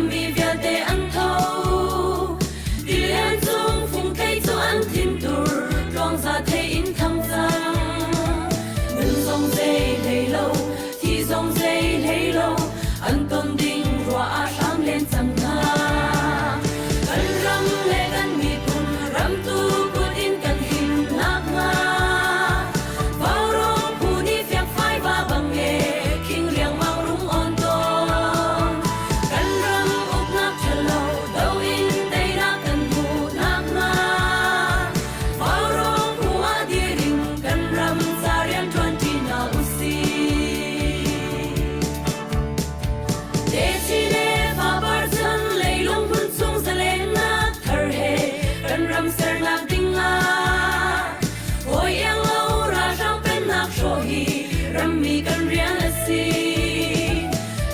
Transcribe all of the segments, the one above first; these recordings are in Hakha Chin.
Rammi vialte an tho. Tilian cung fungthei cu an thintur tluangza thei in thang cang. Nun zong zei hlei lo, thi zong zei hlei lo, an ton ding ruah ah hram len cang hna. Kan ram le kan miphun ramtu kut in kan him nakhnga Vaurawng phu nih fiangfai va bang e khing riangmang rung on tawn. Kan ram uknak ṭhalo do in teinak kan hmuh nakhnga Vaurawng phu ah dir in kan ram ca rian ṭuan ṭi hna usih. Techi le fapar chan leilung hmun chung zalennak thar he kan ram sernak ding ah hawi iang lo ralhrang pennak hrawh hi rammi kan rian a si.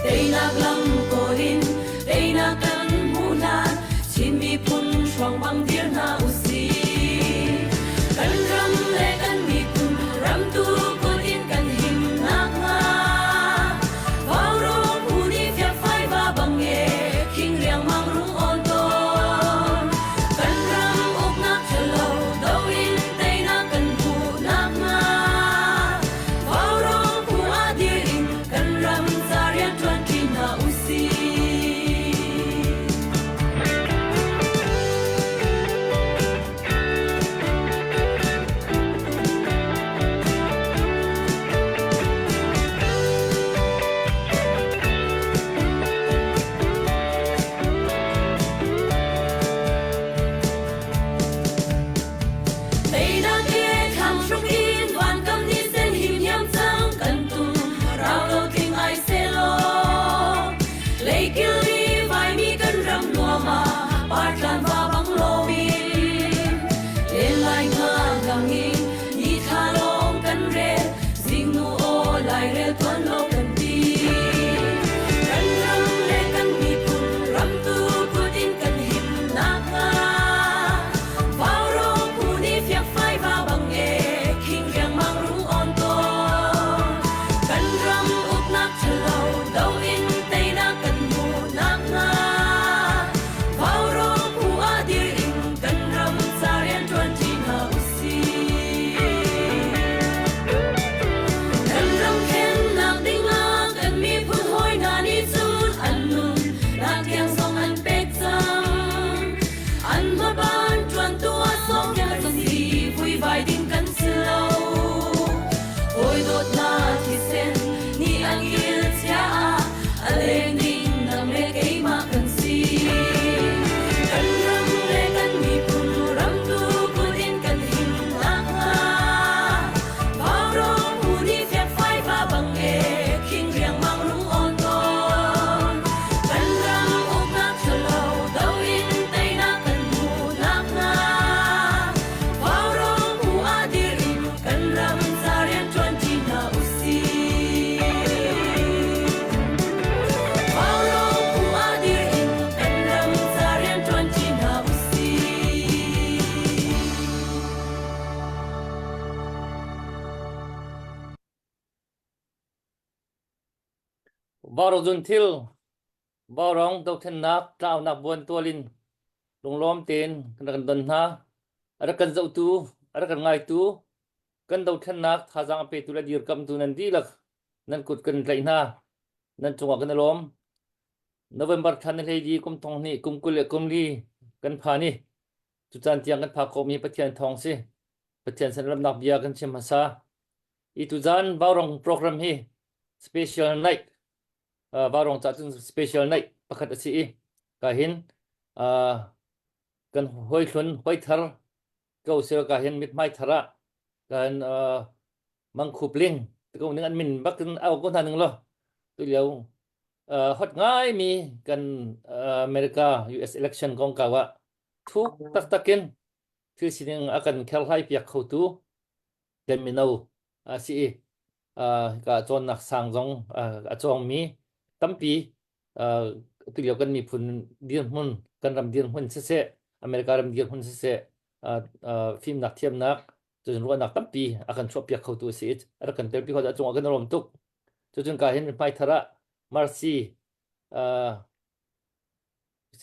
Teinak lam kawl in teinak kan hmuh hlan Chin miphun hruang bang dir hna usih. Kan ram le kan miphun ramtu kut in kan him nakhnga Vaurawng phu nih fiakfai va bang e khing riangmang rung awn tawn. Kan ram uknak ṭhalo do in teinak kan hmuh nakhnga Vaurawng phu ah dir in kan ram ca rian ṭuan ṭi hna usih. Teinak ke thlang hruk in vankam ni sen him hiam cang kan tum rau lo tling ai selaw leikil li vaimi kan ram nuam ah partlan va bang loin len lai nga gang in ni thla lawng kan rel zingnu aw lairel tuan lo kan ti kan ram le kan miphun ramtu kut in kan him nakhnga Vaurawng phu nih fiakfai va bang e khing riangmang rung awn tawn kan ram uknak ṭhalo do in teinak kan hmuh nakhnga Vaurawng phu ah dir in kan ram ca rian ṭuan ṭi hna usih. Kan ram khennak dingah kan miphun hawi hna nih cun an nun nak tiang zong an pek cang. An hmaban ṭuantu ah sawm kan si vuivai ding kan si lo. Hawi dawtnak thisen nih an kil chia ah a leng ding nang le keimah kan si. Kan ram le kan miphun ramtu kut in kan him nakhnga Vaurawng phu nih fiakfai va bang e khing riangmang rung awn tawn. Kan ram uknak ṭhalo do in teinak kan hmuh nakhnga Vaurawng phu ah dir in kan ram ca rian ṭuan ṭi hna usih. Vaurawng phu ah dir in kan ram ca rian ṭuan ṭi hna usih. Vaurawng thil Vaurawng dothlennak tlaunak buantual in lunglawm tein kan rak kan don hna. A rak kan zohtu, a rak kan ngaitu, kan dothlennak thazaang a petu le dirkamtu nan dihlak nan kut kan tlaih hna. Nan cungah kan i lawm. November thla ni hleili kum thong hnih kum 20 le kum li kan phan i cucan tiang kan phak khawhmi Pathian thawng si. Pathian sin ramnak bia kan chim hmasa. I tuzan Vaurawng program hi special night uh, Vaurawng ca cun special night pakhat a si i ka hin uh, kan hoi hlun hoi thar ko sel ka hin mithmai thar ah kan uh, mangkhup ling ko ning an min bak in au ko hna ning lo tu lio uh, hot ngai mi kan uh, America US election kong kau ah thuk taktak in thil sining a kan kherhlai piak khotu kan mino a si i ka cawnnak sang zong a cawngmi tampi tulio kan miphun dirhmun kan ram dirhmun siseh America ram dirhmun siseh fimnak thiamnak cun ruahnak tampi a kan chuahpiak khotu a si i a rak kan telpi kho a cungah kan i lawm tuk cucun ka hin hmaithar ah Marcy.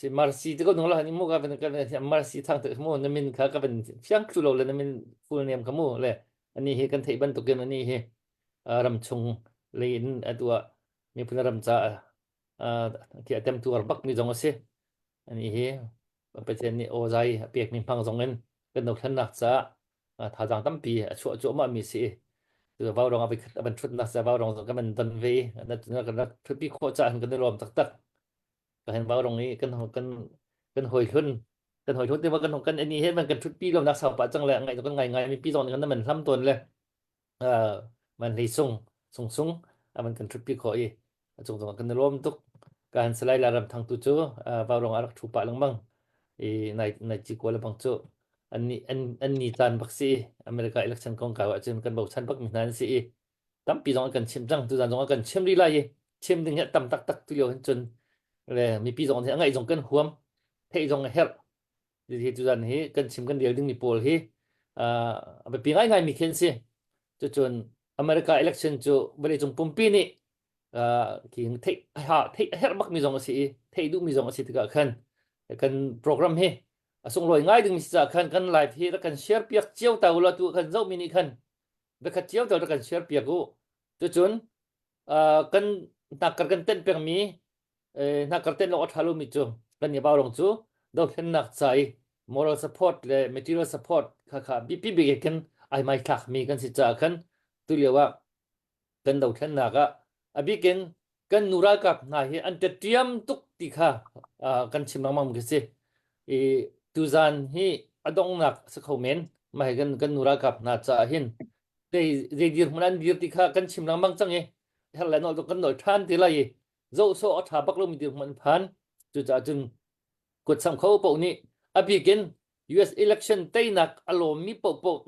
Si Marcy te ko nung la ni mu ka van ka Marcy thang te mu na min kha ka van fiang thlu lo le na min full name kha mu le ani hi kan theih bantukin ani hi ram chung lei in atu ah miphun ram ca khi a temtuar bak mi zong a si. Ani hi Pathian nih awzai a pek mi hmang zong in kan dothlennak caah thazaang tampi a chuah cuahmah mi si. Cu vaurawng a a van ṭhutnak ca vaurawng zong kan van don ve na kan rak ṭhutpi khawh caah kan i lawm taktak. Ka hen vaurawng i kan kan kan hawi hlun kan hawi hlun te kan kan ani he man kan ṭhutpi lawmnak sau pah cang le ngai kan ngai ngai mi pi zong nih kan man hlam tawn le man hlei sung sung sung a man kan ṭhutpi khawh i a cung zong kan i lawm tuk. Ka han salai la ram thang tu cu vaurawng a rak ṭhu pah lengmang i nai nai ci kual bang cu an ni an an ni caan bak si America election kongkau ahcun kan bochan bak mi hna an si i tampi zong an kan chim cang tuzan zong an kan chim rih lai i chim ding hi tam taktak tu lio hin cun le mipi zong nih a ngaih zong kan huam theih zong a herh hi tuzan hi kan chim kan rel ding mi pawl hi a biapi ngaingai mi khi an si cucun America election cu vawleicung pumpi nih khi theih theih a herh bak mi zong a si i theih duh mi zong a si tikah khan kan program hi a sunglawi ngai ding mi si caah khan kan live hi rak kan share piak cio ta ula tu kan zoh mi nih khan biakhat cio tal rak kan share piak u cucun kan hnakkar kan tenh pengmi hnakkar tenh lawng a ṭha lomi cu kan i vaurawng cu dothlennak ca i moral support le material support kha kha biapi bik khin ai mai thlakmi kan si caah khan tulio ah kan dothlennak ah a bikin kan nu ralkap hna hi an ṭiam tuk ti kha kan chim lengmang khi si. I tuzan hi a donghnak si kho men mah hi kan kan nu ralkap hna caah hin zei zei dirhmun an dir ti kha kan chim lengmang cang i herh le nawl kan nawl ṭhan ti lai i zoh sawh a ṭha bak lomi dirhmun an phan. Cucaah cun kutsam kho paoh nih a bikin US election teinak a lawmmi paohpaoh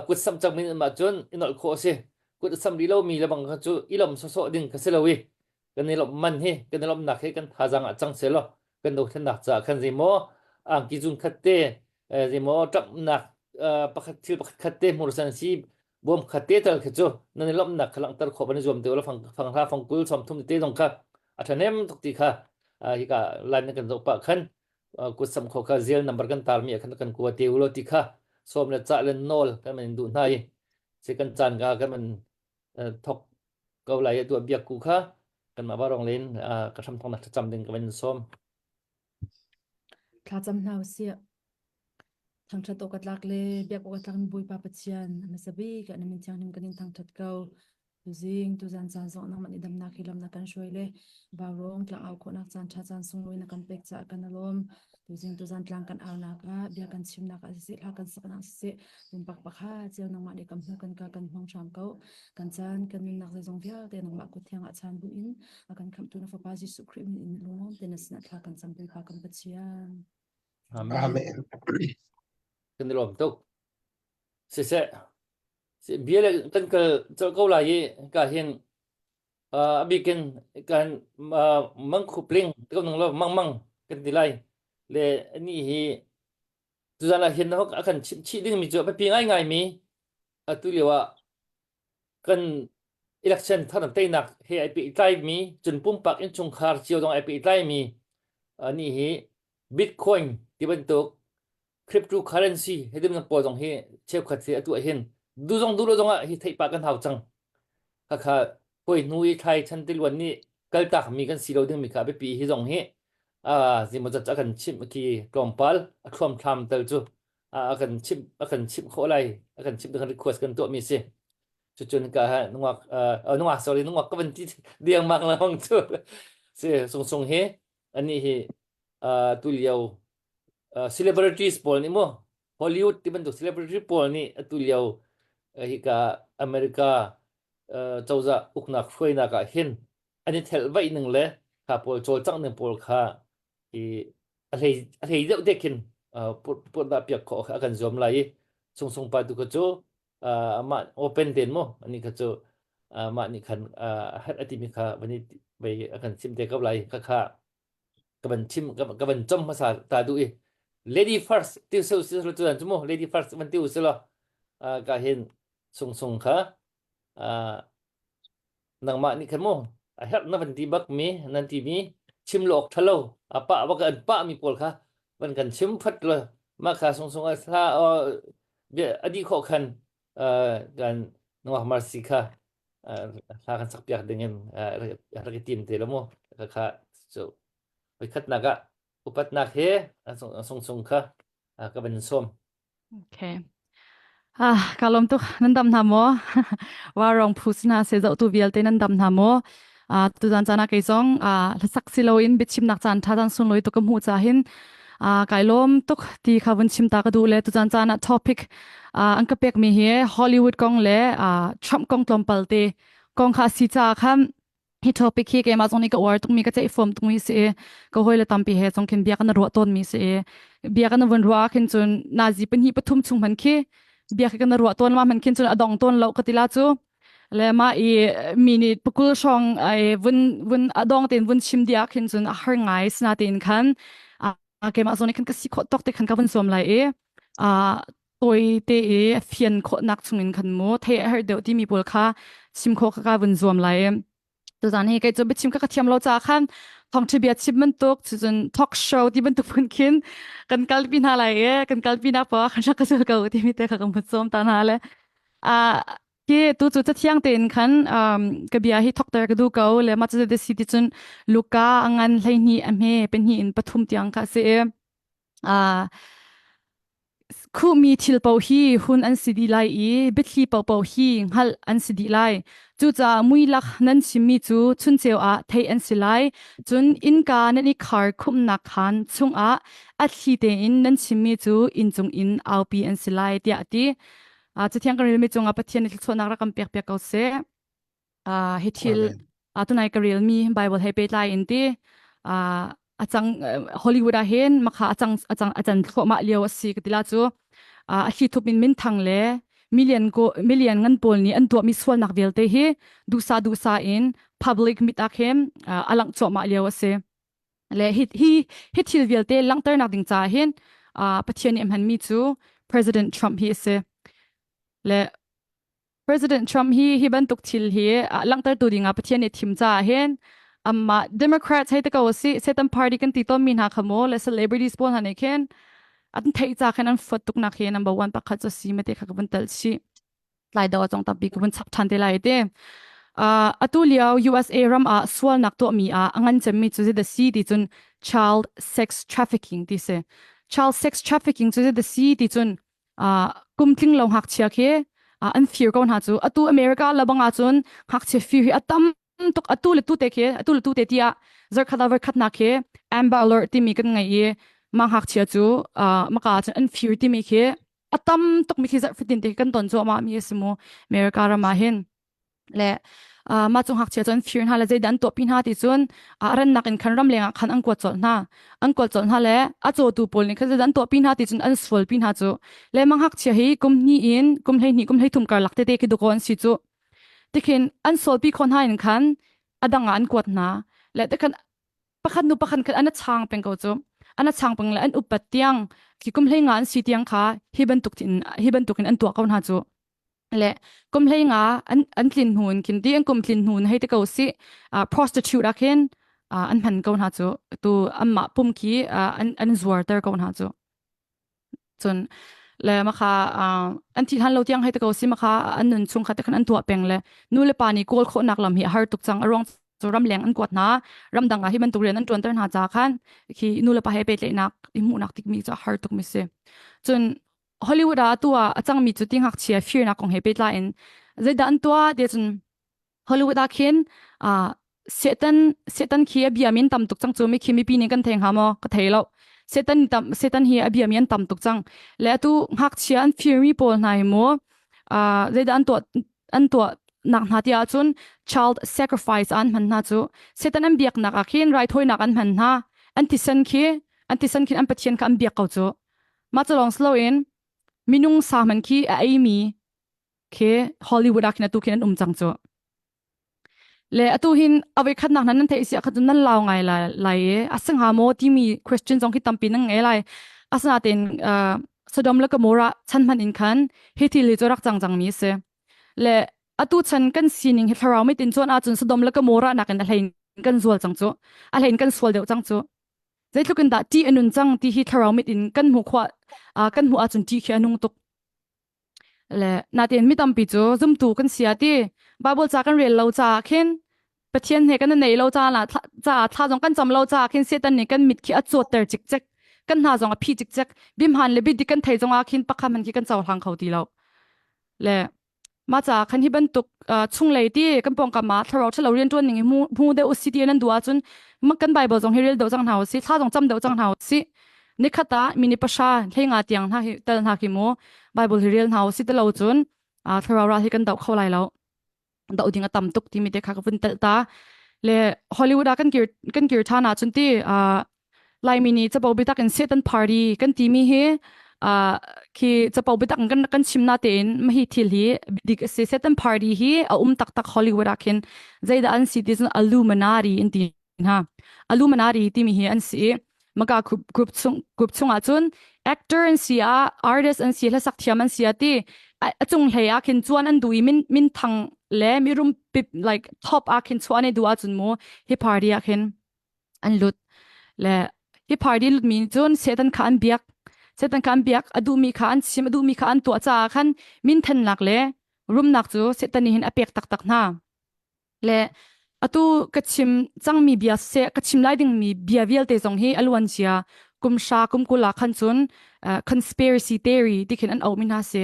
kutsam cangmi an mah cun i nolh khawh a si. Kut a sam rih lomi le bang kha cu i lawm sawsawh ding kha si lo i kan i lawmh man hi kan i lawmhnak hi kan thazaang ah cang seh law kan dothlennak caah khan zeimaw angki zun khat te zeimaw ṭamhnak pakhat thil pakhat khat te hmursan si bawm khat te tal khi cu nan i lawmhnak kha langhter khawh van i zuam te ula fang fang hla fang kul som thum te zong kha a ṭhahnem tuk ti kha hika line na kan zoh pah khan kutsam kho kha zel number kan tarmi ah khan kan kua te ulo ti kha sawm le cah le nawl kan man duh hna i si kan caan ka kan man thok ko lai tuah biak ku kha kan mah barong len ka hram thong nak thlacam ding ka van sawm Thlacam hna usih. Thangṭhat awk a tlak le biak awk a tlakmi Bawipa Pathian a hmasa bik ah na min thianghlim kan in thangṭhat ko. Tuzing, tuzan caan zong nangmah nih damnak hi lam na kan hruai le vaurawng tlang au khawhnak caan ṭha caan sunglawi na kan pek caah kan i lawm. Tuzing, tuzan tlang kan aunak ah, bia kan chimnak ah siseh, hla kan saknak siseh, pumpak pakhat cio nangmah nih kan hmu kan ka kan hmang hram ko. Kan caan, kan nunnak zeizong vialte nangmah kut thiang ah chaan buin a kan khamhtu na Fapa Jesuh Khrih min in lunglawm tein na sinah thla kan cam Bawipa kan Pathian. Amen. Amen. Kan i lawm tuk. Siseh, bia le kan kal colh ko lai i ka hin a bikin kan mangkhup ling ko nung lo mang mang kan ti lai le ani hi tuzan ah hin a kan chimh chih ding mi cu a biapi ngaingai mi atu lio ah kan election thar teinak he ai pehtlai mi cun pumpak innchungkhar cio zong ai pehtlai mi ani hi bitcoin ti bantuk cryptocurrency he dim pawl zong hi cheukhat hi atu hin du zong du lo zong ah hi theih pa kan hau cang khakha hoi hnu i thlai chan tiluan nih kaltak mi kan si lo ding mi kha biapi hi zong hi a zimawzat a kan chimh khi tlawmpal a thluamthlam tal cu a kan chimh a kan chimh khawh lai a kan chimh kan request kan tuah mi si cucun ka ha nungak nungak sorry nungak ka van ti diang mak la hong cu si sung sung hi ani hi tu lio celebrities pawl nih mu Hollywood ti bantuk celebrity pawl nih atu lio hika America cozah uknak hruainak ah hin an i thelh vaih ning le kha pawl cawlcangh ning pawl kha i a hlei a hlei deuh te khin purhdah piak khawh a kan zuam lai i sungsung pa tu kha cu amah open ten mu ani kha cu mah nih khan a herh a timi kha van i vei a kan chim te ko lai kha kha ka van chim ka van chom hmasa ta duh i lady first ti su si lo chuan chu mu lady first van ti u si lo ka hin sung sung kha nangmah nih khan mu a herh na van ti bak mi nan ti mi. chim lo awk ṭhalo a pah bak an pah mi pawl kha van kan chim phat lo mah kha sung sung a thla bia a dih khawh khan kan nungak marsi kha hla kan sak piak ding in rak i tim te lo mu kha cu voikhatnak ah upatnak he sung sung kha ka van sawm Okay. Ah, ka lawm tuk. Nan dam hna maw? Warong phu hna se zohtu vialte nan dam hna maw? Ah, tuzan caan ah kei zong ah hlasak si loin biachimnak caan ṭha caan sunglawi tuk ka hmuh ca hin ah kai lawm tuk ti kha vun chim ta ka duh le tuzan caan ah topic ah an ka pekmi hi Hollywood kong le ah Trump kong tlawmpal te kong kha si caah khan hi topic hi keimah zong nih ka uar tukmi ka ceih fuam tukmi si i ka hawile tampi he zong khin bia kan ruah tawnmi si i bia kan vun ruah khin cun nazi pahnih pathum chung hman khi bia khi kan ruah tawn ma hman khin cun a dong tawn lo ka tila cu le ma i mi nih pakul hrawng ai vun vun a dong ten vun chim dia khin cun a har ngai sina tein khan a keimah zong nih khan ka si khawh tawk te khan ka vun zuam lai i a tawi te i a fian khawhnak chungin khan mu thei a herh deuh timi pawl kha chim khawh ka ka vun zuam lai i tuzan hi kei cu biachim ka ka thiam lo ca khan thawngṭha bia chim bantuk cun talk show ti bantuk phun khin kan kalpi hna lai i kan kalpi nak paoh ah khan rak ka zul ko timi te kha ka hmu sawm ta hna le a Hi tu cu cathiang tein khan um, ka bia hi thokter ka duh ko le mah cu te si ti cun Luka a ngan 12 a hme pahnih in pathum tiang kha si i uh, khuhmi thil paoh hi hun an si dih lai i biathli paohpaoh hi hngalh an si dih lai. Cucaah muilak nan chimmi cu chunceu ah theih an si lai. Cun innka nan i khar khumhnak khaan chungah a thli tein nan chimmi cu inncung in aupi an si lai tiah a ti. Uh, Cathiang kan relmi cungah Pathian nih thluachuahnak rak kan pek piak ko seh. Uh, hi thil uh, tunai ka relmi Bible he pehtlai in ti uh, a cang Hollywood ah hin makha a cang a cang a can thluahmah lio a si ka tila cu uh, a thli thup in minthang le million ko million ngan pawl nih an tuahmi sualnak vialte hi duhsa duhsa in public mit ah khin uh, a langh cuahmah lio a si. Le hi hi hi thil vialte langhternak ding caah hin uh, Pathian nih a hmanmi cu President Trump hi a si. Le President Trump hi hi bantuk thil hi uh, langhtertu dingah Pathian nih thim caah hin amah Democrats hei te ko si Satan Party kan ti tawnmi hna kha mu le celebrities pawl hna nih khin an theih ca khin an fuat tuk nak hi number one pakhat cu si mate kha ka vun tel chih. tlai do zong tampi ka vun chap ṭhan te lai te. Uh, atu lio USA ram ah sualnak tuahmi ah a ngan cemmi cu zeidah si ti cun child sex trafficking ti si. Child sex trafficking cu zeidah si ti cun uh, kum tling lo ngakchia khi uh, an fir ko hna cu atu America labang ah cun ngakchia fir hi a tam tuk atu le tu te khi atu le tu te tiah zarkhat ah voikhatnak khi Amber Alert timi kan ngei i mah ngakchia cu uh, maka cun an fir timi khi a tam tuk mi khi zarh fatin te kan ton cuahmah mi a si mu America ram ah hin le uh, mah cung ngakchia cu an fir hna le zeidah an tuahpi hna ti cun a rannak in khan ram leng ah khan an kuat colh hna an kuat colh hna le a cawtu pawl nih khan zeidah an tuahpi hna ti cun an sualpi hna cu le mah ngakchia hi kum hnih in kum 12 kum 13 karlak tete khi dukaw an si cu tikhin an sualpi khawh hna in khan a dang ah an kuat hna le tikhan pakhat nu pakhat khan an a chang peng ko cu an a chang peng le an upat tiang khi kum hlei nga an si tiang kha hi bantuk in hi bantuk in an tuah ko hna cu le kum hlei nga an an tlin hnu in khin ti an kum tlin hnu in hei te ko si prostitute ah khin an hman ko hna cu tu anmah pum khi an an zuar ter ko hna cu Cun le makha an thi hlan lo tiang hei te ko si makha an nun chung kha te khan an tuah peng le nu le pa nih kawl khawhnak lam hi a har tuk cang a ruang cu ramleng an kuat hna ramdang ah hi bantuk rian an ṭuanter hna ca khan khi nu le pa he pehtlaihnak i hmuhnak tikmi cu a har tuk mi si cun Hollywood ah tu ah a cangmi cu ti ngakchia firnak kong he pehtlai in zeidah an tuah ti cun Hollywood ah khin uh, Satan Satan khi a bia min tam tuk cang cu mi khi mipi nih kan thei hnga maw ka thei lo Satan tam Satan hi a bia mi an tam tuk cang le atu ngakchia an firmi pawl hna hi mu uh, zeidah an tuah an tuah nak hna ti ahcun child sacrifice an hman hna cu Satan an biaknak ah khin raithawinak an hman hna an thisen khi an thisen khin an pathian kha an biak ko cu mah cu lawng si loin minung sa hman khi a ei mi khi Hollywood ah khin atu khin an um cang cu. Le atu hin avoi khatnak nan nan theih sia kha nan lau ngai lai lai e a si hnga maw timi question zong khi tampi nan ngei lai. Asinain uh, Sodom le Gomorrah chan hman in khan hi thil hi cu rak cang cang mi si. Le atu chan kan sining hi thlarau mit in chuan ahcun Sodom le Gomorrah nakin a hlei. kan zual cang cu. A hlei in kan sual deuh cang cu. Zeitluk in dah ṭih a nun cang ti hi thlarau mit in kan hmuh khawh kan hmuh ahcun ṭih khi a nung tuk. Le natein mi tampi cu zumtu kan si ah ti Bible ca kan rel lo caah khin Pathian he kan i neih lo caah caah thla zong kan cam lo caah khin Satan nih kan mit khi a cawtter cikcek kan hna zong a phi cikcek bimhan le bidik kan thei zong ah khin pakhat hmanh khi kan cohlang kho ti lo. Le mah caah khan hi bantuk chunglei ti kan pawngkam ah thlarau ṭhalo rianṭuan ning hi hmu hmu deuh usih ti nan duh ahcun kan Bible zong hi rel deuh cang hna usih thla zong cam deuh cang hna usih nikhat ah mini pasha hleinga tiang hna hi tel hna khi mu Bible hi rel hna usih ti lo cun thlarau ral hi kan doh kho lai lo doh ding a tam tuk timi te kha ka vun telh ta le Hollywood ah kan kir kan kir ṭhan ahcun ti Laimi nih capo biatak in Satan party kan timi hi uh, khi capo biatak in kan kan chim na tein hi thil hi dik a si Satan party hi a um taktak Hollywood ah khin zeidah an si ti cun Illuminati in ti hna Illuminati timi hi an si maka group group chung group chung ah cun actor an si a artist an si hlasak thiam an si a ti a cung hlei ah khin chuan an du i min min thang le mirum pip like top ah khin chuan ai du ah cun mu hi party ah khin an lut le hi party lut mi cun Satan kha an biak Satan kha an biak a duhmi kha an chim a duhmi kha an tuah caah khan minthennak le rumnak cu Satan nih hin a pek taktak hna le atu ka chim cangmi bia seh ka chim lai dingmi bia vialte zong hi a luan cia kum hra kum kul ah khan cun uh, conspiracy theory ti khin an auhmi hna si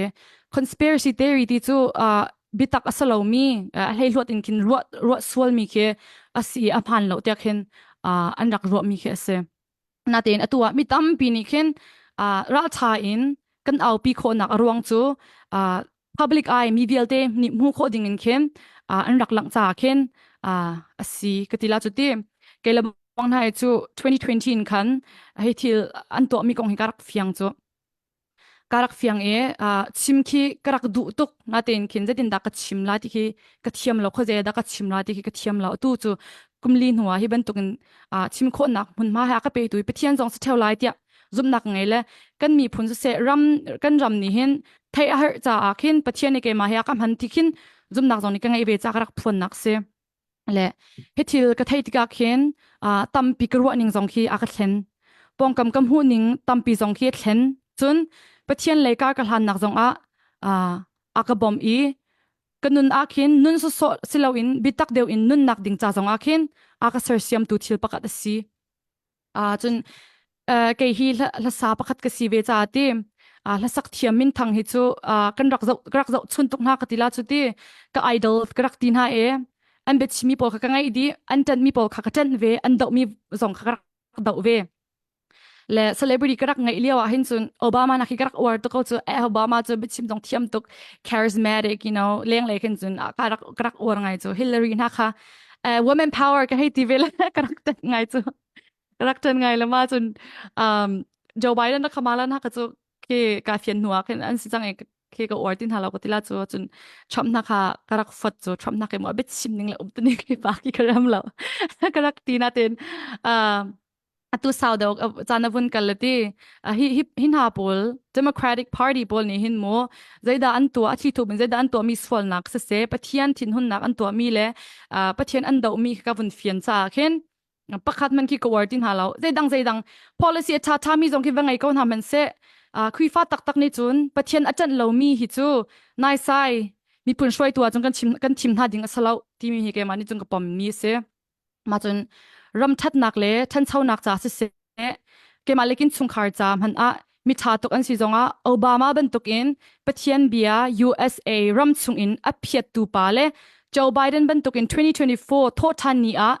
conspiracy theory ti cu uh, biatak a si lomi a hleihluat in khin ruah ruah sualmi khi a si a hmaan lo tiah khin an rak ruahmi khi a si. Natein atu ah mi tampi nih khin ralṭha in kan aupi khawhnak a ruang cu public eye mi vialte nih hmuh khawh ding in khin an rak langh caah khin a si ka ti la cu ti kei le bang hna cu 2020 in khan hei thil an tuahmi kong hi ka rak fiang cu ka rak fiang i uh, chim khi ka rak duh tuk natein khin zeitin dah ka chim la ti khi ka thiam lo khuazei dah ka chim la ti khi ka thiam lo tu cu kumli hnu ah hi bantukin uh, chim khawhnak hmunhma he a ka petu i Pathian zong si theo lai tiah zumhnak ngei le kan miphun siseh ram kan ram nih hin theih a herh caah khin Pathian nih keimah he a ka hman ti khin zumhnak zong nih ka ngeih ve ca ka rak phuannak si Le hi thil ka theih tikah khin uh, tampi ka ruah ning zong khi a ka thlen. Pawngkam ka hmuh ning tampi zong khi a thlen. Cun Pathian lei kar ka hlannak zong ah uh, a ka bawmh i ka nun ah khin nun sawsawh si loin biatak deuh in nunnak ding ca zong ah khin a ka sersiamtu thil pakhat a si. Ah cun uh, kei hi hlasa pakhat ka si ve ca ti uh, hlasak thiam min thang hi cu uh, kan rak zoh ka rak zoh chun tuk hna ka ti la cu ti ka idol ka rak ti hna e an biachimi pawl kha ka ngaih di an ṭanh mi pawl kha ka ṭanh ve an doh mi zong kha ka rak doh ve le celebrity ka rak ngaih lio ah hin cun Obama nak hi ka rak uar tuk ko cu eh Obama cu biachim zong thiam tuk charismatic you know leng le khin cun ka rak ka rak uar ngai cu Hillary hna kha uh, women power ka hei ti ve le ka rak ṭanh ngai cu ka rak ṭan ngai le ma cun um, Joe Biden na Kamala na ka cu ke ka fian hnu ah khin an si cang i ke ka uar tin halo ka tila cu cun Trump na kha ka rak fot cu Trump na ke mo bit sim ning le um tu ni ke pa ki ka ram lo ka rak ti na tin uh, atu sau deuh caan a vun kal le ti hi hi hi hna pawl Democratic Party pawl nih hin mu zeidah an tuah a thli thup in zeidah an tuahmi sualnak siseh Pathian thinhunnak an tuahmi le Pathian an dohmi ka vun fian caah khin pakhat man khi ka uar ti hna lo zeidang zeidang policy a ṭha ṭhami zong khi va ngei ko hna hmanh seh Khrihfa taktak nih cun Pathian a ṭanh lomi hi cu naisai miphun hruaitu ah cun kan chim kan thim hna ding a si lo timi hi keimah nih cun ka pommi a si. Mah cun ram ṭhatnak le ṭhanchonak ca siseh keimah le kin chungkhar ca hmanh ah miṭha tuk an si zongah Obama bantukin Pathian bia USA ram chungin a phiattu pa le Joe Biden bantukin 2024 thawhṭhan ni ah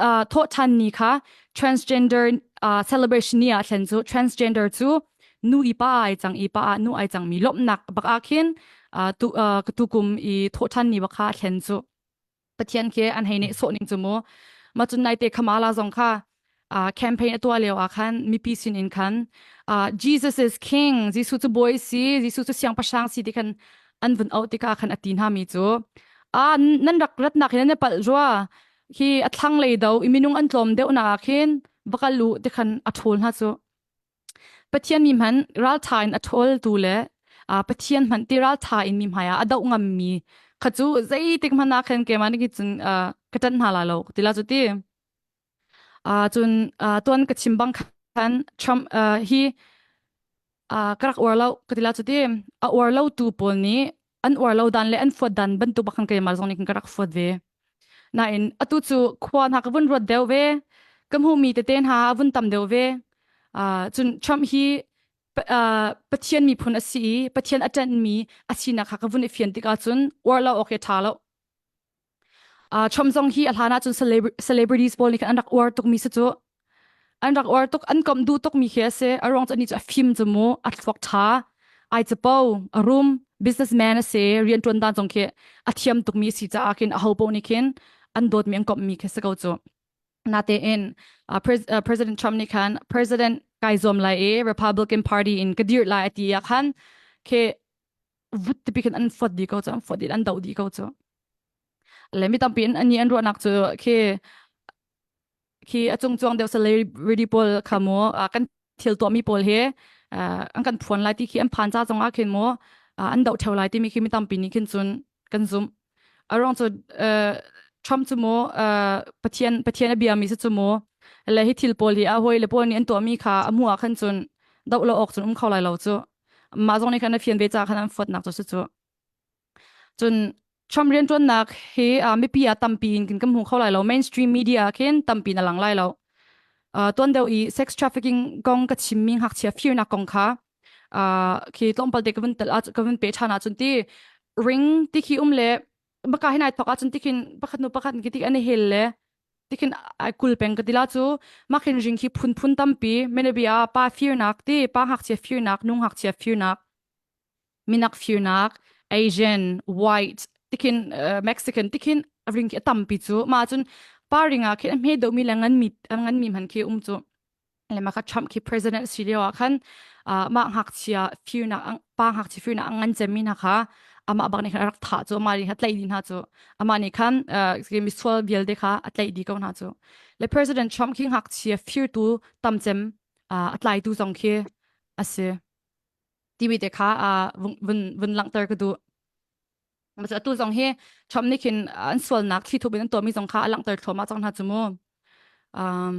uh, thawhṭhan ni kha transgender uh, celebration ni ah thlen cu transgender cu nu i pa ai cang i pa ah nu ai cangmi lawmhnak bak ah khin uh, tu, uh, tukum i thawhṭhan ni bak kha thlen cu Pathian khi an hei neh sawh ning cu mu ma cun naite Kamala zong kha uh, campaign a tuah lio ah khan mipi sin in khan uh, Jesus is king Jesuh cu bawi si Jesuh cu siangpahrang si ti khan an vun auh tikah khan a ti hna mi cu a nan rak ratnak hin nan palh rua hi a thlang lei do i minung an tlawm deuh nak ah khin va kal u ti khan a ṭhawl hna cu Pathian mi hmanh ralṭha in a ṭhawltu le Pathian hmanh ti ralṭha in mi hmaiah a doh ngammi Kha cu zeitik hmanh ah khan keimah nih cun ka ṭanh hna lai lo ti la cu ti. Cun tuan ka chim bang khan Trump hi ka rak uar lo ka ti la cu ti. A uar lo tu pawl nih an uar lo dan le an fuat dan bantuk bak khan keimah zong nih khan ka rak fuat ve. Nain atu cu khua hna ka vun ruat deuh ve. Ka hmuhmi tete hna a vun tam deuh ve. Cun Trump hi Pathian miphun a si i Pathian a ṭanhmi a sinak kha ka vun i fian tikah cun uar lo awk hi a ṭha lo. Trump zong hi a hlan ahcun celebrities pawl nih khan an rak uar tukmi si cu. An rak uar tuk, an komh duh tukmi khi a si. A ruang cu anih cu a fim cu mu, a thluak ṭha, ai capo, a rum, businessman a si, rianṭuan dan zong khi a thiam tukmi a si caah khin aho paoh nih khin an dawtmi an komhmi khi si ko cu. Natein uh, Pres- uh, President Trump nih khan President kai zuam lai i Republican Party in ka dir lai a ti ah khan khi vut tipi khan an fuat dih ko cu an fuat dih an doh dih ko cu le mi tampi in ani an ruahnak cu khi khi a cung chuang deuh celebrity pawl kha mu kan thil tuahmi pawl hi an kan phuan lai ti khi an phan ca zong ah khin mu an doh theo lai timi khi mi tampi nih khin cun kan zumh a ruang cu Trump cu mu Pathian Pathian a bia mi si cu mu le hi thil pawl hi a hawi le pawl nih an tuahmi kha a hmuh ah khan cun doh lo awk cun um kho lai lo cu mah zong nih khan a fian ve ca khan an fuatnak cu si cu Cun Trump rianṭuannak hi uh, mipi ah tampi in kan hmu kho lai lo. Mainstream media khin tampi na lang lai lo. Uh, tuan deuh i sex trafficking kong ka chimmi ngakchia firnak kong kha uh, khi tlawmpal te ka vun tel ka vun pe ṭhan ahcun ti ring ti khi um le baka hin ai thok ahcun ti khin pakhat nu pakhat ki ti an i hel le tikhin ai kul peng ka tila cu makhin ring khi phunphun tampi menabia pa firnak ti pa ngakchia firnak nu ngakchia firnak minak firnak Asian white tikhin uh, Mexican tikhin a ring khi a tampi cu ma cun pa ring ah khin a hme deuhmi le ngan mi ngan mi hman khi um cu le ma kha Trump khi president si lio ah khan uh, mah ngakchia firnak pa ngakchia firnak ngan cemmi hna kha amah bak nih khan a rak thah cu amah nih khan tlaih dih hna cu amah nih khan uh, misual vialte kha a tlaih dih ko hna cu le president Trump khi ngakchia firtu tam cem uh, a tlaitu zong khi a si timi te kha vun vun langhter ka duh. Macu atu zong hi Trump nih khin an sualnak thli thup in an tuahmi zong kha a langhter thluahmah cang hna cu mu. Um,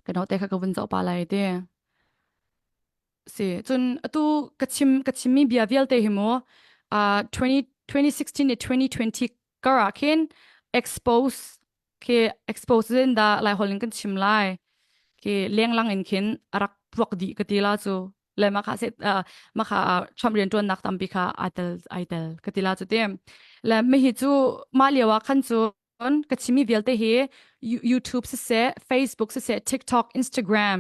ka note kha ka vun zoh pa lai te. Si, cun atu ka chim ka chimmi bia vialte hi mu uh, 20, 2016 le 2020 kar ah khin expose khi expose in da lai hol in kan chim lai khi lenglang in khin a rak puak dih ka ti la cu le ma kha se ma kha Trump rian tuan nak tampi kha ai tel ai tel ka ti la cu ti le mi hi cu ma lio ah khan cu ka chimi vialte hi YouTube siseh Facebook siseh TikTok Instagram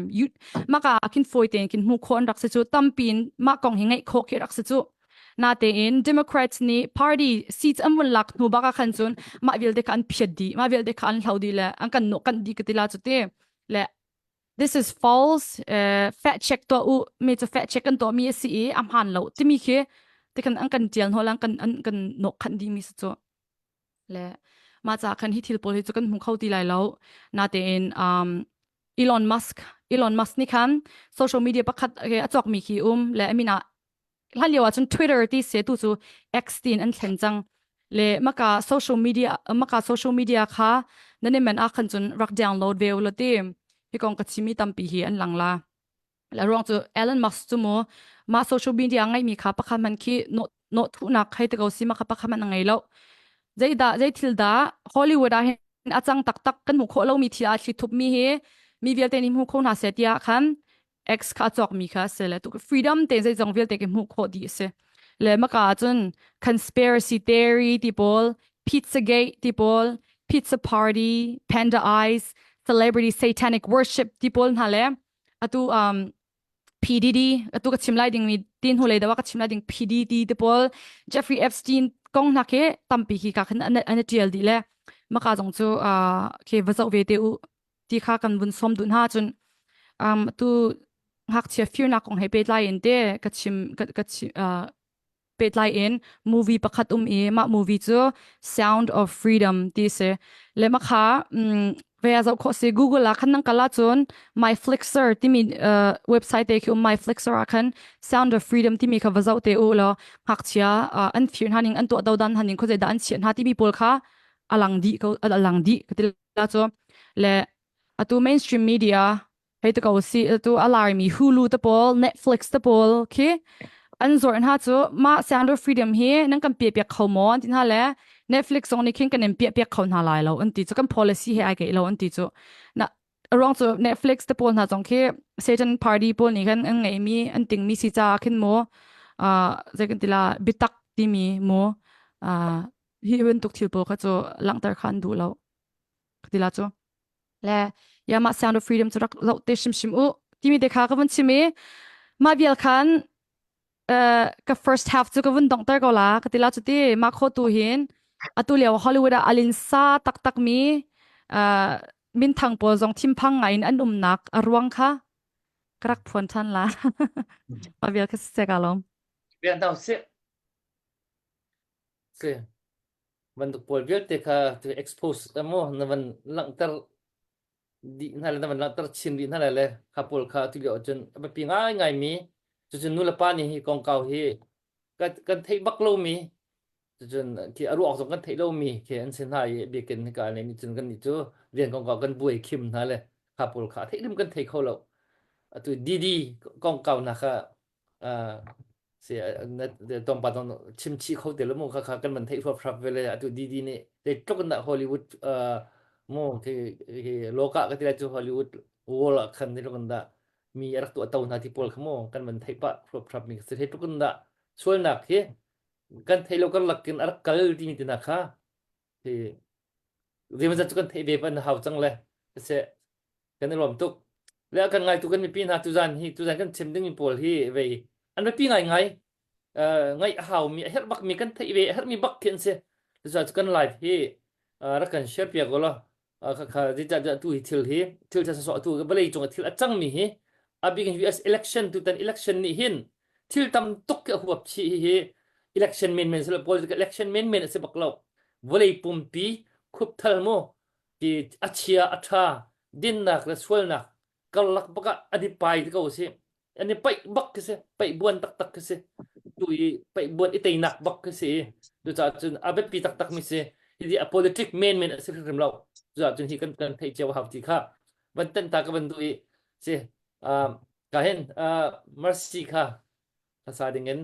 maka khin foi ten khin hmu kho an rak se chu tampin ma kong hi ngai kho khi rak se chu Natein Democrats nih party seats an vun lak hnu bak ah khan cun mah vialte kha an phiat dih mah vialte kha an hlo dih le an kan nawh kanh dih ka ti la cu ti le this is false uh, fact check tuah u mi cu fact check kan tuah mi a si i a hmaan lo timi khi tikhan an kan tial hnu an kan an kan nawh khanh dih mi si cu le mah ca khan hi thil pawl hi cu kan hmu kho ti lai lo natein um, Elon Musk Elon Musk nih khan social media pakhat a cawk mi khi um le I mean ah hlan lio ahcun Twitter ti se tu cu X tiin an thlen cang le maka social media maka social media kha nan men ah khan cun rak download ve ulaw ti hi kong ka chimi tampi hi an lang la la ruang cu Elon Musk cu mu ma social media ngai mi kha pakhat man khi no no thunak khai te ko si ma kha pakhat man ngei lo zei da zei thil da Hollywood ah hin a cang taktak kan hmu khawh lo mi thil a thli thup mi hi mi vialte nih hmu kho hna se tiah khan X kha a cawkmi kha a si le tu freedom te zeizong vialte ke hmuh khawh dih a si le maka cun conspiracy theory ti pawl pizzagate ti pawl pizza party panda eyes celebrity satanic worship ti pawl hna le atu um PDD atu ka chim lai ding mi tin hu lei dawa ka chim lai ding PDD te pawl Jeffrey Epstein kong hna ke tampi hi ka khan an an tial di le maka zong cu uh, ke va zoh ve te u ti kha kan vun sawm duh hna cun um, tu ngakchia firnak kong he pehtlai in te ka chim ka, ka chim uh, pehtlai in movie pakhat um i mah movie cu Sound of Freedom ti si le makha um, Ve a zoh khawh si Google ah khan nang kal ahcun MyFlixer timi uh, website te khi um MyFlixer ah khan Sound of Freedom timi kha va zoh te u law ngakchia uh, an fir hna ning an tuah do dan hna ning khuazei dah an chiah hna timi pawl kha alang dih ko alang dih ka ti la cu le atu mainstream media hei te ko si tu a larmi Hulu te pawl Netflix te pawl khi an zor hna cu ma Sound of Freedom hi nan kan pia piak kho maw an ti hna le Netflix zong nih khin kan in pia piak kho hna lai lo an ti cu kan policy he ai keih lo an ti cu na ruang cu Netflix te pawl hna zong khi Satan party pawl nih khan an ngeimi an tingmi si caah khin mu zei kan ti la bitak timi mu hi bantuk thil pawl kha cu langhter kha an duh lo ti la cu le ya mah sound of freedom cu rak zoh te hrimhrim u timi te kha ka vun chim i mah vial khan ka first half cu ka vun donghter ko la ka ti la cu ti mah kho tu hin atu lio Hollywood ah alin sa taktak mi minthang pawl zong thinphang ngai in an umnak a ruang kha ka rak phuan than la mah vial kha si ka lawm Bian tau si si bantuk pawl vialte kha tu expose amo na van langhter dih hna le na van langhter chin rih hna le kha pawl kha tu lio ahcun a biapi ngaingai mi cucun nu le pa nih hi kongkau hi kan kan theih bak lomi cucun khi a ruak zong kan theih lomi khi an si hna i biakinn hika ne nih cun kan nih cu rian kongkau kan buai khim hna le kha pawl kha theih dim kan thei kho lo atu DD kongkau na kha si tlawmpal zong chim chih kho te lo mu kha kha kan van theih huap ve le atu DD nih zeitluk in dah Hollywood mu khi hi loka ka ti lai cu Hollywood wall ah khan zeitluk in dah mi a rak tuah to hna ti pawl kha mu kan van theih pah huap mi si zeitluk in dah sualnak hi kan theih lo karlak in a rak kal timi te hna kha hi zeimawzat cu kan theih ve pan hau cang le seh kan i lawm tuk le a kan ngaitu kan mipi hna tuzan hi tuzan kan chim dingmi pawl hi vei an biapi ngaingai ngaih a haumi a herh bakmi kan theih ve a herhmi bak khi an si cucaah cu kan live hi rak kan share piak u law kha zeicahtiah tu hi thil hi thil ṭha sawsawh tu vawlei cung ah thil a cangmi hi a bik in US election tutan election nih hin thil tam tuk khi a huap chih hi hi election men men si lo political election men men a si bak lo vawlei pumpi khupthal mu ti a chia a ṭha dinnak le sualnak karlak bak ah an i pai ti ko si an i paih bak khi si paih buan taktak khi si tu i paih buan i teinak bak khi si cucaah cun a biapi taktak mi si hi a politic men men a si hrimhrim lo cucaah cun hi kan kan theih cio hau ti kha van ten ta ka van duh i si ka hin mercy kha hmasa ding in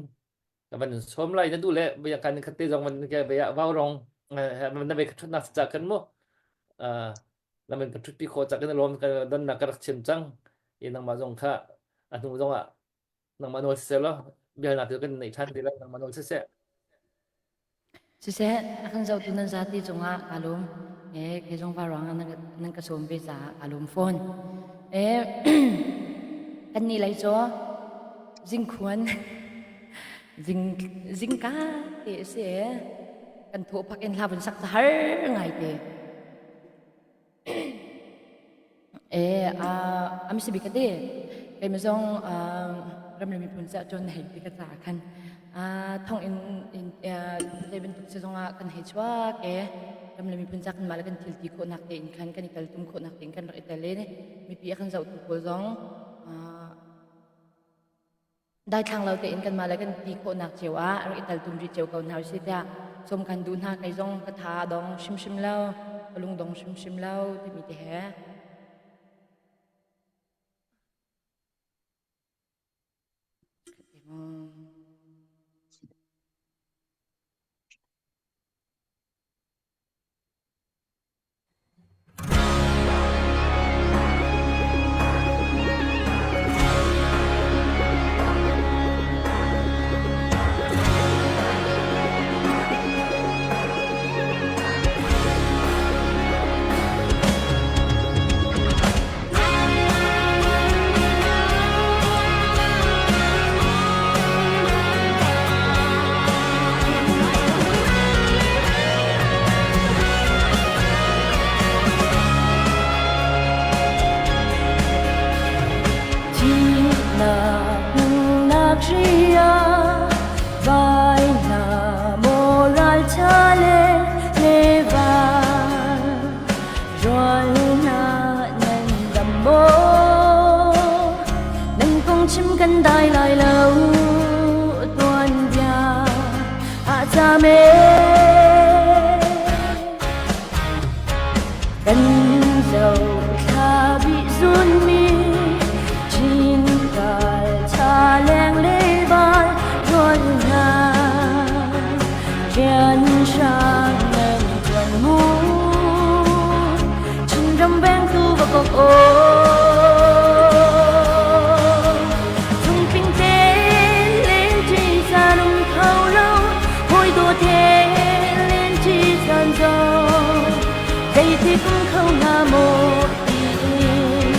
ka van sawm lai na duh le bia kan khat te zong van ke bia vau rong na ve ka thut nak cha kan mu na man ka thut pi kho cha kan lom ka don na ka rak chim cang i nangmah zong kha a hnu zong ah nangmah nawl siseh law bia na te kan nei than ti lai nangmah nawl siseh Siseh, a kan zohtu nan zati cungah kaa lawm. Eh, kei zong varuang ah nan ka sawm ve caah kaa lawm fawn. Eh, kan nih lei cu zingkhuan zing zingka te a si eh. Kan thawh pak in hla vun sak har ngai te. Eh, am si bik ati. Keimah zong ram le miphun caah ṭuan na hei ti ka caah khan thong in zei bantuk si zongah kan hei chuak e ram le miphun ca kanmah le kan thil ti khawhnak tein khan kan i teltum khawhnak tein kan rak i tel i mipi a kan zohtu pawl zong daithlang lo tein kanmah le kan ti khawhnak cio ah rak i teltum rih cio ko hna usih tiah sawm kan duh hna kei zong ka tha a dong hrimhrim lo ka lung dong hrimhrim lo timi te he chim kan dai lai lo tuanbia ah cam e Kan zohthla bih zunmi Chin ral tha leng le bal rual hna Rian hrang nan tuan mu Chinram vengtu va kok aw Cungping te len ṭi caan um kho lo Hawi dawt he len ṭi caan zong Zeitik um kho hnga maw tiin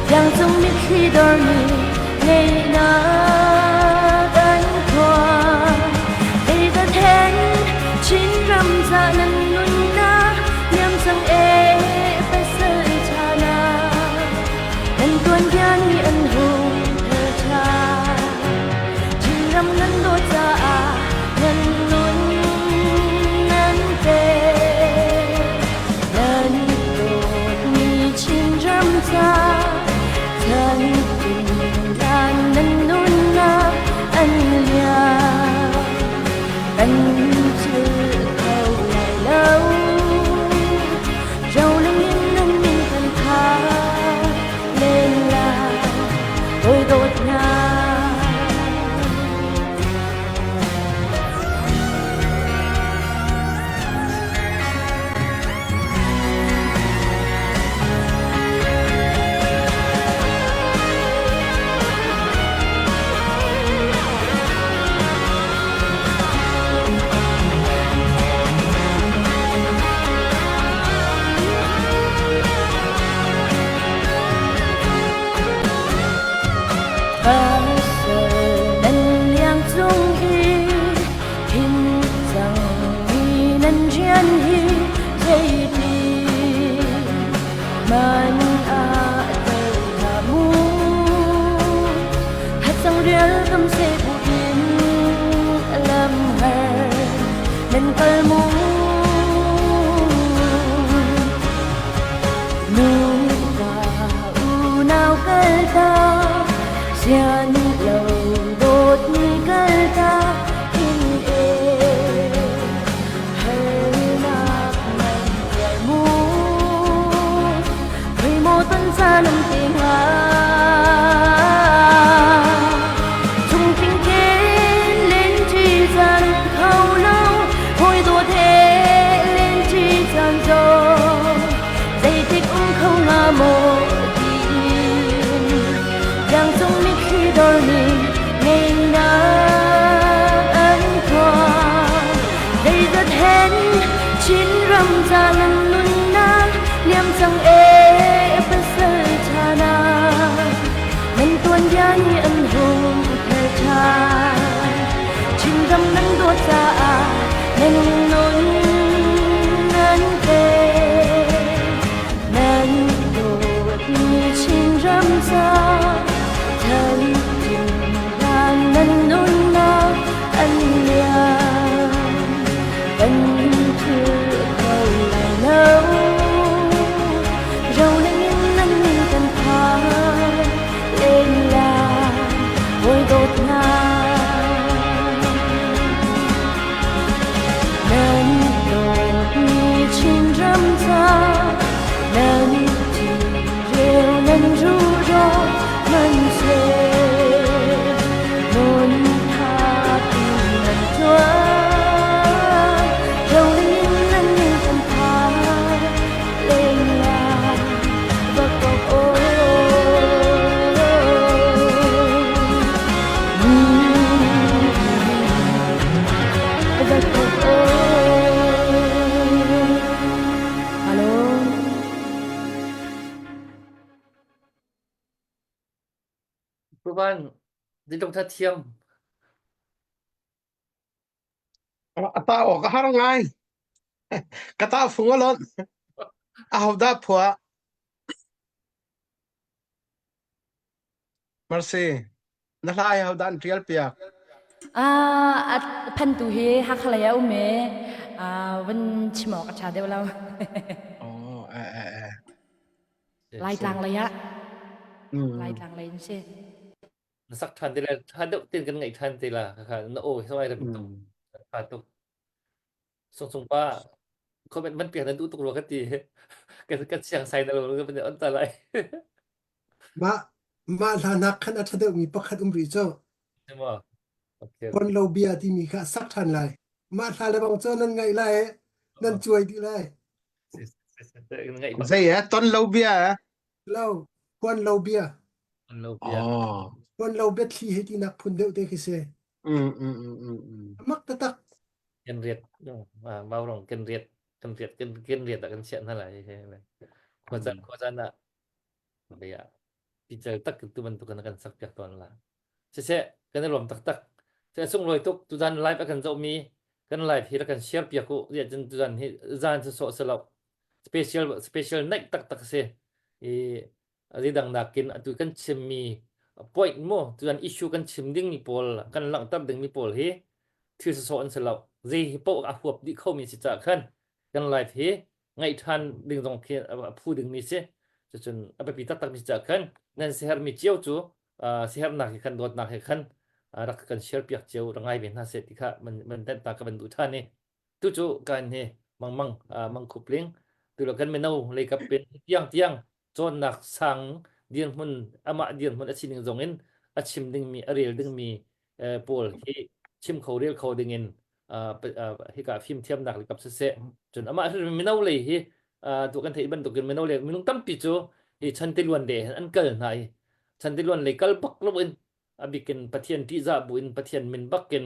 Tlangcung mitthli dor nih ngeihnak an khuang Zeizat hen Chinram ca nan nunnak liam cang ee pasal ṭha na Nan tuanbia nih an hung thar ṭhan Chinram nan dawt caah nan nun nan pek. Nan dawtmi Chinram ca chan tin lan nan nunnak an liam. Kan philh kho lai lo. Roling in nan min kan thar len lai. Hawi dawt hna. Pasal nan liang cung i thin cangmi nan rian hi zeiti man ah tel hlah mu. Hacang rial kam se bu in lam har nan kal mu. Nu va unau kal ta sian lo dawtmi kal ta in e harnak nan tuar mu Khoi maw ton caan um te hnga Chungtling khen len ṭi caan kho lo hawi dawt he len ṭi caan zong Zeitik um kho hnga maw tiin Tlangcung mitthli dor nih ngeihnak an khuang Zeizat hen Chinram ca nan nunnak liam cang ee pasal ṭha na Nan tuanbia nih an hung ther ṭhan Chinram nan dawt caah nan nun nan pek Nan dawtmi Chinram ca than hlan nan nunnak an liam Kan philh kho lai lo Roling in nan min kan phan len lai Hawi dawt hna Nan dawtmi Chinram ca nan tireu nan ruro hmanhseh nun tha nan tuan roling in nan min kan phan len lai va kok aw va kok aw Hello. Puvan, zeitluk tha thiam. A ta awk a har ngai. Ka ta fung a lonh. Ahodah phuah? Mercy, na hla hi hodah an ṭial piak? Ah, a phantu hi Hakha lei ah um i ah van chim awk a ṭha deuh lo. Oh, eh, eh, eh. Laitlang lei ah. Mm. Laitlang lei in si. Na sak ṭhan te le ṭha deuh tein kan ngaih ṭhan te la kha na aw hi sawai rem tuk. Ṭha tuk. Sung sung pa comment man piak nan duh tuk rua ka ti. Kan kan siang sai na lo ka van on ta lai. Mah mah hla nak khan a ṭha deuhmi pakhat um rih cu. Maw? Okay. Pon lo bia timi kha sak ṭhan lai. Mah hla le bang cu nan ngaih lai i nan cuai dih lai. Zei eh ton lo bia eh? Lo, huan lo bia. Huan lo bia. Oh. Huan lo bia thli he tinak phun deuh te khi si. Mm, mm, mm, mm, mm. Mak taktak. Kan riat, mau rong kan riat, kan riat, kan kan riat ah kan chiah hna lai. Khua caan khua caan ah bia pical tak tu bantuk in kan sak piak tawn la. Siseh kan i lawm taktak. Se sunglawi tuk tuzan live a kan zohmi kan live hi rak kan share piak u. Ziah cun tuzan hi zan cu sawh si lo. Special special naih taktak si. I zeidang nakin atu kan chimmi point mu tuzan issue kan chim dingmi pawl kan langhter dingmi pawl hi thil sawsawh an si lo. Zei hi paoh a huap dih khomi si caah khan kan live hi ngaih ṭhan ding zong khi a phu dingmi si. Cucun a biapi taktakmi si caah khan nan siaherhmi cio cu siaherhnak he khan dawtnak he khan rak kan share piak cio rak ngai ve hna seh ti kha man tenh ta ka van duh ṭhan i tu cu kan hi mangmang mang khup ling tu lo kan mino leikap pin tiang tiang cawnnak sang dirhmun amah dirhmun a sining zong in a chim dingmi a rel dingmi pawl hi chim kho rel kho ding in hika fimthiamnak le kap siseh cun amah mino lei hi tu kan theih bantukin mino le minung tampi cu hi chantiluan de an kal hna i chantiluan lei kal bak lo in a bikin Pathian ṭihzah bu in Pathian min bakin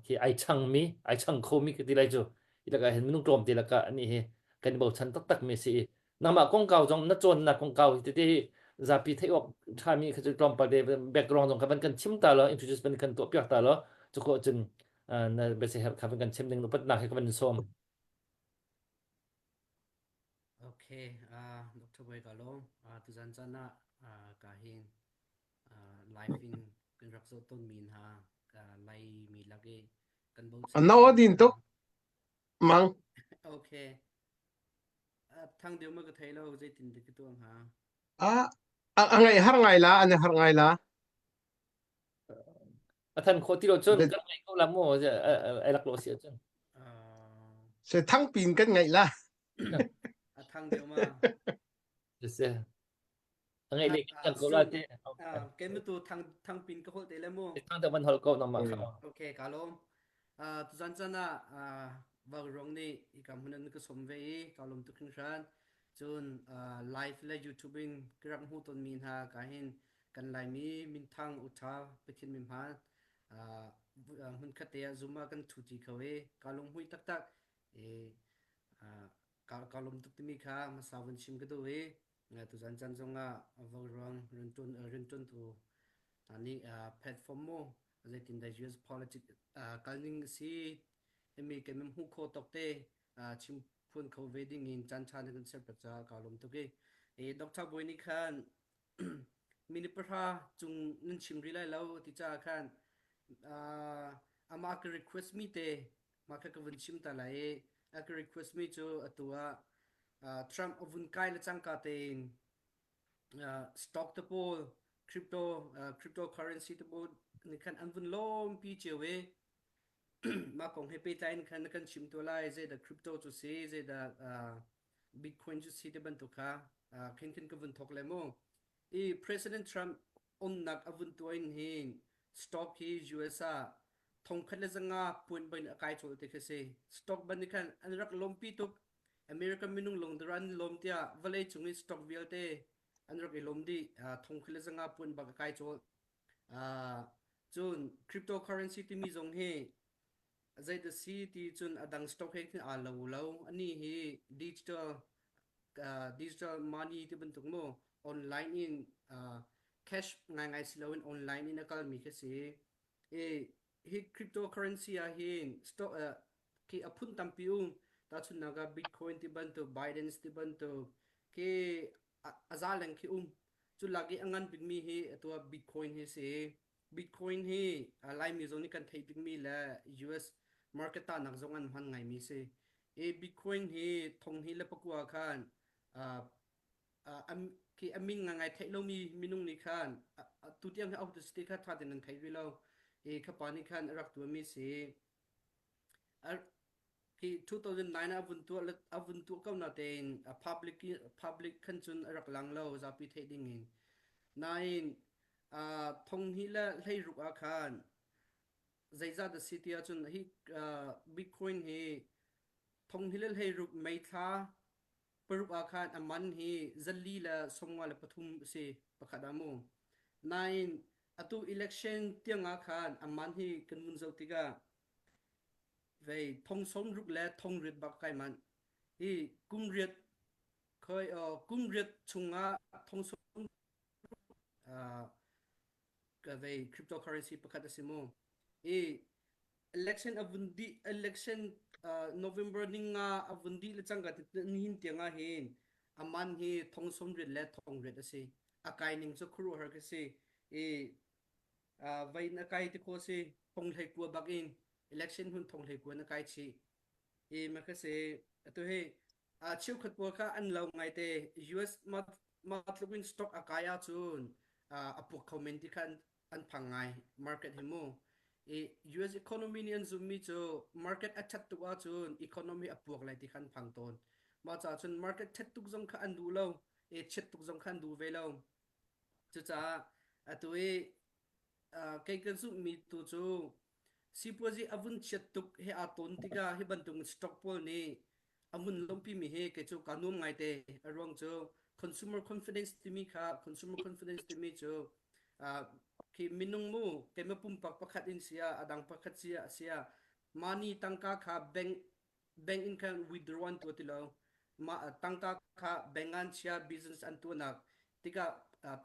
khi ai changmi ai chang khomi ka ti lai cu hi lakah hin minung tlawmte lakah ani hi kan i bochan taktak mi si i nangmah kongkau zong na cawnnak kongkau hi tete hi zapi theih awk ṭhami kha cu tlawmpal te background zong kha van kan chim ta law introduce van kan tuah piak ta law cu khawh cun na biasiherh kha van kan chim ding upatnak he ka van sawm. Okay, uh, Dr. Boy ka lawm. Uh, tuzan caan ah uh, ka hin uh, live in kan rak zoh tawnmi hna uh, Laimi lak i kan bochan No din tuk mang. Okay. Thang deuh ma ka thei lo zeitin dik ka tuah hnga. A a ngai har ngai la an har ngai la. A than khawh ti lo cun kan ngaih ko la mu ai lak lo si ahcun. Se thang pin kan ngaih la. A thang deuh ma. Se. A ngaih le kan ko la te. Ke mu tu thang thang pin ka hol te le mu. Thang deuh van hol ko nangmah kha. Okay ka lawm. Tuzan caan ah Vauruang nih hika hmun an ka sawm ve i kaa lawm tuk hringhran. Cun live le YouTube in ka rak hmuh tawnmi hna ka hin kan Laimi minthang uṭha Pathian mihmaan hmunkhat te ah Zoom ah kan ṭhuṭi kho i kaa lunghmuih taktak. I kaa lawm tuk timi kha hmasa vun chim ka duh i tuzan caan zongah Vauruang rianṭuantu hna nih platform mu zeitindah US politics kalning a si timi kan hmuh khawh tawk te chim phuan kho ve ding in caan ṭha na kan serpiak caah kaa lawm tuk i Dr. Bawi nih khan minute pahra cung nan chim rih lai lo ti caah khan amah ka request mi te mah kha ka vun chim ta lai i a ka request mi cu atu ah Trump a vun kai le cangka tein stock te pawl crypto cryptocurrency te pawl nih khan an vun lawmpi cio i mah kong he pehtlai in khan na kan chim tuah lai zeidah crypto cu si zeidah bitcoin cu si te bantuk kha khin khin ka vun thok le mu i President Trump umnak a vun tuah in hin stock hi US ah thongkhat le zanga puan bain a kai chol te khi si stock ban ni khan an rak lawmpi tuk American minung lung dara an lawm tiah vawlei cung i stock vialte an rak i lawm dih thongkhat le zanga puan bak a kai chol cun cryptocurrency timi zong hi zeidah si ti cun a dang stock he khin aa lo lo ani hi digital digital money ti bantuk mu online in cash ngaingai si loin online in a kalmi khi si i hi cryptocurrency ah hin stock khi a phun tampi um tahchunhnak ah bitcoin ti bantuk Binance ti bantuk khi a za leng khi um cu lak i a ngan bikmi hi atu ah bitcoin hi si bitcoin hi Laimi zong nih kan theih bikmi le US market tahnak zong an hman ngaimi si i bitcoin hi thong hi le pakua khan. Khi a min ngai theih lomi minung nih khan tu tiang hi ahodah si ti kha ṭha tein an thei rih lo. I kha pa nih khan a rak tuahmi si. Khi 2009 ah a vun tuah a vun tuah ko natein public public khan cun a rak lang lo zapi theih ding in. Nain thong hnih le 16 ah khan zeizat a si ti ahcun hi Bitcoin hi thong hnih le 16 May thla paruk ah khan a man hi 453 a si pakhat ah mu. Nain atu election tiang ah khan a man hi kan vun zoh tikah vei thong 60 le thong riat bak kai manh. Hi kum riat khoi kum riat chungah thong sawm ka vei cryptocurrency pakhat a si mu. I election a vun dih election November ninga a vun dih le cangka nihin tiang ah hin a man hi thong 80 le thong riat a si. A kai ning cu khuaruahhar ka si. I vei na kai ti kho si thong hlei kua bak in election hun thong hlei kua na kai chih. I ma ka si atu hi cheukhat pawl kha an lo ngaite US ma ma tluk in stock a kai ahcun a puak kho men ti kha an phang ngai market hi mu. I US economy nih an zummi cu market a ṭhat tuk ahcun economy a puak lai ti kha an phang tawn. Mah caah cun market ṭhat tuk zong kha an duh lo, i chiat tuk zong kha an duh ve lo. Cucaah atu i kei ka zumhmi tu cu sipuazi a vun chiat tuk he aa tawn tikah hi bantuk stock pawl nih a vun lawmhpimi hi kei cu kaa nuam ngaite. A ruang cu consumer confidence timi kha consumer confidence timi cu khi minung mu keimah pumpak pakhat in sia a dang pakhat sia sia money tangka kha bank bank in khan withdraw an tuah ti lo. Mah tangka kha bank an chia business an tuahnak tikah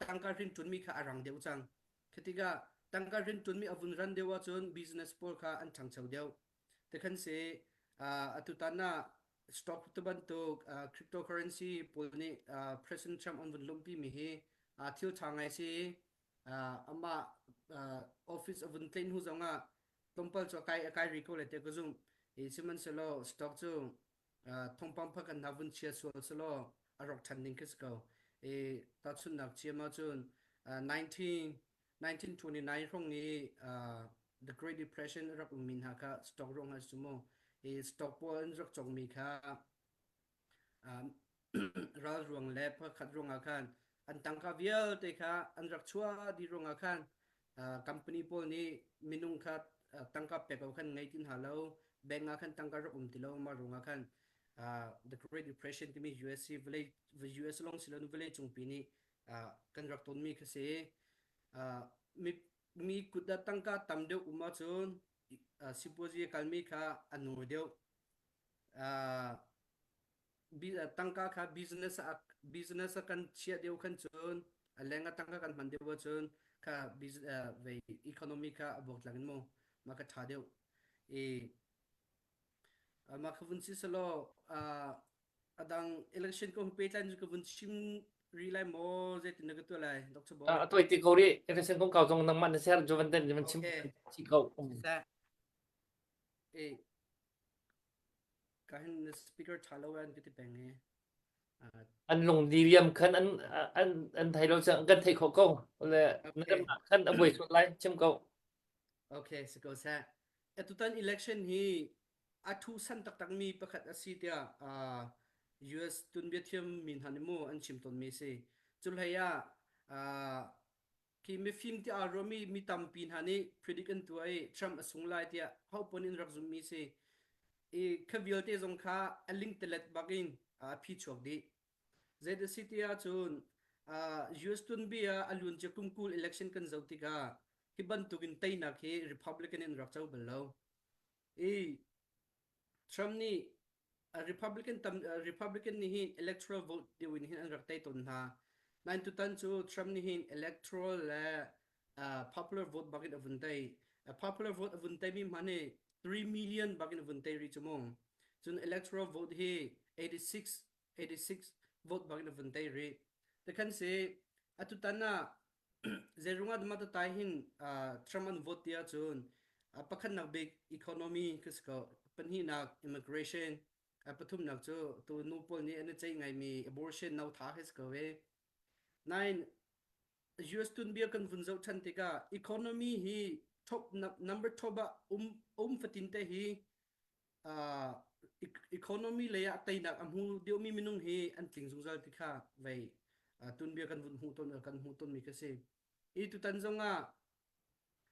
tangka rinṭunmi kha a rang deuh cang. Khi tikah tangka rinṭunmi a vun ran deuh ahcun business pawl kha an ṭhangcho deuh. Tikhan si atutan ah stock tu bantuk cryptocurrency pawl nih President Trump an vun lumpi mi hi thil ṭha ngai si. Amah office a vun tlaih hnu zongah tlawmpal cu a kai a kai rih ko lai tiah ka zumh. I sihmanhsehlaw stock cu thawngpang phak kan hna vun chia sual selaw a rawk ṭhan ding khi si ko. I tahchunhnak chiam ahcun 19 1929 hrawng i The Great Depression a rak ummi hna kha stock ruangah a si mu. I stock pawl an rak cawkmi kha ral ruang le pakhat ruangah khan an tangka vialte kha an rak chuah dih ruangah khan company pawl nih minung kha tangka pek lo khan ngei ti hna lo bank ah khan tangka rak um ti lo mah ruangah khan the Great Depression timi US vawlei US lawng si lo vawlei cungpi nih kan rak tonmi kha si mi mi kut ah tangka tam deuh um ahcun sipuazi a kalmi kha a nur deuh tangka kha business ah business ah kan chiah deuh khan cun a leng ah tangka kan hman deuh ahcun kha vei economy kha a buak tlang in mu mah ka ṭha deuh i mah kha vun si selaw a dang election ko pehtlai cu ka vun chim rih lai maw zeitin na ka tuah lai Dr. Boy A toi ti ko rih election kong kau zong nangmah na ser ju van den van chim chi ko Eh Ka hin speaker ṭha lo an ka ti peng i. An lung diriam khan an an an thei lo cang kan theih khawh ko. Le na khan a buai sual lai chim ko. Okay, si ko seh. Atutan election hi a thu san taktak mi pakhat a si tiah uh, US tunbia thiam mi hna nih mu an chim tawn mi si. Cu hlei ah uh, Khi mifim ti aa ruahmi mi tampi hna nih predict an tuah i Trump a sung lai tiah hopawn in rak zumhmi si. I kha vialte zong kha a lingtelet bak in a phi chuak dih. Zei si ti ahcun US tuanbia ah a luancia kum 20 election kan zoh tikah hi bantuk in teinak hi Republican in rak co bal lo. I Trump nih Republican tam Republican nih hin electoral vote deuh in hin an rak tei tawn hna. Nain tutan cu Trump nih hin electoral le uh, popular vote bak in a vun tei. Uh, popular vote a vun tei mi hmanh hi 3 million bak in a vun tei rih cu mu. Cun electoral vote hi 86 86 vote bak in a vun tei rih. Tekhan si atutan ah Zeirung ah dah tai hin Trump an vote ti ahcun pakhatnak bik economy ka si ko, pahnihnak immigration. A pathumnak cu tu nu pawl nih an i ceih ngaimi abortion no tha hi si ko e. Nain US tuanbia kan vun zoh ṭhan tikah economy hi top number top ah um um fatin te hi uh, economy lei ah teinak a hmu deuhmi minung hi an tling zungzal ti kha vei uh, tuanbia kan vun hmuh ton kan hmuh tonmi ka si. I tutan zong ah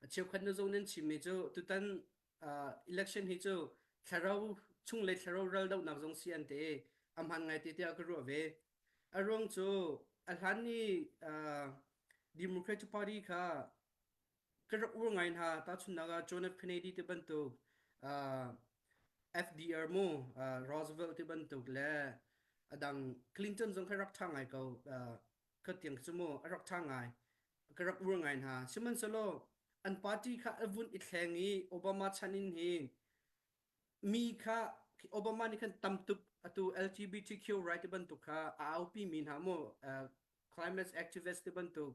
a cheukhat na zong nan chimmi cu tutan uh, election hi cu thlarau chung le thlarau ral dohnak zong si an te a hman ngai te tiah ka ruah ve. A ruang cu a hlan ni uh, Democratic Party kha ka rak ur ngai hna. Tahchunhnak ah John F. Kennedy te bantuk uh, FDR mu uh, Roosevelt te bantuk le a dang Clinton zong kha rak ṭha ngai ko. Uh, ka tiang cu mu a rak ṭha ngai. Ka rak ur ngai hna. Sihmanhsehlaw an party kha a vun i thleng i Obama chan in hi mi kha Obama nih khan tam tuk atu LGBTQ right ti bantuk kha a aupi mi hna mu uh, climate activist ti bantuk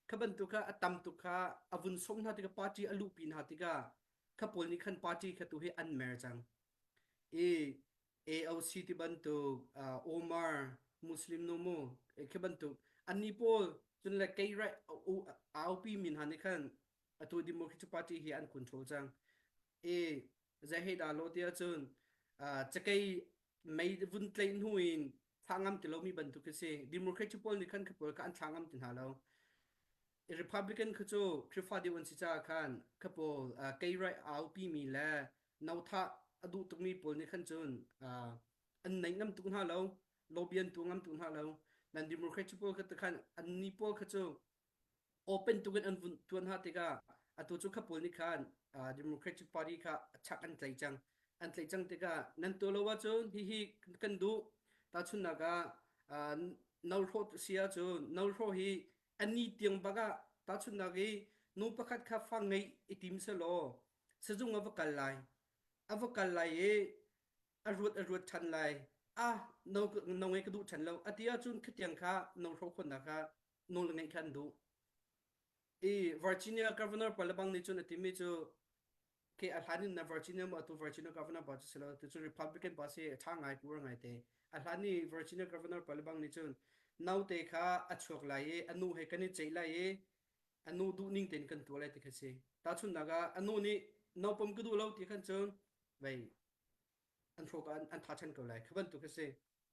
kha bantuk kha a tam tuk kha a vun song hna tikah party a luhpi hna tikah kha pawl nih khan party kha tu hi an mer cang i AOC ti bantuk uh, Omar Muslim nu mu khi bantuk anni pawl cun le kei right aupi min hna nih khan atu Democratic Party hi an control cang i zei hei dah lo ti ahcun uh, cakei mei vun tlaih hnu in thla ngam ti lomi bantuk khi si Democratic pawl nih khan kha pawl kha an thla ngam ti hna lo Republican kha cu Khrihfa deuh an si caah khan kha pawl uh, kei right aupi mi le no thah a duh tukmi pawl nih khan cun uh, an nei ngam tuk hna lo lobby an tu ngam tuk hna lo nan Democratic pawl kha khan an ni pawl kha cu open tuk in an vun tuan hna tikah atu cu kha pawl nih khan uh, Democratic Party kha chak an tlai cang an tlaih cang tikah nan tuah lo ahcun hihi kan duh tahchunhnak ah uh, no hrawh si ahcun no hrawh hi ani tiang bak ah tahchunhnak i nu pakhat kha fa ngeih i tim selaw sizung a va kal lai a va kal lai i a ruat a ruat ṭhan lai ah no no ngeih ka duh ṭhan lo a ti ahcun khatiang kha no hrawh khawhnak kha nawl ngeih kha an duh i Virginia governor pa lebang nih cun a timi cu ke a hlan in na Virginia mu atu Virginia governor pa cu si lo tu cu Republican pa si ṭha ngai pur ngai te a hlan i Virginia governor pa lebang nih cun naute kha a chuak lai i a nu he kan i ceih lai i a nu duh ning tein kan tuah lai ti kha si tahchunhnak ah a nu nih naupam ka duh lo ti khan cun vei an hrawk an an tha ṭhan ko lai kha bantuk a si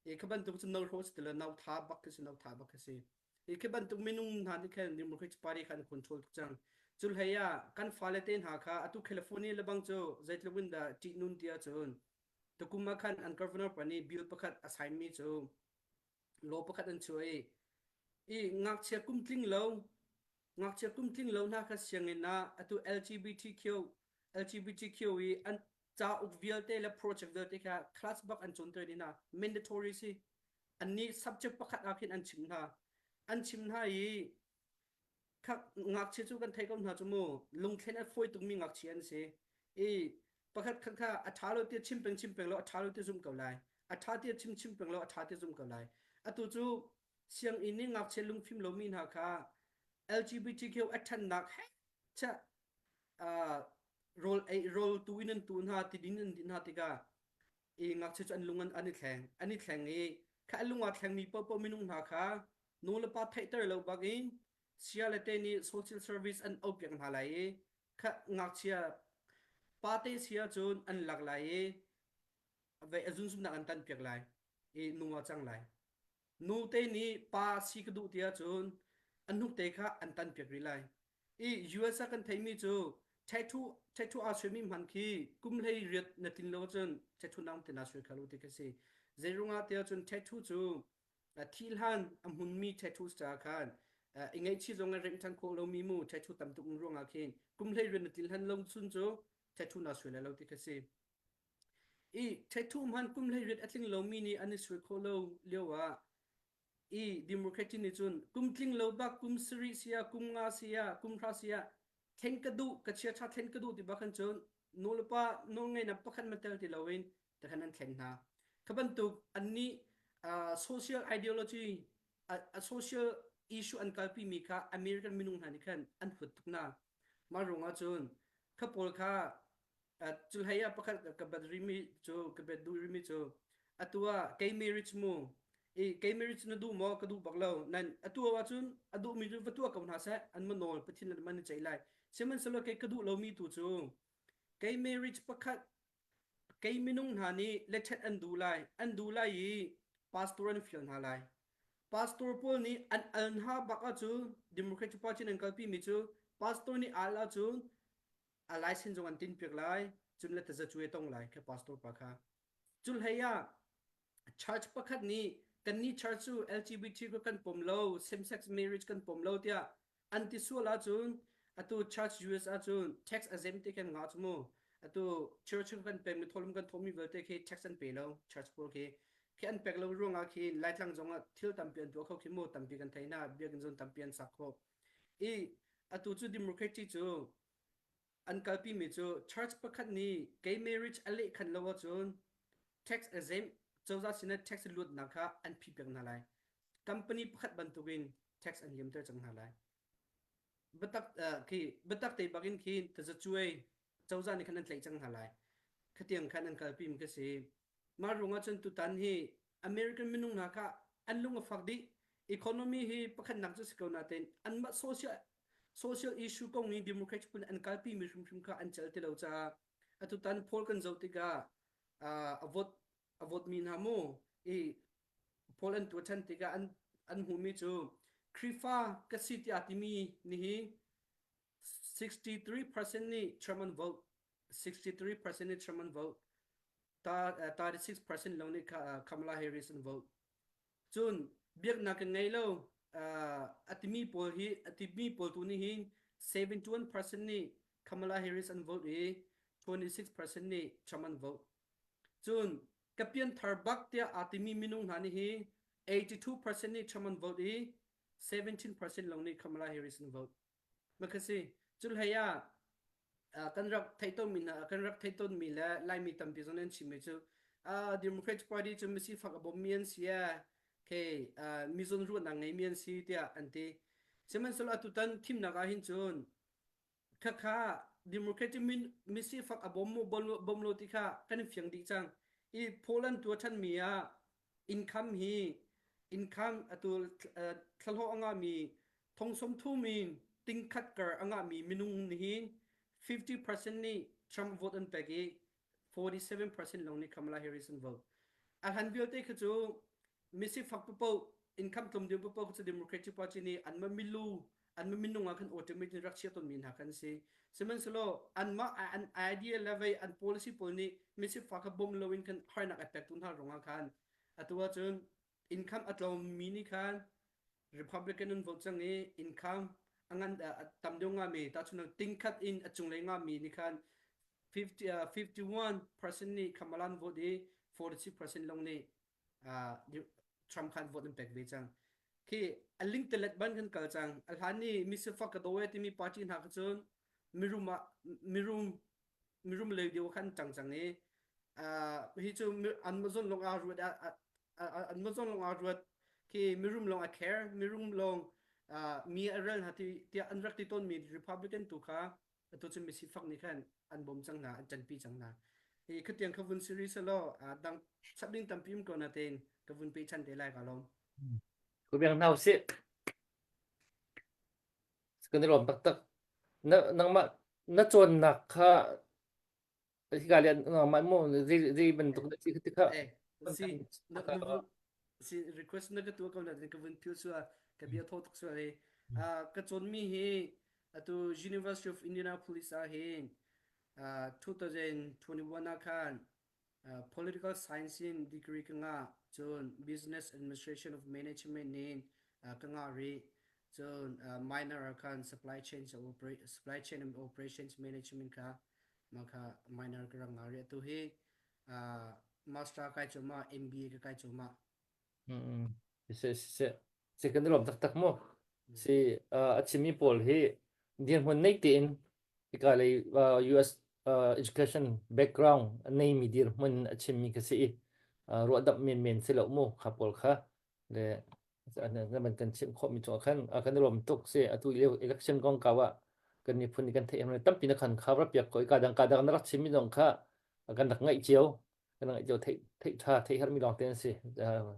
i kha bantuk cu no hrawh si ti lo no tha bak khi si no tha bak khi si i khi bantuk minung hna nih khan Democratic Party kha an control tuk cang cu hlei ah kan fale te hna kha atu California le bang cu zeitluk in dah ṭihnun ti ahcun tukum ah khan an governor pa nih bill pakhat a sign mi cu law pakhat an chuah i i ngakchia kum tling lo ngakchia kum tling lo hna kha sianginn ah atu LGBTQ LGBTQ i an cauk vialte le project vialte kha class bak an cawnter dih hna mandatory si annih subject pakhat ah khin an chim hna an chim hna i kha ngakchia cu kan theih ko hna cu mu lungthlen a fawi tukmi ngakchia an si i pakhat khat kha a ṭha lo tiah chim peng chim peng lo a ṭha lo tiah zum ko lai a ṭha tiah chim chim peng lo a ṭha tiah zum ko lai atu cu sianginn i ngakchia lungfim lomi hna kha LGBTQ a ṭhannak he cha rawl ei rawl tu in an tu hna tidin an din hna tikah i ngakchia cu an lung an, an i thleng an i thleng i kha an lung aa thlengmi paohpaoh minung hna kha nu le pa theihter lo bak in sia le te nih social service an aupiak hna lai i kha ngakchia pate sia cun an lak lai i vei a zunzumnak an tan piak lai i nu ah cang lai Nute nih pa si ka duh ti ahcun an hnukte kha an tanpiak rih lai. I US ah kan theihmi cu tattoo tattoo aa suaimi hman khi kum 18 na tlin lo ahcun tattoo nang te naa suai kho lo ti khi si. Zeiruangah ti ahcun tattoo cu thi hlan a hmunmi tattoo caah khan i ngaihchih zong a remh ṭhan khawh lomi mu tattoo tam tuk ruangah khin kum 18 na tlin hlan lo chun cu tattoo naa suai lai lo ti khi si. I tattoo hman kum 18 a tling lomi nih an i suai khawh lo lio ah i Democratic nih cun kum tling lo bak kum sarih si ah kum nga si ah kum hra si ah thlen ka duh ka chia tha thlen ka duh ti bak khan cun nu le pa nawlngeihnak pakhat ma tel ti loin takhan an thlen hna. Kha bantuk annih uh, social ideology a social issue an kalpi mi kha American minung hna nih khan an huat tuk na. Mah ruangah cun kha pawl kha Cu hlei ah pakhat ka bat rihmi cu ka bet duh rihmi cu. Atu ah kei marriage mu i kei marriage na duh maw ka duh bak lo nan atu ahcun a duhmi cu va tuah ko hna seh an ma nawl Pathian le man ceih lai sihmanhsehlaw kei ka duh lomi tu cu kei marriage pakhat kei minung hna nih lethet an duh lai an duh lai i pastor an fial hna lai pastor pawl nih an al hna bak ahcun Democratic Party nan kalpi mi cu pastor nih al ahcun a license zong an tin piak lai cun le tazacuai tong lai kha pastor pa kha Cu hlei ah church pakhat nih kannih church cu LGBT kha kan pom lo, same sex marriage kan pom lo tiah an ti sual ahcun atu church US ahcun tax a zem ti khan ngah cu mu. Atu church kan pekmi tholum kan thawhmi vialte khi tax an pe lo church pawl khi. Khi an pek lo ruangah khi Laitlang zongah thil tampi an tuah kho khi mu tampi kan thei hna biakinn zong tampi an sak khawh. I atu cu democracy cu an kalpimi cu church pakhat nih gay marriage a lehkhan lo ahcun tax exempt cozah sinah tax luatnak kha an phih piak hna lai. Company pakhat bantukin tax an liamter cang hna lai. Biatak uh, khi biatak te bakin khi tazacuai cozah nih khan an tlaih cang hna lai. Khatiang khan an kalpi mi ka si. Mah ruangah cun tutan hi American minung hna kha an lung a fak dih. Economy hi pakhatnak cu si ko nain anmah social social issue kong i Democrats phun an kalpi mi hrimhrim kha an cel ti lo caah atutan poll kan zoh tikah a vote a vote mi hna mu i poll an tuah ṭhan tikah an an hmuhmi cu Khrihfa ka si tiah timi nihi 63% nih Trump an vote 63% nih Trump an vote 36% lawng nih Kamala Harris an vote. Cun biaknak kan ngei lo a timi pawl hi a timi pawl tu nih hin 71% nih Kamala Harris an vote i 26% nih Trump an vote. Cun ka pianthar bak tiah aa timi minung hna nih hi 82% nih Trump an vote i 17% lawng nih Kamala Harris an vote. Makasi cu hlei ah kan rak theih tawnmi hna kan rak theih tawnmi le Laimi tampi zong an chimmi cu Democrat Party cu misifak a bawmmi an si ke mi zawnruahnak ngeimi an si tiah an ti. Sihmanhsehlaw atutan thimnak ah hin cun khakha Democratic misifak a bawm maw bawm lo ti kha kan fiang dih cang. I Poland tuah ṭhanmi ah income hi income atu thlahlawh a ngahmi thong 30 in tingkhat kar a ngahmi minung nih 50% nih Trump vote an pek i 47% lawng nih Kamala Harris an vote. A hlan vialte kha cu misifak papoh income tlawm deuh papoh cu Democratic Party nih anmah milu anmah minung ah khan automatic in rak chia tawnmi hna kan si. Sihmanhsehlaw anmah an idea le vei an policy pawl nih misifak kha bawm loin khan harnak a pektu hna ruangah khan atu ahcun income a tlawmmi nih khan Republican an vote cang i income a ngan a tam deuh ngami tahchunhnak tingkhat in a cunglei ngami nih khan 50, uh, 51% nih Kamala an vote i 46% lawng nih uh, Trump khan vote an pek ve cang. Khi a ling telet ban kan kal cang. A hlan ni misifak ka dawe timi party hna kha cun mirum ah mirum mirum lei deuh khan ṭang cang i hi cu Amazon lawng aa ruat Amazon lawng aa ruat khi mirum lawng a care mirum lawng mi a rel hna tiah an rak ti tawnmi Republican tu kha atu cu misifak nih khan an bawm cang hna an ṭanpi cang hna hi khatiang kha vun siri selaw dang chap ding tampi um ko na tein ka vun pe chan te lai ka lawm Ku biang hna usih. Kan i lawm taktak. Na nangmah na cawnnak kha hika le nangmah maw zei zei bantuk na si ti kha Eh, si na na vun si request na ka tuah ko na ka vun phil sua ka bia tho tuk sua he ah ka cawnmi hi atu University of Indianapolis ah hin ah 2021 ah khan Political science in degree ka ngah. Cun business administration of management in ka ngah rih. Cun minor ah khan supply chain supply chain and operations management kha mah kha minor ka rak ngah rih. Atu hi master kai cuahmah, MBA ka kai cuahmah. Mm. Si si si kan i lawm taktak mu. Si a chimmi pawl hi dirhmun nei tein hika lei US education background a neimi dirhmun a chimmi ka si i ruahdamh menmen si lo mu kha pawl kha le na ban kan chimh khawhmi cungah khan kan i lawm tuk si atu election kong kau ah kan miphun nih kan theih tampi na khan kha rak piak ko i ka dang ka dang na rak chimmi zong kha kan rak ngaih cio. Kan ngai jo theih theih tha theih har mi lawng te an si.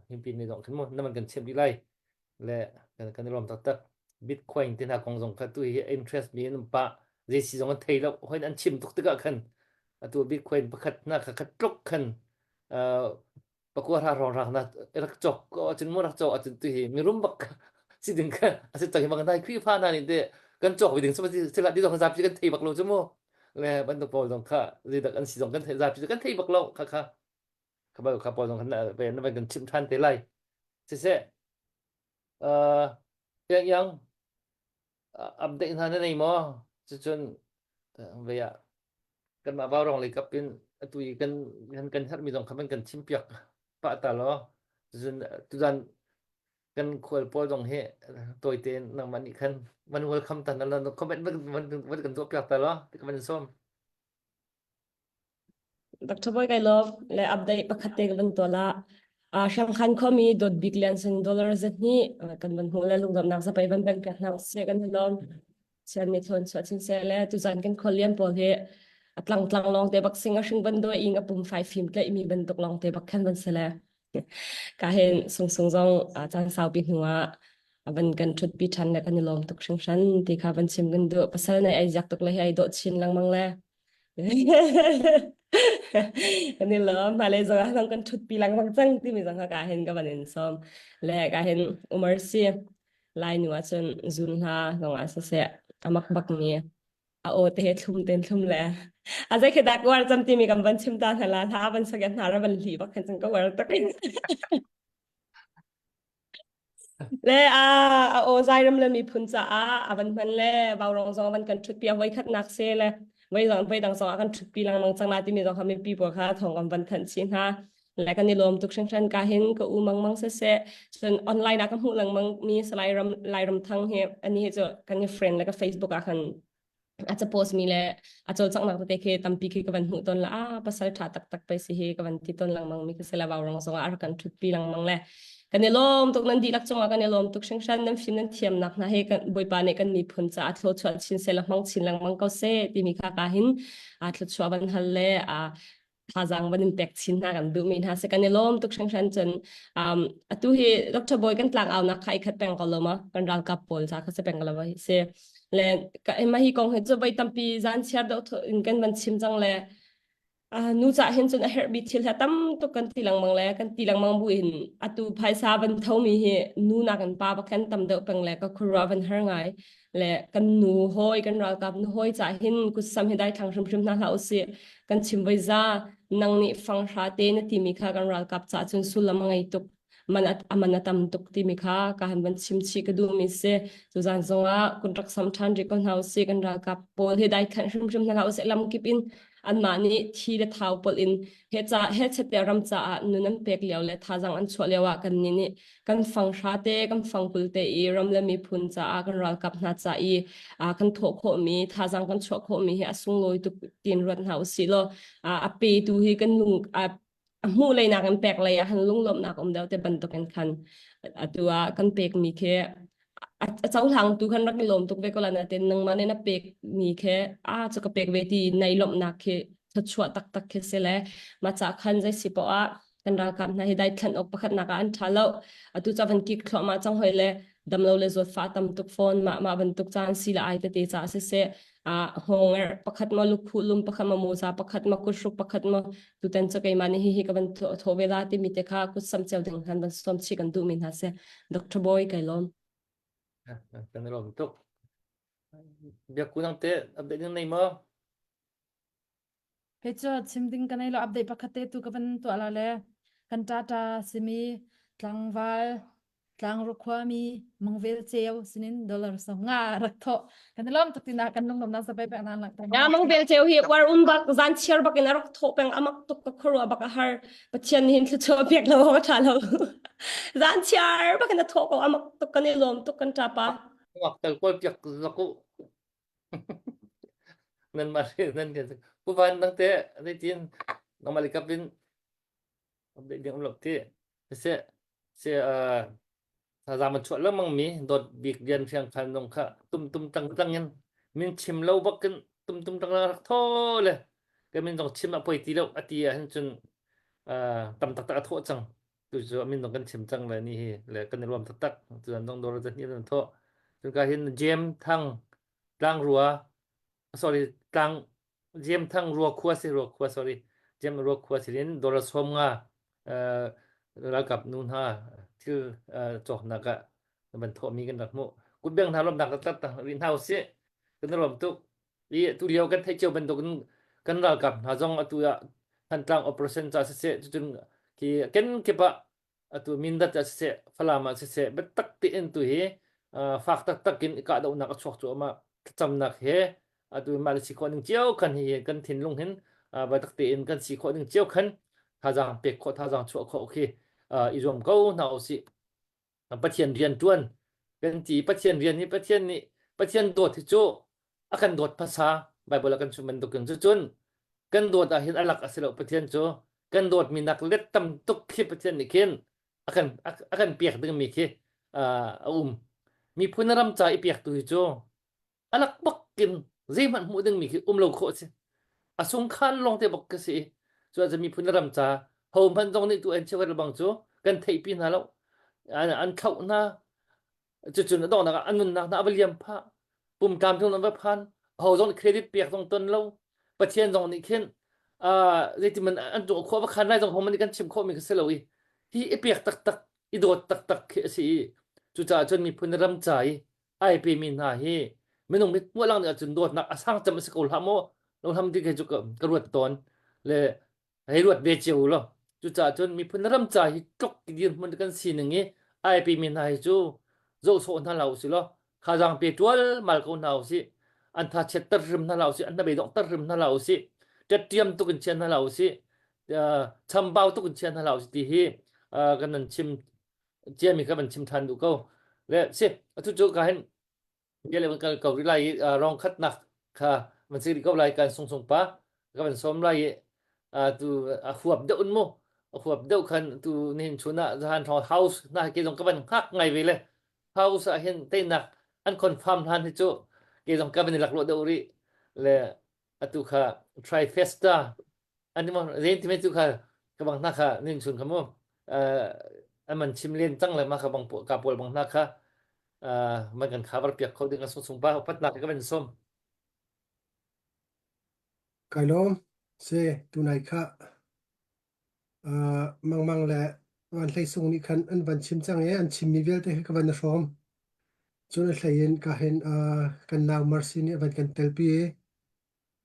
Himpi ni zong khin mu naman kan chim dih lai. Le kan kan i lawm taktak. Bitcoin te hna kong zong kha tu hi interest mi an um pah. Zei si zong an thei lo. Hoin an chim tuk tikah khan atu Bitcoin pakhat na kha khat tluk khan pakua ra rong rang na rak cawk ko acun mu rak cawk acun tu hi mirum bak si ding kha asi cang hi bang nai Khrihfa hna nih te kan cawk ve ding sima sila di zong zapi kan thei bak lo chu mu le bantuk pawl zong kha zeidak an si zong kan thei zapi kan thei bak lo kha kha kha bal kha pawl zong khan ve na van kan chim than te lai siseh uh yang yang update hna na nei maw cucun ve ah kanmah Vaurawng lei kap in atu i kan kan kan herhmi zong kha van kan chimpiak pah ta law cun tuzan kan khual pawl zong hi tawi tein nangmah nih khan van welcome ta na la comment van van van kan tuah piak ta law ti ka van sawm. Dr. Boy kai love le update pakhat te ka van tuah la. Uh, Hrangkhan khuami dawt bik lian sin dollar zat ni kan van hmuh le lungdamnak zapai van bank piak hna usih kan lawm. Sian mi thawn chuah chin se le tuzan kan khual lian pawl hi a tlang tlang lawng te bak sing a hring ban doi ing a pum fai fim tlaih mi bantuk lawng te bak khan van se le. Ka hen sung sung zong caan saupi hnu ah van kan thut pi than le kan i lawm tuk hringhran ti kha van chim kan duh pasal nei ai ziak tuk le hi ai dawh chin lengmang le Kan i lawm. Hmailei zong ah kan ṭhutpi lengmang cang timi zong kha ka hin ka van in sawm. Le ka hin umar si Lai nu ahcun zun hla zong ah siseh a mak bak mi a aw te he thlum ten thlum le a zei khi dah ka uar cam timi kan van chim ta hna la hla van sak hna ra van hli bak khan cun ka uar tuk. Le a a aw Zairam le miphun caah a van hman le Vaurawng zong a van kan ṭhutpi a voikhatnak si le voi dang voi dang zong a kan ṭhutpi lengmang cang la timi zong kha mipi pawl kha thawng kan van thanh chih hna. Le kan i lawm tuk hringhran ka hin ka u mangmang siseh cun online ah ka hmuh lengmang mi Salai Ram Lairam Thang hi ani hi cu kan i friend le ka Facebook ah khan a ca post mi le a cawlcanghnak tete khi tampi khi ka van hmuh tawn la ah pasal tha taktak pei si hi ka van ti tawn lengmang mi ka si la vau rong zong ah a rak kan thutpi lengmang le kan i lawm tuk nan dihlak cungah kan i lawm tuk hringhran nan fim nan thiamnak hna hi kan Bawipa nih kan miphun caah thluachuah chin seh la hmang chin lengmang ko seh timi kha ka hin a thluachuah van hal le a thazaang van in pek chin hna kan duhmi hna si kan i lawm tuk hringhran cun um, atu hi Dr. Boy kan tlang aunak kha i khat peng ko lo ma kan ralkap pawl ca kha si peng ko lo si le ka ma hi kong hi cu voi tampi zan chiar do in kan van chim cang le uh, nu ca hin cun a herhmi thil ha tam tuk kan ti lengmang le kan ti lengmang bu in atu phaisa van thomi hi nu nakin pa ba kan tam deuh peng le ka khurwa van har ngai le kan nu hawi kan ralkap nu hawi ca hin kutsam hi dai thlang hrimhrim hna hlah usih kan chim voi za nang nih fang hra te na timi kha kan ralkap ca cun sullam a ngei tuk man a man a tam tuk timi kha ka han van chim chih ka duhmi si tuzan zongah kun rak sam ṭhan rih ko hna usih kan ralkap pawl hi dai thlanh hrimhrim hna hlah usih lamkip in anmah nih thi le thau pol in he ca he chete ram caah nun an pek lio le thazang an chuah lio ah kan nih nih kan fang hra te kan fang kul te i ram le miphun caah kan ralkap hna ca i kan thawh khawhmi thazang kan chuah khawhmi hi a sunglawi tuk tin ruat hna usih law a petu hi kan lung a hmuh lei nak in pek lei ah han lunglawmhnak um deuh te bantuk in khan atu ah kan pekmi khi a cohlang tu khan rak i lawm tuk ve ko la natin nangmah nih na pek mi khi a cu ka pek ve ti nei lawmhnak khi thluachuah taktak khi si le mah ca khan zei si poah ah kan ralkap hna hi dai thlan awk pakhat nak ah an ṭha lo atu ca van kik thluahmah cang hoi le damlo le zawtfah tam tuk fawn mah mah bantuk caan si le ai tete ca siseh a hngawnger pakhat ma lukhuh lum pakhat ma moza pakhat ma kuthruk pakhat ma tutan cu keimah nih hihi ka van thawh ve la timi te kha kut sam ceu ding han van sawm chih kan duhmi hna si Dr. Boy kai lawm kan i lawm tuk biak kunang te update ding nei maw Hei cu chim ding ka nei lo update pakhat te tu ka van tuah la le kan tata simi tlangval tlangru khuami mangvel ceu sinin dollar som nga rak thawh kan i lawm tuk tina kan lunglawmnak zapai pek nan langhter Ya mangvel ceu hi war um bak zan chiar bak in a rak thawh peng amak tuk ka khurwa bak a har pathian nih hin thluachuah pek lo ka tha lo zan chiar bak in a thawh ko amak tuk kan i lawm tuk kan tapa Ngak tel kawl piak zaku nan ma nan pu van nang te zeitin nangmah le kap in update ding um lo ti se se thazang man chuah lengmang mi dawt bik rian hriang khan nong kha tum tum tang tang in min chim lo bak in tum tum tang rak tho le ka min zong chim a poi ti lo ati ah hin cun. Tam taktak a thawh cang. Tu cu a min zong kan chim cang le ni hi le kan i ruam taktak. Cun dong dor zahnih an thawh. Cun ka hin Jem Thang Tlangrua sorry tlang Jem Thang Rua khua si Rua khua sorry Jem Rua khua si in dollar 50 ralkap nu hna thil cawknak ah van thawhmi kan rak hmuh. Kutbeng hna lawmnak taktak rih hna usih. Kan i lawm tuk. I tu lio kan theih cio bantuk in kan ralkap hna zong atu ah Thantlang operation ca siseh cucun khi kenkip ah atu Mindat ah siseh Falam ah siseh biatak tein tu hi fak taktak in kahdohnak a chuak cuahmah thlacamnak he atu mah le si khawh ning cio khan hi kan thinlung hin biatak tein kan si khawh ning cio khan thazaang pek khawh thazaang chuah khawh khi i zuam ko hna usih. Pathian rian ṭuan kan ti Pathian rian hi Pathian nih Pathian dawt hi cu a kan dawt hmasa Bible ah kan chim bantukin cucun kan dawt ah hin a lak a si lo Pathian cu kan dawtmi nak let tam tuk khi Pathian nih khin a kan a kan pek dingmi khi a um miphun ram ca i pek tu hi cu a lak bak in zeihmanh hmuh dingmi khi um lo khawh a si. A sungkhan lawng te bak ka si i cu ahcun miphun le ram ca ho hmanh zong nih tu an cheukhat lebang cu kan theihpi hna lo. An, an thlauh hna. Cucun a donghnak ah an nunnak hna a va liam phah. Pum tlamtling an va phan. Ho zong nih credit pek zong ton lo. Pathian zong nih khin uh, zeitin man an cung khua va khan lai zong ho man nih kan chim khawhmi kha si lo i hi i pek taktak i dawt taktak khi a si i cucaah cun miphun ram ca i ai pemi hna hi minung mit hmuh lang nih ahcun dawtnak a sang cem a si ko hlah maw lo hlam ti khi cu ka, ka ruat tawn le hei ruat ve cio lo cucaah cun miphun ram ca hi tluk dirhmun kan sining i ai pemi hna hi cu zoh sawh hna hlah usih law thazaang pe tual mal ko hna usih an tha chiatter hrim hna hlah usih an hnabei donghter hrim hna hlah usih ṭetṭiam tuk in chia hna hlah usih chambau tuk in chia hna hlah usih ti hi kan nan chim ciami kha van chim ṭhan duh ko. Le si, atu cu ka hin bia le van kal ko rih lai i rong khatnak kha van si rih ko lai kan sung sung pa ka van sawm lai i tu a huap deuh un mu a huap deuh khan tu nihin chun ah zahan thong house na ke zong ka van hngak ngai ve le house ah hin teinak an confirm hlan hi cu ke zong ka van i lak deuh rih le atu kha trifesta an mo ren ti me tu kha ka bang hna kha nin chun kha mu an man chim len cang le ma kha bang ka pawl bang hna kha man kan khabar piak kho ding sung sung pa patnak ka van som Kai lawm se tunai kha mangmang le van hlei sung nih khan an van chim cang i an chimmi vialte hi ka van hrawm cun a hlei in ka hin kan nau Mercy nih a van kan telpi i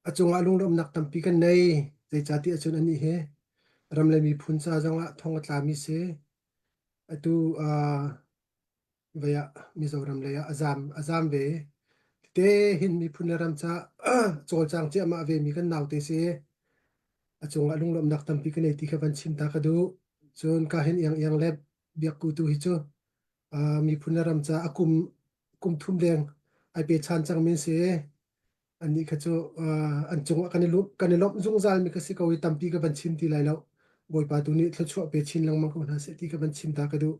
A cungah lunglawmhnak tampi kan nei. Zeicahtiah cun anih hi ram le miphun ca zongah thong a tlami si. Atu uh, vei ah Mizoram lei ah a zaam, a zaam ve. Tete hin miphun le ram ca cawlcang ciahmah ve mi kan naute si. A cungah lunglawmhnak tampi ka nei ti kha van chim ta ka duh. Cun ka hin iang iang le biakku tu hi cu uh, miphun le ram ca a kum kum thum leng ai pe chan cang min si. Annih kha cu an cungah kan i kan i lawmh zungzalmi ka si ko i tampi ka van chim ti lai lo. Bawipa tu nih thluachuah pe chin lengmang ko hna seh ti ka van chim ta ka duh.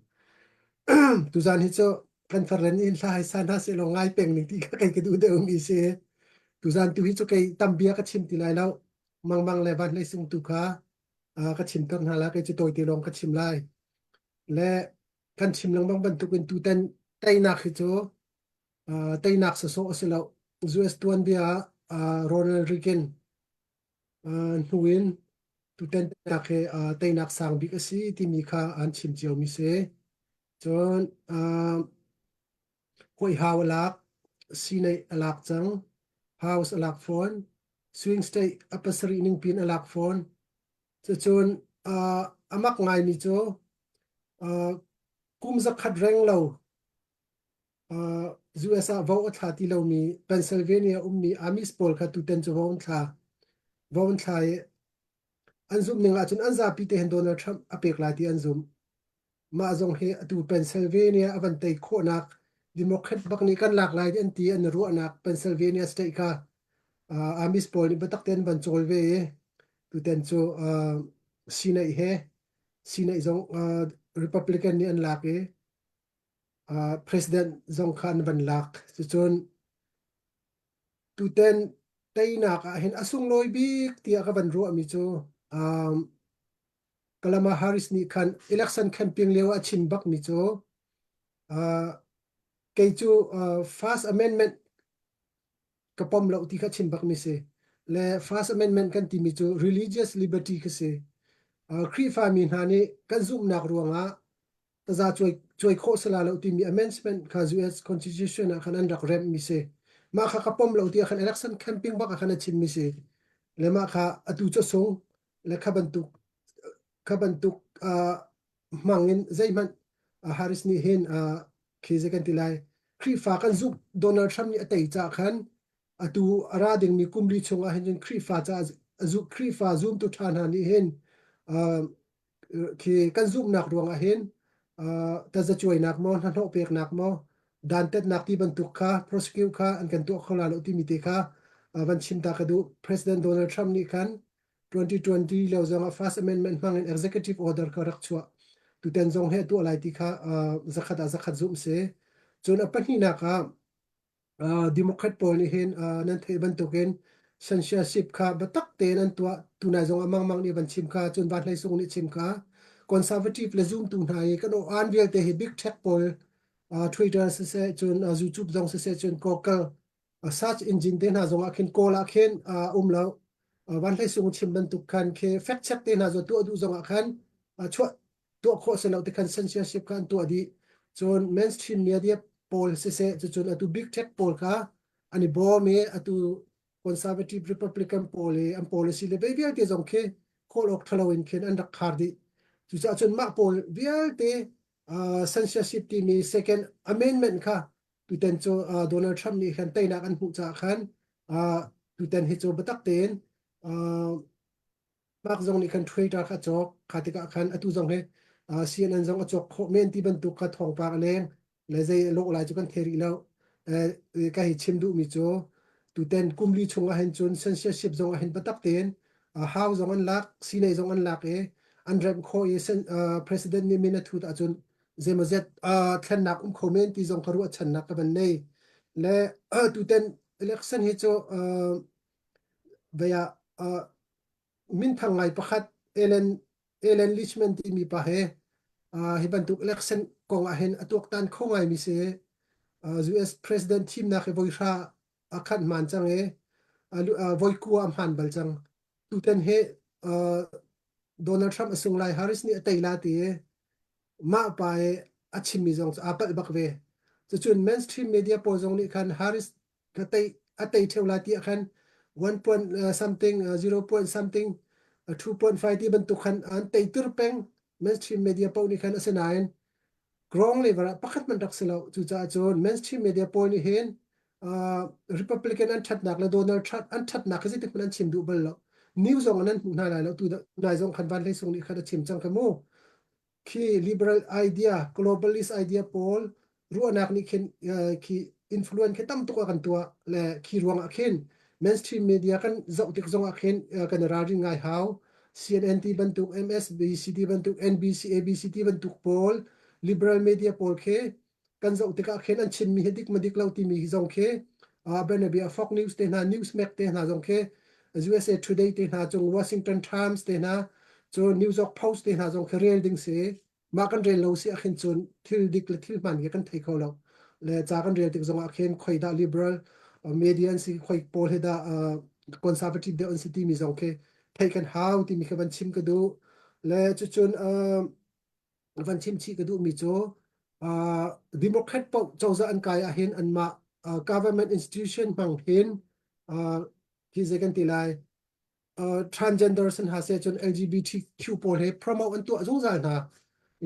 Tuzaan hi cu kan farlen in hla hai sa hna seh law ngai peng ning ti kha kei ka duh deuhmi si. Tuzaan tu hi cu kei tam bia ka chim ti lai lo. Mangmang le van hlei sung tu kha ka chimter hna lai. Kei cu tawite lawng ka chim lai. Le kan chim lengmang bantukin tutan teinak hi cu teinak sawsawh a si lo. US tuanbia ah Ronald Reagan hnu in tutan tak hi teinak sang bik a si timi kha an chim ciomi si. Cun Huaihau a lak, Senate a lak cang, House a lak fawn, Swing State a pasarih ningpin a lak fawn. Cucun a mak ngaimi cu kum zakhat reng lo US ah vo a thla ti lomi Pennsylvania ummi Amish pawl kha tutan cu vo an thla. Vo an thla i an zumh ning ahcun an zapi te hin Donald Trump a pek lai ti an zumh. Mah zong hi atu Pennsylvania a van tei khawhnak Democrat bak nih kan lak lai an ti an ruahnak Pennsylvania state kha uh, Amish pawl nih biatak tein van cawl ve i tutan cu uh, Senate he Senate zong uh, Republican nih an lak i uh, president zong kha an van lak. Cucun tuten teinak ah hin a sunglawi bik tiah ka van ruahmi cu um, Kalama Harris nih khan election campaign lio a chim bakmi cu uh, kei cu uh, First Amendment ka pom lo ti kha chim bakmi si. Le First Amendment kan timi cu religious liberty kha si. Uh, Khrihfa mi hna nih kan zumhnak ruangah taza cuai cuai khawh sala lo timi amendment kha US Constitution ah khan an rak remh mi si. Mah kha ka pom lo ti khan election campaign bak ah khan a chim mi si. Le mah kha atu cu sung le kha bantuk kha bantuk uh, hmang in zeihmanh uh, Harris nih hin uh, khi zei kan ti lai Khrihfa kan zumh Donald Trump nih a tei ca khan atu a ra dingmi kum li chung ah hin cun Khrihfa ca Khrihfa zumtu ṭha hna nih hin uh, khi kan zumhnak ruangah hin uh, tazacuainak maw hnahnawh peknak maw dantatnak ti bantuk kha prosecute kha an kan tuah kho la lo timi te kha uh, van chim ta ka duh President Donald Trump nih khan 2020 lio zong ah First Amendment hmang in executive order kha rak chuah tuten zong he tuah lai ti kha uh, zakhat ah zakhat zumh si cun a pahnihnak ah Uh, Democrat pawl nih hin uh, nan theih bantukin censorship kha biatak tein an tuah tunai zong amang mang nih van chim kha cun van hlei sung nih chim kha conservative le zumtu hna i kan an vialte hi big tech pawl uh, Twitter siseh cun uh, YouTube zong siseh cun Google uh, search engine te hna zong ah khin kawl ah khin uh, um lo uh, van hlei sung chim bantuk khan khi fact check te hna zo tuah duh zong ah khan uh, chuah tuah khawh si lo ti khan censorship kha an tuah dih cun mainstream media pawl siseh cucun atu big tech pawl kha an i bawm i atu conservative republican pawl i an policy le vei vialte zong khi khawl awk thalo in khin an rak khar dih cucaah cun mah pawl vialte uh, censorship timi second amendment kha tutan cu uh, Donald Trump nih khan teinak an hmuh caah khan uh, tutan hi cu biatak tein uh, Mark zong nih khan Twitter kha a cawk. Kha tikah khan atu zong hi uh, CNN zong a cawk khawh men ti bantuk kha thawngpang a leng. Le zei a lawh lai cu kan thei rih lo. Eh, ka hi chim duhmi cu tuten kum li chung ah hin cun censorship zong ah hin biatak tein uh, hau zong an lak, sinei zong an lak i an remh khawh i uh, president nih min a thut ahcun zeimawzet uh, thlennak um kho men ti zong ka ruahchannak ka van nei. Le uh, tuten election hi cu uh, vei ah uh, minthang ngai pakhat Ellen Ellen Lichman timi pa he uh, hi bantuk election kong ah hin a tuaktan kho ngaimi si. Uh, US president thimnak hi voi hra a khan hman cang i uh, voi kua a hman bal cang. Tutan hi uh, Donald Trump a sung lai Harris nih a tei la ti i mah pa i a chimmi zong cu aa palh bak ve. Cucun mainstream media pawl zong nih khan Harris ka tei a tei theu lai ti ah khan 1 point uh, something uh, 0 point something uh, 2.5 ti bantuk khan an tei tur peng mainstream media paoh nih khan asinain ground level ah pakhat man rak si lo cucaah cun mainstream media pawl nih hin uh, Republican an thatnak le Donald Trump an thatnak khi zeitik hmanh an chim duh bal lo news zong an hmuh hna lai lo tu nai zong khan van hlei sung nih khan a chim cang kha mu khi liberal idea globalist idea pawl ruahnak nih khin khi influence khi tam tuk a kan tuah le khi ruang ah khin mainstream media kan zoh tik zong ah khin kan ralrin ngai hau CNN ti bantuk MSNBC ti bantuk NBC ABC ti bantuk pawl liberal media pawl khi kan zoh tikah khin an chimmi hi dik ma dik lo timi zong khi bianabia Fox News te hna Newsmax te hna zong khi USA Today te hna cung Washington Times te hna cun New York Post te hna zong khi rel ding si mah kan rel lo si ah khin cun thil dik le thil hmaan hi kan thei kho lo le ca kan rel tik zong ah khin khoi dah liberal media an si khoi pawl hi dah conservative deuh an si timi zong khi theih kan hau timi kha van chim ka duh le cucun van chim chih ka duhmi cu uh, Democrat paoh cozah an kai ahhin anmah uh, government institution hmang hin uh, hi zei kan ti lai uh, transgender san ha se cun LGBTQ pawl he promote an tuah zungzal hna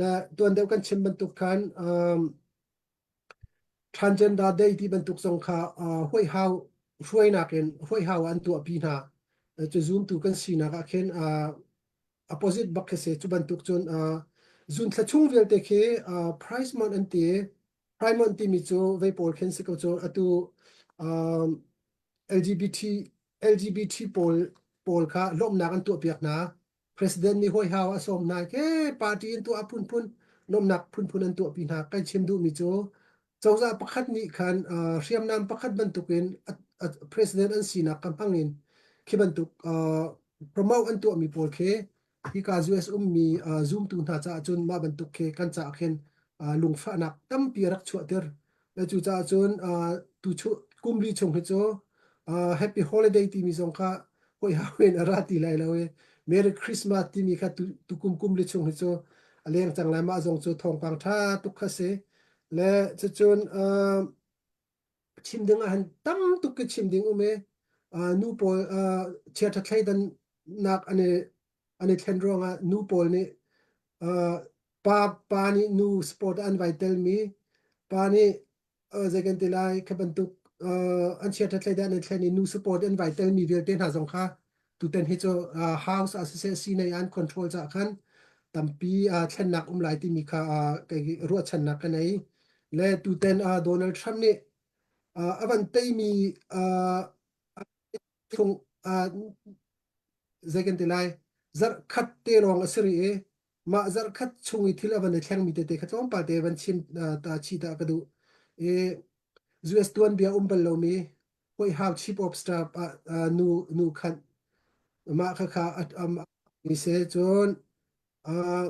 le tuan deuh kan chim bantuk khan um, transgender day ti bantuk zong kha uh, huaihau hruainak in huaihau an tuahpi hna cu zumtu kan sinak ah khin uh, opposite bak khi si cu bantuk cun uh, zun thla chung vialte khi uh, price month an ti prime month timi cu vei pawl khin si ko cu atu um, LGBT LGBT pawl pawl kha lawmhnak an tuahpiak hna President nih hawihau a sawm hna ke party in tuah phunphun lawmhnak phunphun an tuahpi hna kan chim duhmi cu cozah pakhat nih khan uh, hriamnam pakhat bantukin president an sinak ka hmang in khi bantuk uh, promote an tuahmi pawl khi. Hika US ummi uh, zumtu hna caah cun mah bantuk khi kan caah khin uh, lungfahnak tampi a rak chuahter. Le cucaah cun uh, tu chu kum li chung hi cu uh, Happy Holiday timi zong kha hoi hau in a ra ti lai lo i Merry Christmas timi kha tu, tu kum kum li chung hi cu a leng cang lai mah zong cu thawngpang ṭha tuk kha si. Le cucun uh, chim ding ah han tam tuk ke chim ding um i uh, nu pawl uh, chiaṭha thleidannak an i an i thlen ruangah nu pawl nih uh, pa pa nih nu sport an vai telmi pa nih uh, zei kan ti lai kha bantuk uh, an chiaṭha thleidan an i thlen i nu sport an vai telmi vialte hna zong kha tutan hi cu uh, house ah siseh sinei an control cah khan tampi uh, thlennak um lai timi kha uh, kei ruahchannak ka nei le tutan uh, Donald Trump nih uh, a van teimi uh, chung uh, zei kan ti lai zarh khat te lawng a si rih i mah zarh khat chung i thil a van i thlengmi tete kha tlawmpal te van chim uh, ta chi ta ka duh i US tuanbia um bal lomi White House Chief of Staff ah uh, nu nu khan mah kha kha um, mi se cun uh,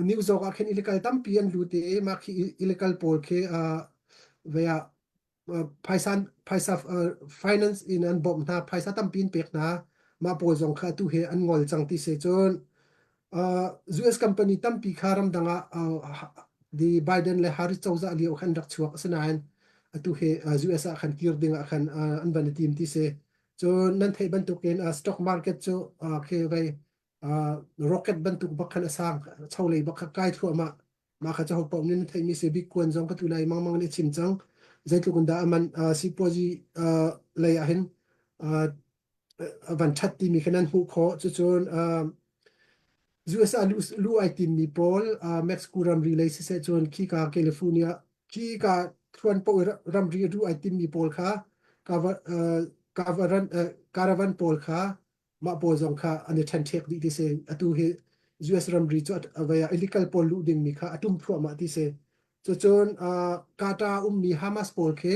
New York ah khin illegal tampi an lut i mah khi illegal pawl khi uh, vea phaisa phaisa finance in an bawmh hna phaisa tampi in pek hna mah pawl zong kha atu he an ngol cang ti se cun US company tampi kha ramdang ah di Biden le Harris cozah lio khan rak chuak asinain atu he US ah khan kir ding ah khan an van i tim ti si cun nan theih bantukin stock market cu khi vei rocket bantuk bak khan a sang cholei bak kha kai thluahmah mah kha caho paoh nih nan theihmi si Bitcoin zong ka tu lai mangmang nih a chim cang zeitluk in dah aman sipuazi lei ah hin van ṭhat timi kha nan hmuh khawh cucun US ah lu ai timmi pawl Mexico ramri lei siseh cun khika California khika thluan paoh ramri ru ai timmi pawl kha caravan pawl kha mah pawl zong kha an i ṭhenṭhek dih ti si. Atu hi US ramri cu a vei ah illegal pawl luh dingmi kha a ṭum thluahmah ti si. Cucun Qatar ummi Hamas pawl khi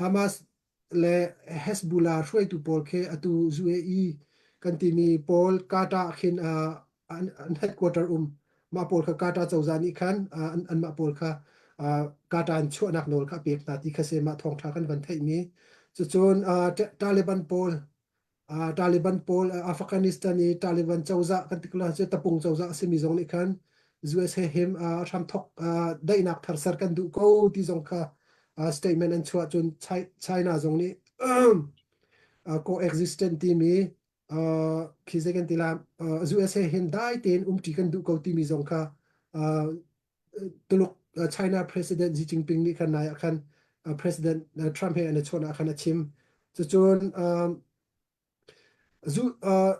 Hamas le Hezbollah hruaitu pawl khi atu UAE kan timi pawl Qatar khin an, an headquarter um mah pawl kha Qatar cozah nih khan an, anmah pawl kha Qatar in chuahnak nawl kha a pek hna ti kha si mah thawngṭha kan van theihmi. Cucun Taliban pawl Taliban pawl Afghanistan i Taliban cozah kan ti ko cu tapung cozah a simi zong nih khan US he him hramthok daihnak thar ser kan duh ko ti zong kha statement an chuah cun China zong nih coexistent timi khi zei kan ti la US he hin dai tein umṭi kan duh ko timi zong kha Tuluk China President Xi Jinping nih khan nai ah khan President Trump he an i chawnh ah khan a chim. Cucun zu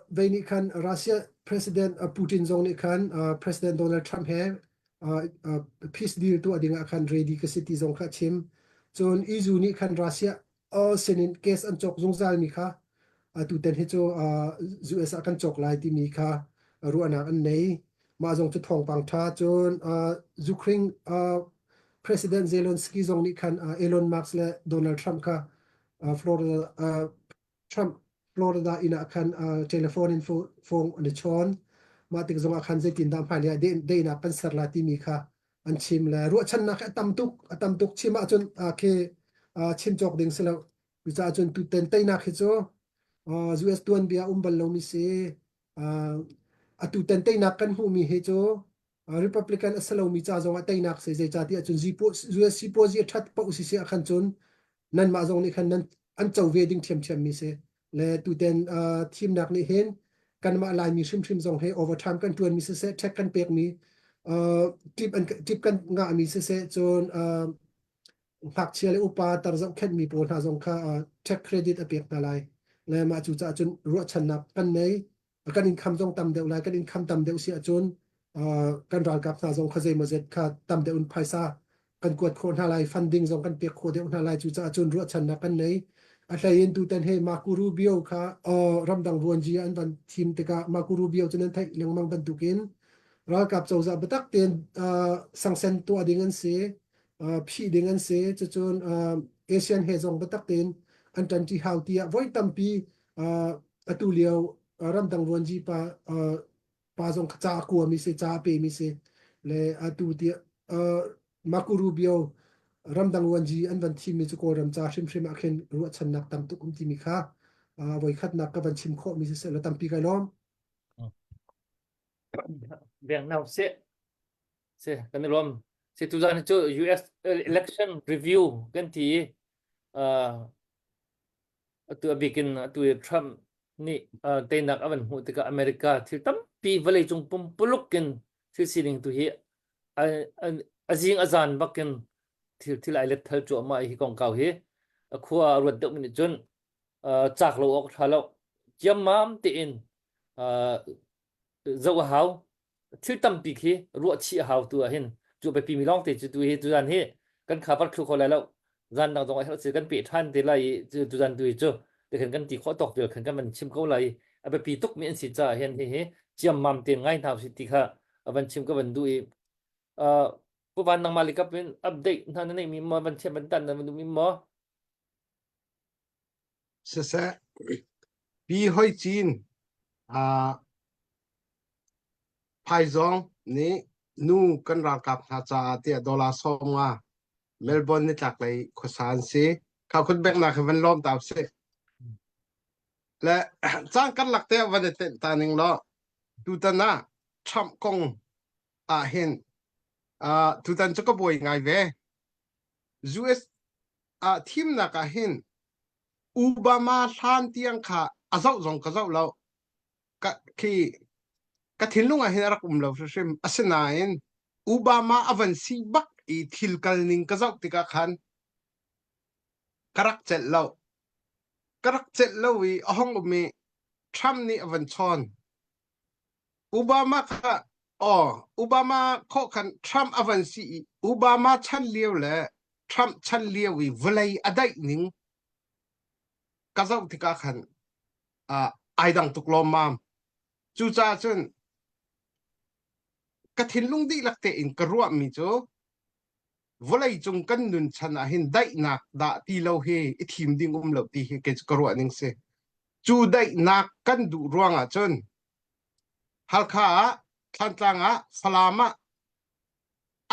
vei nih khan Russia President Putin zong nih khan President Donald Trump he peace deal tuah ding ah khan ready ka si ti zong kha a chim. Cun EU nih khan Russia sinin case an cawk zungzal mi kha atutan hi cu US ah kan cawk lai timi kha ruahnak an nei. Mah zong cu thawngpang ṭha. Cun Ukraine President Zelensky zong nih khan Elon Musk le Donald Trump kha Florida Trump Florida inn ah khan telephone in phone an i chawn. Mah tik zong ah khan zeitindah hmailei ah daihnak kan ser lai timi kha an chim le ruahchannak hi a tam tuk a tam tuk chim ahcun khi chim cawk ding si lo. Cucaah cun tutan teinak hi cu US tuanbia um bal lomi si. Atu tan teinak kan hmuhmi hi cu Republican a si lomi ca zong ah teinak si zeicahtiah cun US sipuazi a ṭhat paoh sisi ah khan cun nanmah zong nih khan nan an co ve ding ṭhiamṭhiammi si. Le tuten thimnak nih hin kanmah Laimi hrimhrim zong hi overtime kan ṭuanmi siseh, tax kan pekmi tip an tip kan ngahmi siseh, cun ngakchia le upa tar zohkhenhmi pawl hna zong kha tax credit a pek hna lai. Le mah cu caah cun ruahchannak kan nei. Kan income zong tam deuh lai. Kan income tam deuh si ahcun kan ralkap hna zong kha zeimawzet kha tam deuh in phaisa kan kuat khawh hna lai. Funding zong kan pek khawh deuh hna lai. Cucaah cun ruahchannak kan nei. A hlei in tutan he Marco Rubio kha ramdang vuanci an van thim tikah Marco Rubio cu nan theih lengmang bantukin ralkap cozah biatak tein sangsen tuah ding an si. phih ding an si. Cucun ASEAN he zong biatak tein an ṭanṭi hau tiah voi tampi atu lio ramdang vuanci pa. Pa zong kha ca a kuami si, ca a pemi si. Le atu tiah uh, Marco Rubio ramdang vuanci an van thimmi cu Kawlram ca hrimhrim ah khin ruahchannak tam tuk um timi kha uh, voikhatnak ka van chim khawhmi siseh law tampi kai lawm. Beng nau seh. Si kan i lawm. Si tuzan cu US election review kan ti i uh, atu a bik in atu i Trump nih uh, teinak a van hmuh tikah America thil tampi vawleicung pumpuluk in thil sining tu hi a, a, a zing a zan bakin thil thil ai let thal cuahmah hi kongkau hi a khua a ruat deuh mi nih cun uh, cak lo awk tha lo ciammam tein uh, zoh a hau thil tampi khi ruah chih a hau tu ah hin cu biapi mi lawng te cu tu hi tuzan hi kan kha par thlu kho lai lo zan dang zong a herh si kan pe than te lai i cu tuzan tu hi cu te khan kan ti khawh tawk vial khan kan van chim ko lai i a biapi tuk mi an si caah hin hi hi ciammam te ngai hna usih ti kha a van chim ka van duh i uh, Pu Van nangmah likap in update hna na neih mi maw van thiam van tan na van duh mi maw Siseh, Pi Hoi Cin uh, Phaizawng nih nu kan ralkap hna caah tiah dollar 50 Melbourne nitlaklei khuasa an si. Khaukhut beknak hi van lawm ta usih. Le caan karlak te ah van i tenh ta ning law tutan ah Trump kong ah hin uh, tutan cu ka buai ngai ve. US ah thimnak ah hin Obama hlan tiang kha a zoh zong ka zoh lo. Ka khi ka thinlung ah hin a rak um lo hrimhrim. Asinain Obama a van si bak i thil kal ning ka zoh tikah khan ka rak celh lo. Ka rak celh lo i a hong um i Trump nih a van chawn. Obama kha aw Obama khawh khan Trump a van si i Obama chan lio le Trump chan lio i vawlei a daih ning ka zoh tikah khan uh, ai dang tuk lawmmam. Cucaah cun ka thinlung dihlak tein ka ruahmi cu vawleicung kan nun chan ah hin daihnak dah ti lo hi i thim ding um lo ti hi kei cu ka ruah ning si. Cu daihnak kan duh ruangah cun Halkha ah, Thlantlang ah, Falam ah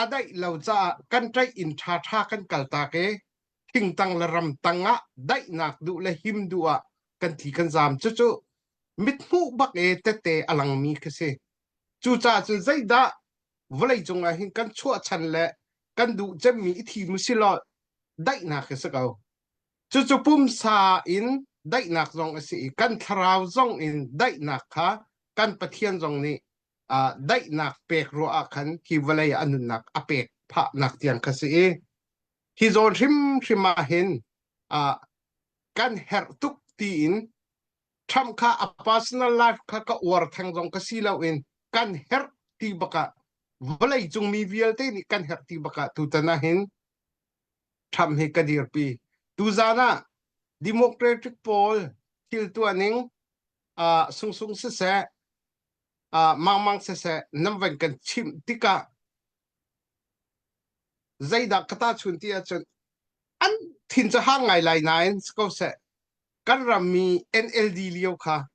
a daih lo caah kan ṭaih inn ṭhaṭha kan kaltak i thingtang le ramtang ah daihnak duh le him duh ah kan tli kan zaam. Cucu mithmuh bak i tette a langmi khi si. Cucaah cun zeidah vawleicung ah hin kan chuahchan le kan duh cemmi i thim usih law daihnak hi si ko. Cucu pumsa in daihnak zong a si i kan thlarau zong in daihnak kha kan Pathian zong nih uh, daihnak pek ruah ah khan hi vawlei ah a nunnak a pek phahnak tiang kha si i hi zawn hrimhrim ah hin uh, kan herh tuk tiin Trump kha a personal life kha ka uar theng zong ka si lo in kan herh ti bakah vawlei cung mi vialte nih kan herh ti bakah tutan ah hin Trump hi ka dirpi. Tuzan ah Democratic pawl thil tuah ning uh, sungsung siseh uh, mangmang siseh nan van kan chimh tikah zeidah ka tahchun ti ahcun an thin cu hang ngai lai nain si ko seh kan rammi NLD lio kha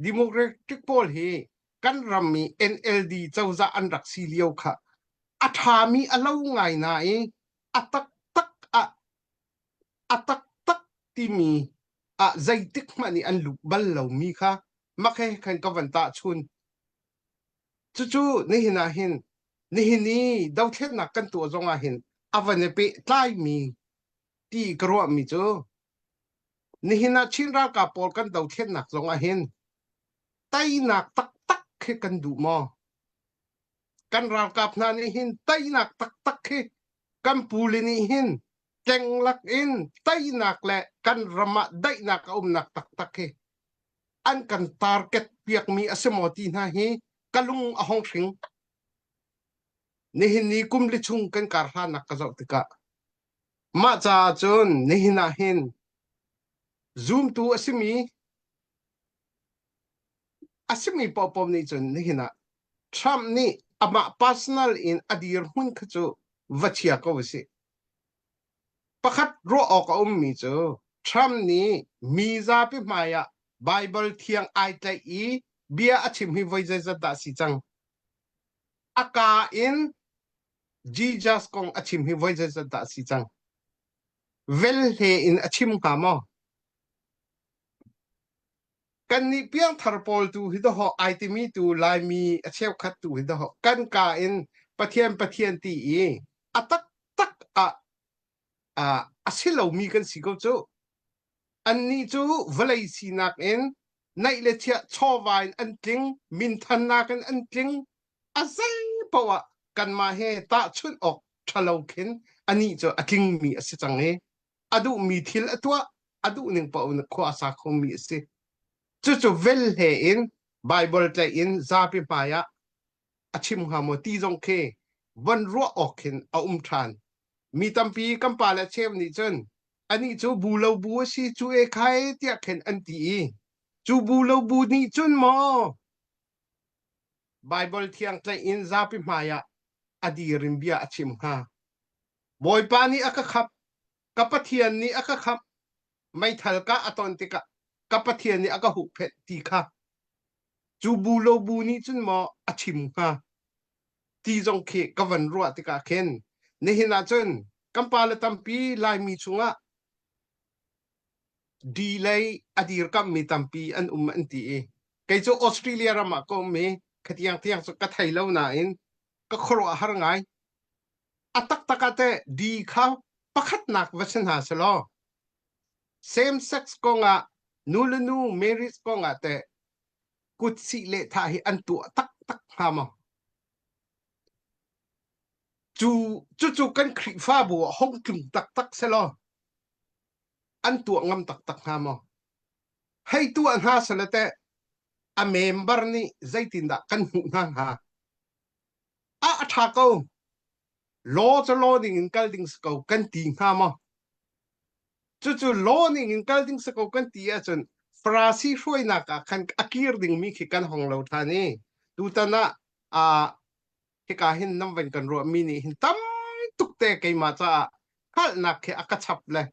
Democratic pawl hi kan rammi NLD cozah an rak si lio kha a ṭhami a lo ngai na i a taktak ah a taktak timi ah zeitik hmanh i an lut bal lomi kha makhe khan ka van tahchun. Cucu nihin ah hin nihin i dothlennak kan tuah zong ah hin a van i pehtlaimi ti ka ruahmi cu nihin ah Chin ralkap pawl kan dothlennak zong ah hin teinak taktak khi kan duh maw? Kan ralkap hna nih hin teinak taktak khi kan pule nih hin tleng in teinak le kan ram ah daihnak a umnak taktak hi an kan target piakmi a si maw ti hna hi ka lung a hong hring. Nihin ni kum li chung kan kar hlanak ka zoh tikah mah caah cun nihin ah hin zumtu a simi a simi paohpaoh nih cun nihin ah Trump nih amah personal in a dirhmun kha cu va chia ko usih. Pakhat ruah awk a ummi cu Trump nih mi zapi hmai ah Baibal thiang ai tlaih i Bia a chim hi voi zeizat dah si cang? A ka in Jesus kong a chim hi voi zeizat dah si cang? Velhle in a chim hnga maw? Kannih piangthar pawl tu hi dawhawh ai timi tu Laimi a cheukhat tu hi dawhawh kan ka in Pathian Pathian ti i a taktak ah ah a si lomi kan si ko cu. Annih cu vawlei sinak in naih le chiah chawva in an tling, minthannak in an tling, a zei paoh ah kanmah he tahchunh awk ṭhalo khin anih cu a tlingmi a si cang i a duhmi thil a tuah, a duh ning paoh in khua a sa khomi a si. Cucu velhle in Baibal tlaih in zapi hmai ah a chim hnga maw ti zong khi von ruah awk khin a um ṭhan. Mi tampi kan pa le cheu nih cun anih cu bu lo bu a si cu e khai tiah khin an ti i cu bu lo bu nih cun maw Baibal thiang tlaih in zapi hmai ah a dir in bia a chim hnga. Bawipa nih a ka khamh, ka Pathian nih a ka khamh, meithal kah a ton tikah ka Pathian nih a ka huhphenh ti kha cu bu lo bu nih cun maw a chim hnga ti zong khi ka van ruah tikah khin nihin ah cun kan pale tampi Laimi chungah di lei a dirkamhmi tampi an um an ti i kei cu Australia ram ah ka um i khatiang tiang cu ka thei lo nain ka khuaruah har ngai A taktak ah teh di kha pakhatnak va si hna selaw same sex kongah nu le nu marriage kongah teh kutsih le thah hi an tuah taktak hnga maw? Cu cucu kan Khrihfabu ah hong tlung taktak selaw an tuah ngam taktak hnga maw? Hei tuah hna selaw teh a member nih zeitindah kan hmuh hna hnga? Ah a ṭha ko. Law cu law ning in kal ding si ko kan ti hnga maw? Cucu law ning in kal ding si ko kan ti ahcun Farasi hruainak ah khan a kir dingmi khi kan hong lo ṭhan i tutan ah ah hika hin nan van kan ruahmi nih hin tam tuk te keimah caah hngalhnak khi a ka chap le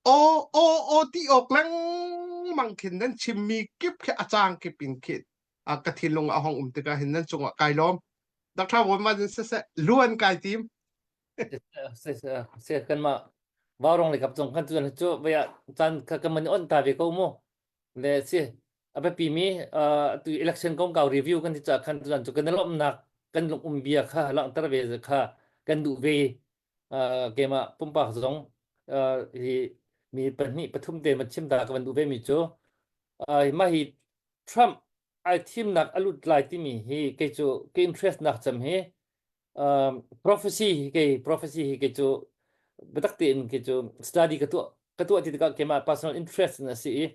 aw aw aw ti awk lengmang khin nan chimmi kip khi a cang kip in khi ka thinlung a hong um tikah hin nan cungah kai lawm. Dr. Wama in siseh luan kai tim. Se kan ma vaurong le kap zong kan tuan cu vaya chan ka kan man on ta ve ko mu le si a biapi mi tu election kong kau review kan ti cha khan tuan cu kan lom nak kan lung um bia kha langhter ve kha kan duh ve kema pumpak zong hi mi pahnih pathum te man chim ta ka van duh ve mi cu mah hi Trump ai thimnak a lut lai timi hi kei cu ka interest nak cem hi um, prophecy hi kei prophecy hi kei cu biatak tein kei cu study ka tuah ka tuah ti tikah keimah personal interest in a si i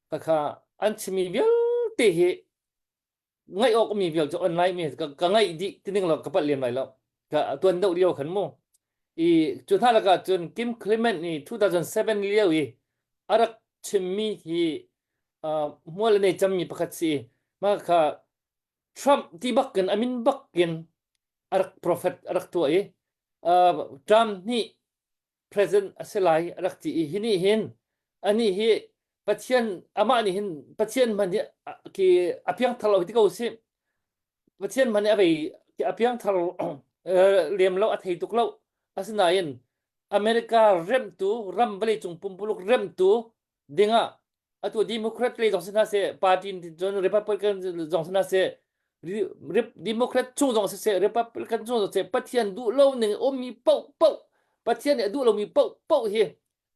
khakha an chimmi vialte hi ngaih awk mi vial cu online mi ka, ka ngaih dih ti ning lo ka palh lem lai lo ka tuan deuh lio khan mu i cu hna lakah cun Kim Clement nih 2007 lio i a rak chimmi hi hmual a nei cammi pakhat si mah kha Trump ti bak in a min bak in a rak prophet a rak tuah i Trump nih president a si lai a rak ti i hi nih hin ani hi Pathian amah nih hin Pathian hman hi ki a piangthar lo ti ko si Pathian hman hi a vei a piangthar lem lo a thei tuk lo asinain America remtu ram vawlei cung pumpuluk remtu dingah atu Democrat lei zong si hna seh party cun Republican zong si hna seh Democrat chung zong si seh Republican chung zong seh Pathian duh lo ning ummi paoh paoh Pathian nih a duh lomi paoh paoh hi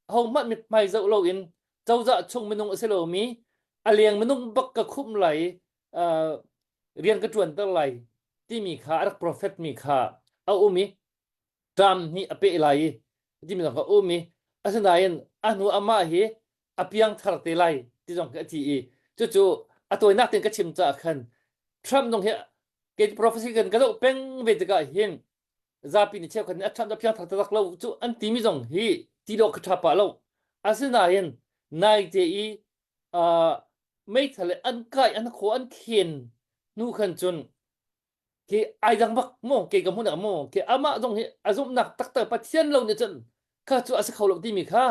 ahohmanh mithmai zoh loin cozah chung minung a si lomi a leng minung bak ka khumh lai rian ka ṭuanter lai timi kha a rak prophet mi kha a um i Trump nih a peh lai i timi zong kha a um i asinain a hnu amah hi a piangthar te lai ti zong khi a ti i cucu a tawinak tein ka chim caah khan Trump zong hi kei prophecy kan ka zoh peng ve tikah hin zapi nih cheukhat nih a Trump a piangthar taktak lo cu an timi zong hi ti dawh kha ṭha pah lo asinain naite i uh, meithal an kai an khaw an khen hnu khan cun Khi ai dang bak mu ke ka hmun ah mu khi amah zong hi a zumhnak taktak Pathian lo nih cun kha cu a si kho lo timi kha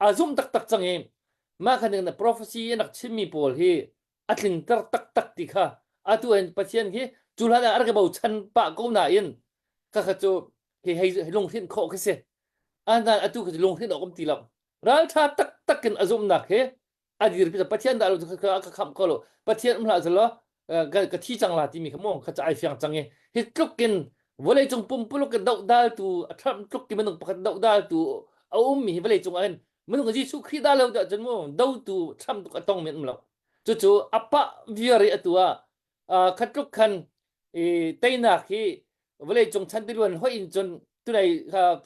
a zumh taktak cang i mah kha ning na prophecy an rak chimmi pawl hi a tlingter taktak ti kha. Atu hin Pathian hi cu hlan ah a rak i bochan pah ko nain khakha cu hi hei lunghrinh khawh khi si. Anan atu khi cu lunghrinh awk um ti lo. Ralṭha taktak in a zumhnak hi a dirpi Pathian dah lo cu ka ka khamh ko lo. Pathian um hlah selaw ka thi cang la timi kha mu kha cu ai fiang cang i hi tluk in vawleicung pumpuluk in dohdaltu a Trump tluk ki minung pakhat dohdaltu a ummi hi vawleicung ah hin minung Jesuh Khrih dah lo dah cun mu dotu Trump tuk a tong men um lo. Cucu a pah viar i atu ah kha tluk khan i teinak hi vawleicung chantiluan hoih in cun tunai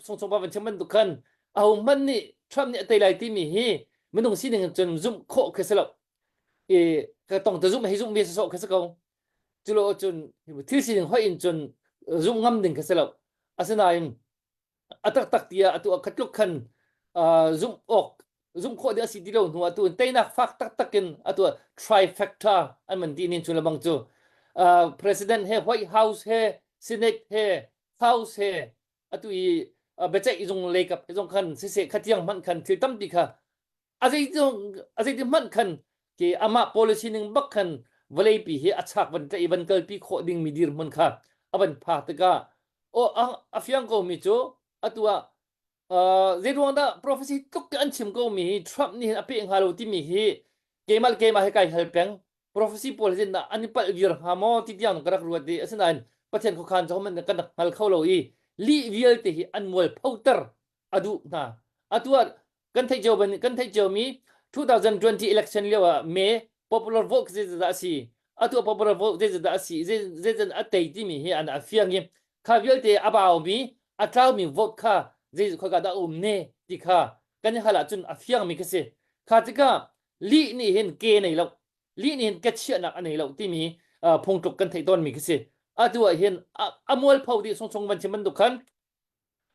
sungsung pa van chim bantuk khan ahohmanh nih Trump nih a tei lai timi hi minung sining in cun zumh khawh khi si lo i ka tong ta zumh hei zumh ve sawsawh khi si ko culo cun thil sining hoih in cun zumh ngam ding khi si lo asinain a taktak tiah atu a khatluk khan zumh awk zumh khawh ding a si ti lo hnu atu teinak fak taktak in atu trifecta an man ti nin chu lebang cu president he White House he Senate he House he atu i biaceih zung lei kap zong khan siseh khatiang hmanh khan thil tampi kha a zeiti hmanh khan ke amah policy ning bak khan vawleipi hi a chak van tlaih i van kalpi khawh dingmi dirhmun kha a van phak tikah o a fiang ko mi cu atu ah zei ruang dah prophecy tluk an chim ko mi hi Trump nih hin a peh hnga lo timi hi keimah le keimah he kai hal peng prophecy pawl hin an i palh vir hnga maw ti tiang ka rak ruat i asinain Pathian khuakhan cu man kan rak hngal kho lo i lih vialte hi an mual photer a duh hna atu ah kan theih cio ban kan theih cio mi 2020 election lio ah me popular vote zeizat a si atu popular vote zeizat a si zeizat a tei timi hi an a fiang i kha vialte a bau mi a tlau mi vote kha zei khoika dah um ne ti kha kan i hal ahcun a fiang mi kha si kha tikah lih nih hin ke nei lo lih nih hin ka chiahnak a nei lo timi phungtluk kan theih tawn mi khi si atu ah hin a mualpho dih sung sung van chim bantuk khan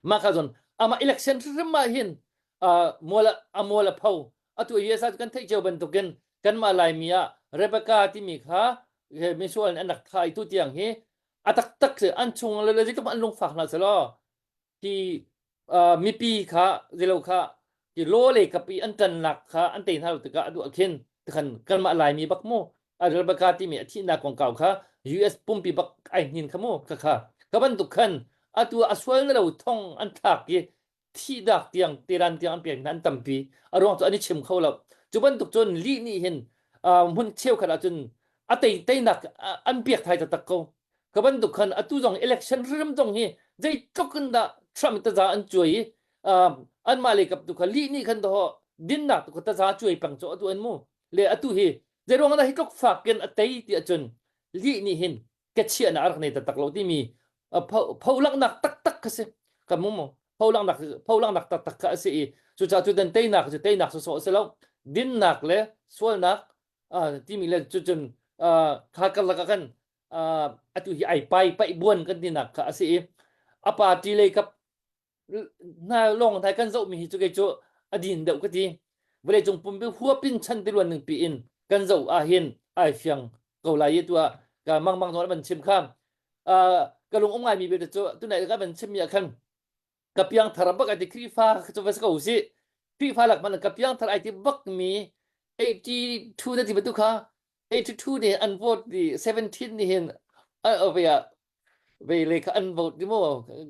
Mah kha cun amah election hrimhrim ah hin mual a mual a pho. Atu US ah kan theih cio bantukin kanmah Laimi ah Rebecca timi kha misual nih an rak thah i tu tiang hi a taktak si an chung le zeitluk an lungfak hna selaw hi mipi kha zelo kha hi law lei kap i an ṭannak kha an tei hna lo tikah a duh ah khin tikhan kanmah Laimi bak mu Rebecca timi a thihnak kongkau kha US pumpi bak ai hnin kha mu kha kha ka bantuk khan atu a sual na lo thong an thlak i thihdak tiang teran tiang an pek hna an tampi a ruang cu an i chim kho lo cu bantuk cun lih nih hin hmun cheukhat ahcun a tei teinak an piak thai taktak ko ka bantuk khan atu zong election hrim zong hi zeitluk in dah Trump taza an cuai i anmah lei kap tu kha lih nih khan doh dinnak tu kha taza cuai peng cu atu an mu le atu hi zeiruang dah hi tluk fak in a tei ti ahcun lih nih hin ka chiahnak a rak nei taktak lo timi pholangnak taktak kha si ka mu mu pholangnak pholangnak taktak kha a si i cucaah cu dan teinak cu teinak sawsawh a si lo dinnak le sualnak timi le cucun kha karlak ah khan atu hi ai pai paih buan kan tinak kha a si i a party lei kap hna lawng hna kan zohmi hi cu kei cu a din deuh ka ti vawleicung pumpi huapin chan tiluan ning piin kan zoh ahhin ai fiang ko lai i tuah ka mangmang nawl van chim kha ka lung um ngaimi bia cu tunai ka van chimmi ah khan ka piangthar bak ai ti Khrihfa cu va si ko usih Khrihfa lak man ka piangthar ai ti bak mi 82 na ti bantuk kha 82 nih an vote di 17 nih hin a ve ah ve le kha an vote di mu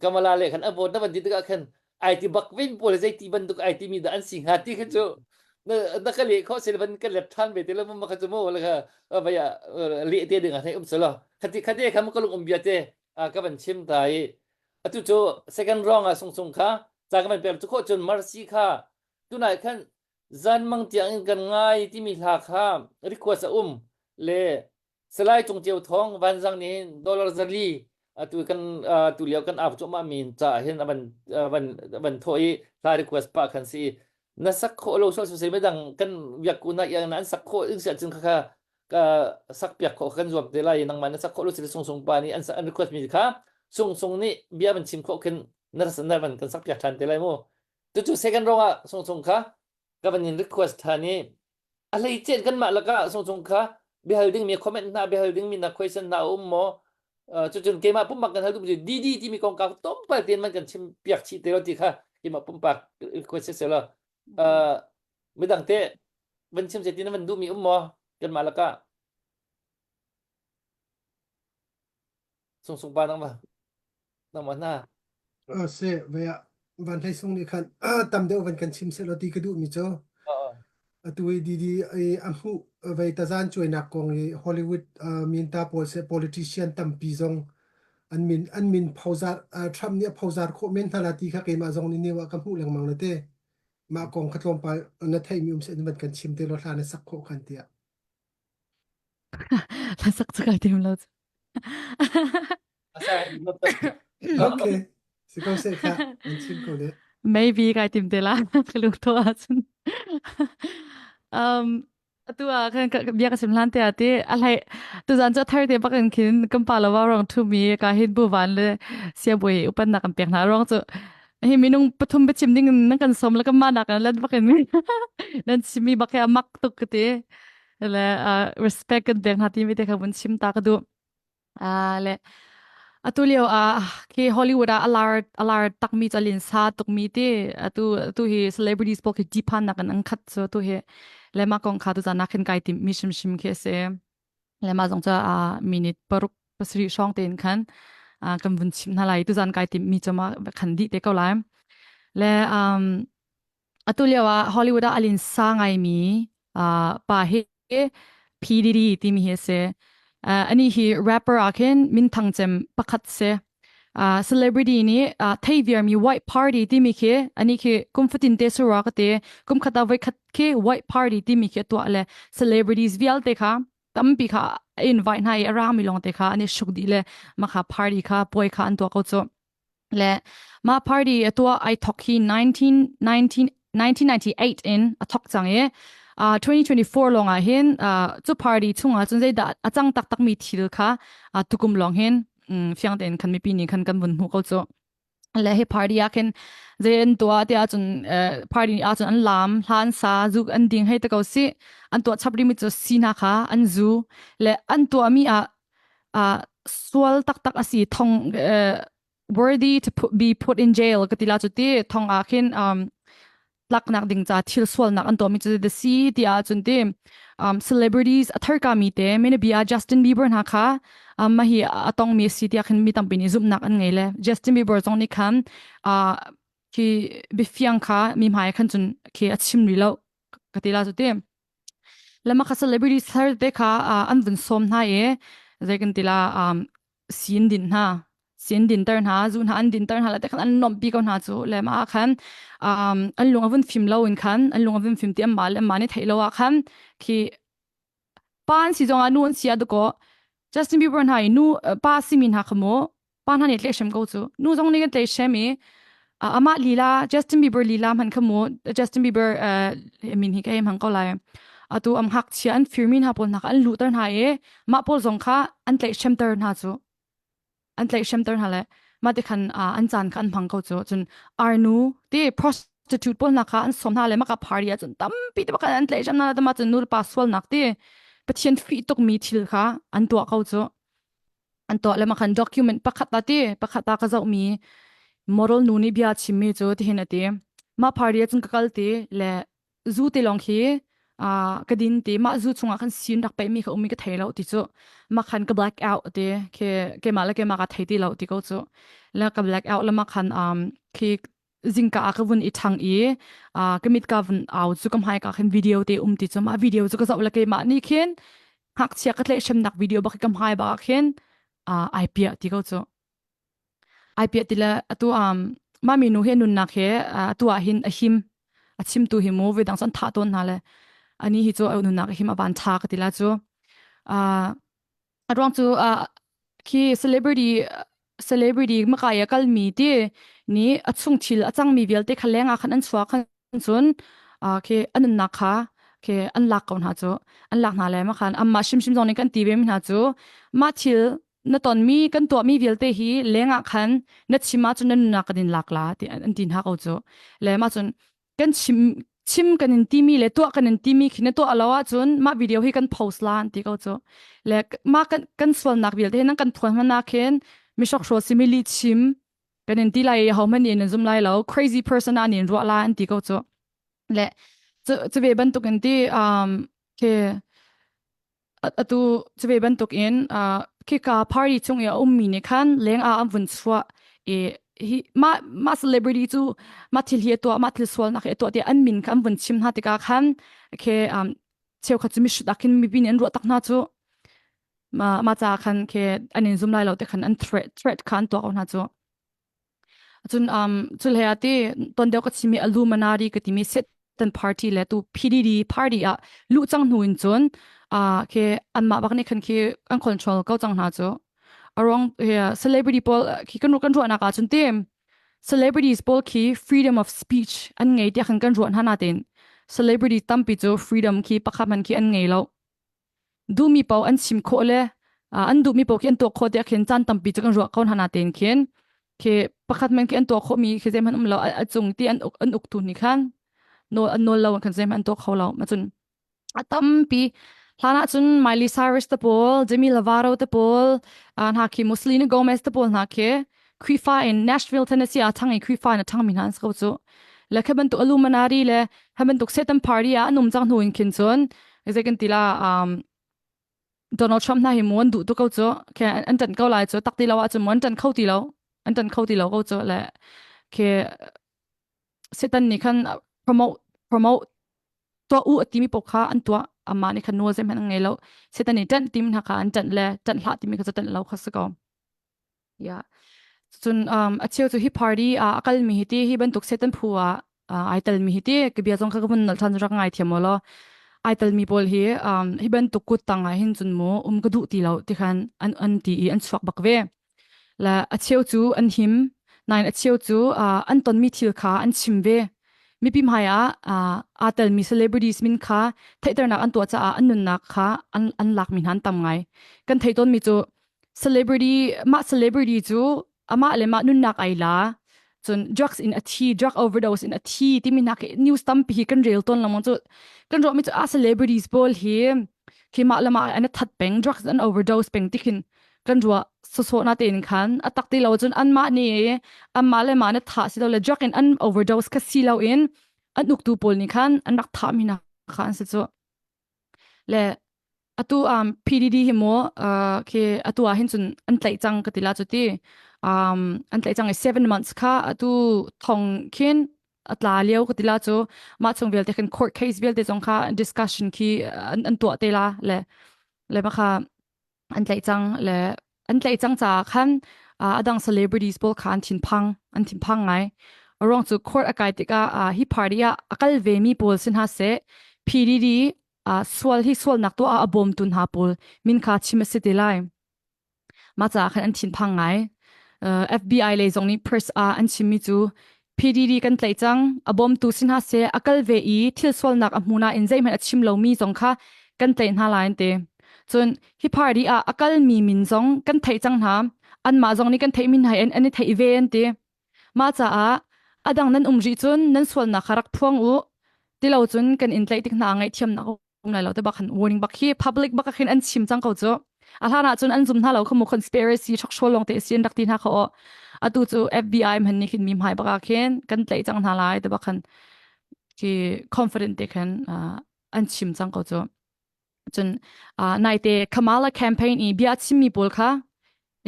Kamala le khan an vote na van ti tikah khan ai ti bak vin pawl zei ti bantuk ai ti mi dah an si hnga ti kha cu na na ka leh kho se van ka let than ve te lo ma kha cu mu le kha vai ah leh te ding ah um selo khati khate kha ka lung um bia te ka van chim ta i atu cu second round ah sung sung kha ca ka van pek cu kho cun mercy kha tunai khan zan mang tiang in kan ngai timi hla kha request a um le Salai Cung Ceu Thawng Vanzang nih dollar 400 atu kan tu lio kan ap cuahmah mi ca hin avan avan avan thawh i hla request pa khan si na sak khawh lo sual sisai midang kan biak ku na yang na an sak khawh in sia cun kha kha ka sak piak khawh kan zuam te lai nangmah na sak khawh lo si sung sung pa nih an an request mi kha sung sung nih bia van chim khawh khin na na van kan sak piak than te lai mu tu cu second round ah sung sung kha ka van in request than i a hleicen kanmah lakah sungcung kha biahal dingmi comment hna biahal dingmi na question hna a um maw cucun keimah pumpak kan hal duhmi cu DD timi kongkau tlawmpal tein man kan chim piak chih te lo ti kha keimah pumpak request si lo midang te van chim se ti na van duhmi um maw kanmah lakah? Sung sung pa nangmah nangmah hna. Se ve ah Van Hlei Sung nih khan tam deuh van kan chim sehlaw ti ka duhmi cu atu i Didi i a hmuh vei tazan cuainak kong i Hollywood minta pawl seh politician tampi zong an min an min phozar Trump nih a phozar khawh men hna la ti kha keimah zong nih new ah ka hmuh lengmang na te mah kong kha tlawmpal na theihmi um seh van kan chim te law hla na sak khawh khan tiah. Hla sak cu kai tim lo. Okay. Si ko seh kha an chim ko le. Maybe kai tim te la ka lung tho ahcun. Um atu ah khan bia ka sim hlan te ah ti a hlei tuzan cu thar te bak in khin kan pa lo rong thu mi ka hin bu van le sia bui upan nak kan pek hna rong cu hi minung pathum biachim ding in nan kan som le kan ma nak lan bak in nan chimi bak he amak tuk ka ti le respect kan pek hna ti mi te kha vun chim ta ka duh le atu lio ah khi Hollywood ah alar alar takmi chalin sa tukmi ti atu atu hi celebrities pawl khi diphan nak an khat so tu hi le ma kong kha tu zan nak khin kai tim mi shim shim khi se le ma zong cha a minute paruk pasarih hrawng tein khan kan vun chim hna lai tu zan kai tim mi chama khan di te ko lai le um atu lio ah Hollywood ah alin sa ngai mi pa hi P Diddy timi hi a si. Uh, ani hi rapper ah khin minthang cem pakhat si. Uh, celebrity nih uh, thei viarmi white party timi khi ani khi kum fatin te sura ka te kum khata voi khat khi white party timi khi tuah le celebrities vialte kha tampi kha invite hna i a rami long te kha ani shuk di le makha party kha poi kha an tuah ko chu Le mah party a tuah ai thok hi 19, 1998 in a thok cang i uh, 2024 lawng ah hin uh, cu party chungah cun zeidah a cang taktak mi thil kha uh, tukum lawng hin um, fiang tein khan mipi nih khan kan vun hmuh ko cu le hi party ah khin zei an tuah tiah cun uh, party ah cun an lam hlan sa zu an ding hei te ko si an tuah chap rimi cu si hna kha an zu le an tuah mi ah uh, sual taktak a si thong uh, worthy to put, be put in jail ka ti la chu ti thong ah khin um, tlaknak ding ca thil sualnak an tuahmi cu the si ti ah cun ti um, celebrities a tharka mi te menabia Justin Bieber hna kha um, ma hi a tong mi si tiah khin mi tampi nih zumhnak an ngei le Justin Bieber zong nih khan uh, khi bifiang kha mi hmai khan cun khi a chim ri lo ka ti la chu ti Lama kha celebrity thar te kha an vun sawm hna i zei kan ti la um, sin din hna sin din ter hna zu hna an din ter hna le te khan an nompi ko hna cu le ma khan um, an lung a vun fim lo in khan an lung a vun fim ti amma le amma nih theih lo ah khan khi pa an si zong ah nu an si ah dakaw Justin Bieber hna i nu pa simi hna kha mu pa hna nih tlehrem ko cu nu zong nih kan tlehrem i amah lila Justin Bieber lila hman kha mu Justin Bieber min hi ka hei hmang ko lai atu am ngakchia an firmi hna pawl hna kha an luhter hna i mah pawl zong kha an tlaihhremter hna cu an tlaihhremter hna le mah ti khan an caan kha an hmang ko cu cun arnu ti prostitute pawl hna kha an sawm hna le maka party ah cun tampi te bakhan an tlaihhrem hna le mah cun nu le pa sualnak ti Pathian fih tukmi thil kha an tuah ko cu an tuah le makhan document pakhat ta ti pakhat ta ka zohmi model nu nih bia chimmi cu tihin a ti mah party ah cun ka kal ti le zu te lawng khi ka din ti mah zu chungah khan sin rak peih mi kha umi ka thei lo ti cu makhan ka black out ti khi keimah le keimah ka thei ti lo ti ko cu le ka black out le makhan um khi zingka ah ka vun i ṭhang i ka mit ka vun au cu ka hmai ka khin video te um ti cu mah video cu ka zoh le keimah nih khin ngakchia ka tlaihhremnak video bak ka hmai bak ah khin ai piah ti ko cu ai piah ti le atu um mah minu he nunnak he atu ah hin a him a chimtu hi mu voi dang cu an thah tawn hna le ani hi cu a nunnak a him a van ṭha ka ti la cu A ruang cu uh, khi celebrity celebrity makai a kalmi ti nih a chung thil a cangmi vialte kha leng ah khan an chuah khan cun uh, khi an nunnak kha khi an lak ko hna cu an lak hna le ma khan amma hrimhrim zong nih kan ti ve mi hna cu mah thil na tonmi kan tuahmi vialte hi leng ah khan na chim ahcun na nunnak kan in lak la ti an ti hna ko cu le mah cun kan chim chim kan in timi le tuah kan in timi khi na tuah lo ahcun mah video hi kan post la an ti ko cu le mah kan kan sualnak vialte nan kan phuan hmana khin mishok hro simi li chim kan in ti lai ho man in zum lai lo crazy person an in ruah la an ti ko cu le cu cu ve bantuk in ti um ke atu cu ve bantuk in uh, Khika party chung i a ummi nih khan leng ah an vun chuah i hi mah mah celebrity cu mah thil hi a tuah mah thil sualnak hi a tuah tiah an min kha an vun chim hna tikah khan khi um, cheukhat cu mihrut ah khin mipi nih an ruah tak hna cu ma ma ca khan khi an in zum lai lo te khan an threat threat kha an tuah ko hna cu Cun um, cu hlei ah ti ton deuh ka chimi Illuminati ka timi Satan party le tu PDD party ah luh cang hnu in cun uh, khi anmah bak nih khan khi an control ko cang hna cu. Aruang hi celebrity pawl khi kan kan ruahnak ah cun ti celebrities pawl khi freedom of speech an ngei tiah khan kan ruah hna natin celebrity tampi cu freedom khi pakhat man khi an ngei lo. Duhmi paoh an chim khawh le an duhmi paoh khi an tuah khawh tiah khin caan tampi cu kan ruah ko hna natein khin khi pakhat men khi an tuah khawhmi khi zeihmanh um lo a cung ti an uk an uktu nih khan nawl an nawl lo khan zeihmanh an tuah kho lo ma cun a tampi hlan ah cun Miley Cyrus te pawl Demi Lovato te pawl hna khi Selena Gomez te pawl hna khi Khrihfa in Nashville Tennessee ah thang i Khrihfa in a thangmi hna an si ko cu le khi bantuk Illuminati le hi bantuk Satan party ah an um cang hnu in khin cun zei kan ti la um, Donald Trump hna hi mu an duh tu ko cu ke an ṭan ko lai cu tak ti lo ahcun mu an ṭan kho ti lo an ṭan kho ti lo ko cu le ke Satan nih khan promote promote tuah u a timi paoh kha an tuah amah nih khan nawl zeihmanh an ngei lo Satan nih ṭanh timi hna kha an ṭanh le ṭanh hlah timi kha cu ṭanh lo kha si ko Yeah. Cun um, a cheu cu hi party ah a kalmi hi ti hi bantuk Satan phu ah uh, ai telmi hi ti ka bia zong kha ka vun nolh ṭhan rak ngai thiam law ai telmi pawl hi um, hi bantuk kut tang ah hin cun mu um ka duh ti lo ti khan an an ti i an chuak bak ve la a cheu cu an him nain a cheu cu uh, an tonmi thil kha an chim ve mipi hmai ah uh, aa telmi celebrities min kha theihternak an tuah caah an nunnak kha an an lakmi hna an tam ngai kan theih tawnmi cu celebrity mah celebrity cu amah le mah nunnak ai la cun drugs in a thi drug overdose in a thi timi hna khi news tampi hi kan rel tawn lengmang cu kan ruahmi cu a celebrities pawl hi khi mah le mah an that peng drugs an overdose peng ti khin kan ruah sawsawh na tein khan a tak ti lo cun anmah nih anmah le mah na thah si lo le drug in an overdose kha si lo in an uktu pawl nih khan an rak thah mi hna kha an si cu Le atu um, PDD hi mu uh, khi atu ah hin cun an tlaih cang ka ti la cu ti. Um, an tlaih cang i 7 months kha atu thong khin a tla lio ka ti la cu mah chung vialte khin court case vialte zong kha discussion khi an, an tuah te la le le ma kha an tlaih cang le an tlaih cang caah khan uh, adang celebrities pawl kha an thinphang an thinphang ngai ruang cu court a kai tikah uh, hi party ah a kal ve mi pawl sin ha se PDD uh, sual hi sualnak tu ah a bawmtu hna pawl min kha chim a si te lai mah caah khan an thinphang ngai uh, FBI lei zong nih press ah an chimmi cu PDD kan tlaih cang. A bawmtu si hna seh, a kal ve i thil sualnak a hmu nain zeihmanh a chim lomi zong kha kan tlaih hna lai an ti. Cun hi party ah a kalmi min zong kan theih cang hna. Anmah zong nih kan theihmi hna in an i theih ve an ti. Mah caah a dang nan um rih cun nan sualnak kha rak phuang u. Ti lo cun kan in tlaih tik hna ah ngaihthiamnak um lai lo te bak han warning bak hi public bak khin an chim cang ko cu a hlan ah cun an zum hna lo khamu conspiracy thok long te sin rak ti hna kho atu cu FBI man ni khin mi hmai baka khin kan tlai cang hna lai te bak khan ki confident te khan an chim cang ko cu cun nai te Kamala campaign i bia chimmi pawl kha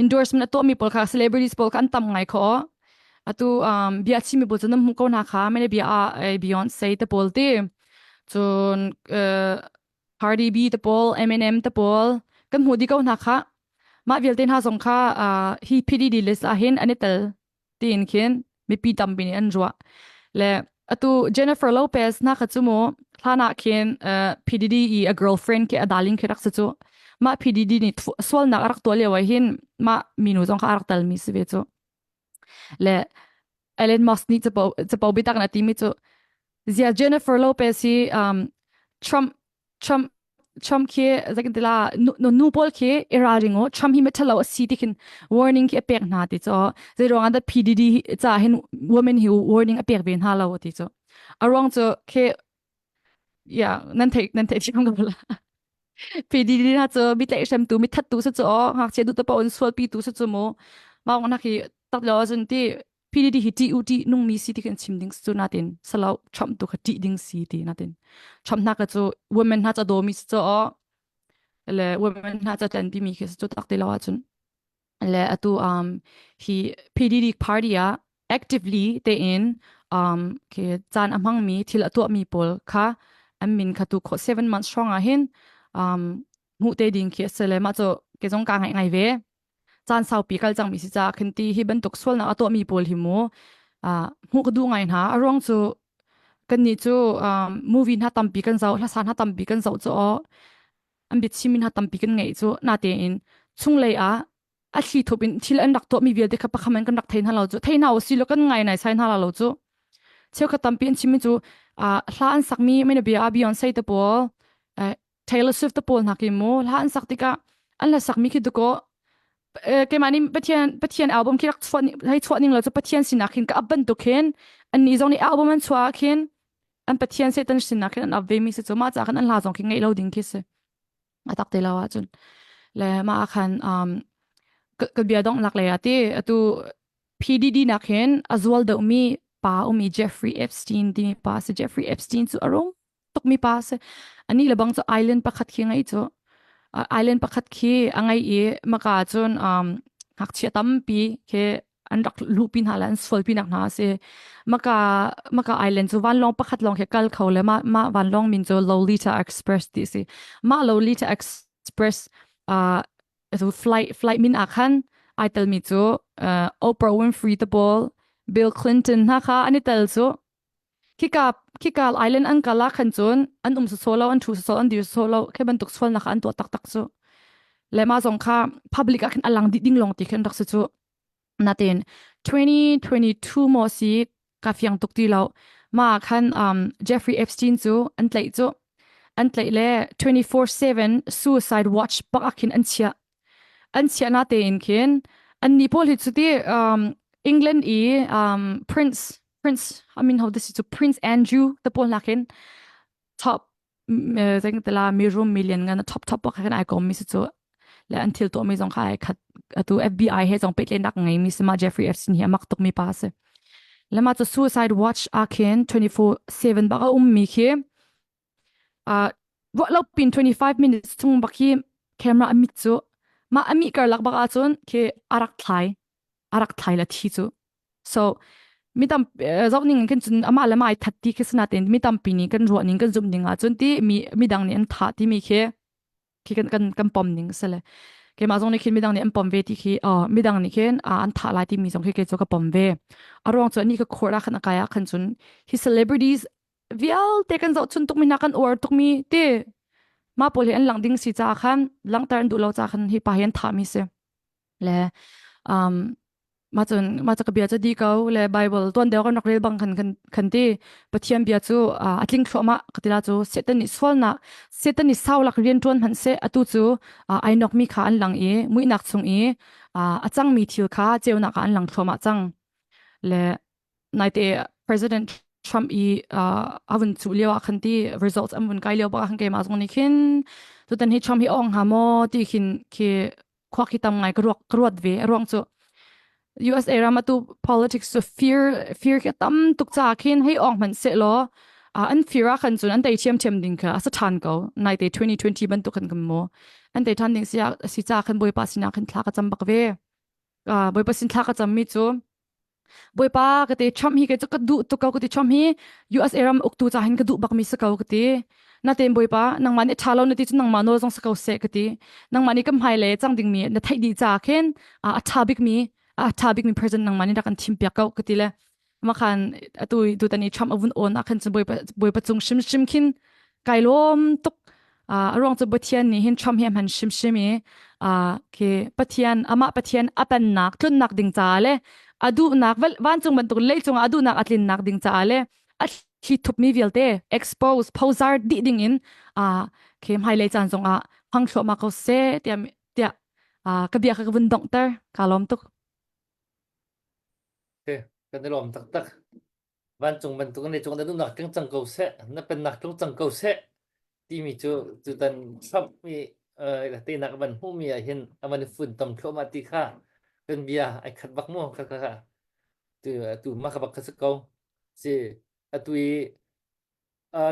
endorsement a tuahmi pawl kha celebrities pawl kha an tam ngai kho atu um, bia chimmi pawl cu nan hmuh ko hna kha mene bia ah Beyonce te pawl ti cun uh, Cardi B te pawl Eminem te pawl kan hmuh di ko hna kha mah vialte hna zong kha uh, hi PDD list ah hin an i tel tiin khin mipi tampi nih an ruah le atu Jennifer Lopez na kha cu mu hlan ah khin uh, PDD i a girlfriend ke a darling khi rak si cu mah PDD nih sualnak a rak tuah lio ah hin mah minu zong kha a rak tal mi si ve cu le Elon Musk nih capo capo bitak na timi cu zia Jennifer Lopez hi um, Trump Trump Trump khi zeikan tila nu nu pawl khi i ralring u Trump hi mithalo a si ti khin warning khi a pek hna ti cho zei ruang ah dah PDD ca hin women hi warning a pek ve hna lo ti cho a ruang cu khi yeah nan theih nan theih thiam ko la PDD na cu mi tlaih hrem tu mi that tu sa chu ngakchia du te pa on sual pi tu sa chu mu ma na khi tak lo azun ti PDD hi ṭih u ṭih nungmi si ti kan chim ding cu natin salo Trump tu kha ṭih ding si ti natin Trump hna ka cu women hna ca dawmi si cu aw. Le women hna ca tlen pimi khi cu tak ti lo ahcun le atu um hi PDD party ah actively tein um khi caan a hmangmi thil a tuahmi pawl kha an min kha tu kho 7 months hrawng ah hin um hmuh te ding khi a si le mah cu ke zong ka ngaih ngai ve caan saupi kal cangmi si ca khin ti hi bantuk sualnak a tuahmi pawl hi mu hmuh ka duh ngai hna a ruang cu kannih cu movie hna tampi kan zoh hlasa hna tampi kan zoh cu aw an biachim hna tampi kan ngeih cu natein chunglei ah a thli thup in thil an rak tuahmi vialte kha pakham in kan rak thei hna lo cu thei hna usih law kan ngai nai sai hna lo cu cheukhat tampi an chimmi cu hla an sakmi mena bia Beyonce te pawl Taylor Swift te pawl hna khi mu hla an sak tikah an hla sakmi khi dukaw keimah nih Pathian Pathian album khi rak chuah hei chuah ning lo cu Pathian sinak hin ka ap bantuk khin annih zong nih album an chuah ah khin an Pathian Satan sinak khin an ap ve mi si cu mah ca khan an hla zong khi ngeih lo ding khi si a tak te lo ahcun le mah ah khan um ka bia donghnak lei ah ti atu PDD nak hin a zual deuhmi pa umi Jeffrey Epstein timi pa si Jeffrey Epstein cu a rum tukmi pa si ani le bang cu island pakhat khi ngei cu island pakhat khi a ngei i maka cun um ngakchia tampi khi an rak luhpi hna le an sualpi nak hna si maka maka island cu vanlawng pakhat lawng khi kal kho le ma ma vanlawng min cu Lolita Express ti si ma Lolita Express uh flight flight min ah khan ai tel mi cu uh, Oprah Winfrey te pawl Bill Clinton hna kha an i tel cu Khika khika island an kal ah khan cun an um sawsawh lo, an ṭhu sawsawh, an dir sawsawh lo. Khi bantuk sualnak kha an tuah taktak cu. Le mah zong kha public ah khin a lang dih ding lawng ti khin rak si cu. Natin 2022 maw si ka fiang tuk ti lo. Ma khan um, Jeffrey Epstein cu an tlaih cu. An tlaih le 24/7 suicide watch bak ah khin an chiah. An chiah na tein khin an ni pawl hi cu ti um, England i um, Prince Prince I mean how this is Prince Andrew te pawl nak hin top zeng tela mi rum million ngan top top bak khan ai kom mi si chu le an thil to mi zong kha ai khat atu FBI he zong pet le nak ngei mi sima Jeffrey Epstein hi amak tuk mi pa se le ma chu suicide watch a khin 24/7 bak a um mi khi uh ruah lo pin 25 minutes chung bak hi camera amit chu ma ami karlak bak ahcun khi arak thlai arak thlai la thi chu So mi tam zoh ning khin cun amah le mai that ti khi sinatin mi tampi nih kan ruah ning kan zumh ning ahcun ti mi midang nih an thah ti mi khi khi kan kan kan pom ning sale keimah zong nih khin midang nih an pom ve ti khi oh midang nih khin an thah lai ti mi zong khi kei cu ka pom ve a ruang cu ani ka court ah khan a kai ah khan cun hi celebrities vialte kan zoh chun tuk mi hna kan uar tuk mi ti ma pawl hi an lang ding si ca khan langter an duh lo ca khan hi pa hi an thah mi si Le um, mah cun mah cu ka bia cu di ko le Bible tuan deuh kan rak rel bang khan kan kan ti Pathian bia cu a tling thluahmah ka ti la cu Satan nih sualnak Satan nih saulak rian ṭuan hmanh seh atu cu ai nokmi kha an lang i muihnak chung i a cangmi thil kha ceunak ah an lang thluahmah cang le naite President Trump i a vun cuh lio ah khan ti results an vun kai lio bak ah khan keimah zong nih khin tutan hi Trump hi ong hnga maw ti khin khi khua khi tam ngai ka ruak ka ruat ve a ruang cu USA ram atu politics cu fear fear khi tam tuk ca khin hei ong hmanh se law an fear ah khan cun an tei thiam thiam ding kha a sa than ko nai te 2020 bantuk kan kan mo an tei than ding si si ca khan bawipa sinah khan thla ka cam bak ve bawipa sin thla ka cam mi cu Bawipa ka ti Trump hi kei cu ka duh tuk ko ka ti Trump hi USA ram uktu ca hin ka duh bak mi si ko ka ti natein Bawipa nangmah nih ṭha lo na ti cu nangmah nawl zong si ko seh ka ti nangmah nih ka hmai le cang ding mi na theih dih ca khin a ṭha bik mi a ṭha bik mi president nangmah nih rak kan thim piak ko ka ti le makhan atu tutan i Trump a vun on ah khan cun Bawipa Bawipa cung hrimhrim khin kai lawm tuk a ruang cu Pathian nih hin Trump hi a hman hrimhrim i khi Pathian amah Pathian a pennak tlunnak ding caah le a duhnak vancung bantuk leicung ah a duhnak a tlinnak ding caah le a thli thupmi vialte expose phozar dih ding in khi hmailei caan zong ah hmang thluahmah ko seh tiah tiah ka bia kha ka vun donghter ka lawm tuk Okay, kan i lawm taktak. Vancung bantuk in leicung na duhnak tling cang ko seh, na pennak tlung cang ko seh timi cu tutan Trump i tehnak a van hmuhmi ah hin a van i funtom thluahmah ti kha kan bia ai khat bak mu kha kha tu tu mah kha bak kha si ko si atu i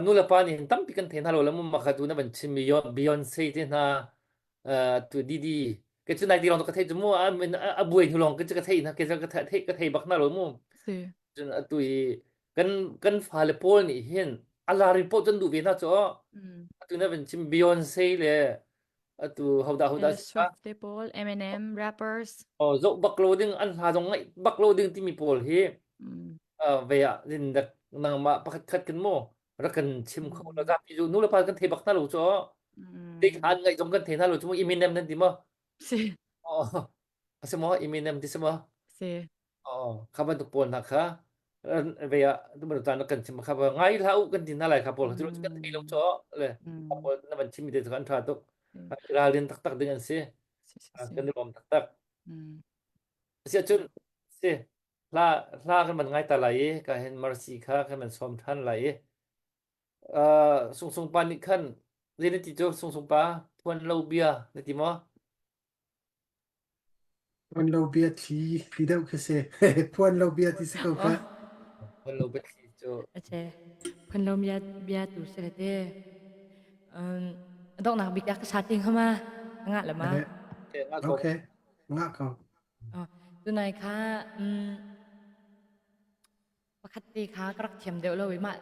nu le pa nih hin tampi kan thei hna lo le mu mah kha tu na van chimmi Beyonce te hna. Tu didi ke cu nai ti long ka thei cu mu a min a buai hnu long ke cu ka thei na ke ka thei ka thei bak na lo mu. Si. Cun atu i kan kan fale pawl nih hin a lar in poh cun duh ve hna cu atu na van chim Beyonce le atu hodah hodah Taylor Swift te pawl Eminem rappers. Oh zoh bak lo ding an hla zong ngaih bak lo ding timi pawl hi ve ah din dak nangmah pakhat khat kan mu rak kan chim kho lo zapi cu nu le pa kan thei bak hna lo cu te khan ngaih zong kan thei hna lo cu Eminem nan ti maw? Si. Oh a si maw? Eminem ti si maw? Si. Oh kha bantuk pawl hna kha ve ah tu bantuk caan kan chim kha ngai hlah u kan ti hna lai kha pawl cu kan thei lo cu le kha pawl na van chim mi te cu an tha tuk. Ralrin taktak ding an si. Kan i lawm taktak. Asiahcun si Hla hla kan van ngai ta lai i ka hin Mercy kha kan van sawm ṭhan lai i uh, Sungsung pa nih khan zei na ti cu Sungsung pa phuan lo bia na ti maw? Phuan lo bia thli ti deuh khi si. Phuan lo bia ti si ko kha. Phuan lo bia thli cu. Ache. Phuan lo bia bia tu se le te. Um donghnak bik ka sa ting hama nga la ma. Okay. Nga ko. Tunai kha pakhat te kha ka rak thiam deuh lo i mah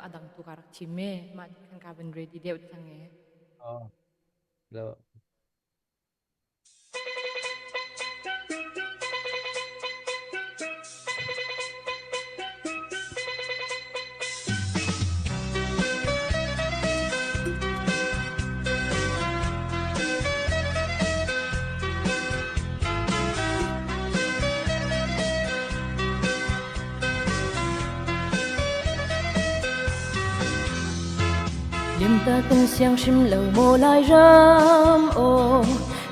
a dang tu ka rak thim i mah khan ka van ready deuh cang i. Oh. Lo. Limta kan siang hrim lo maw lai ram aw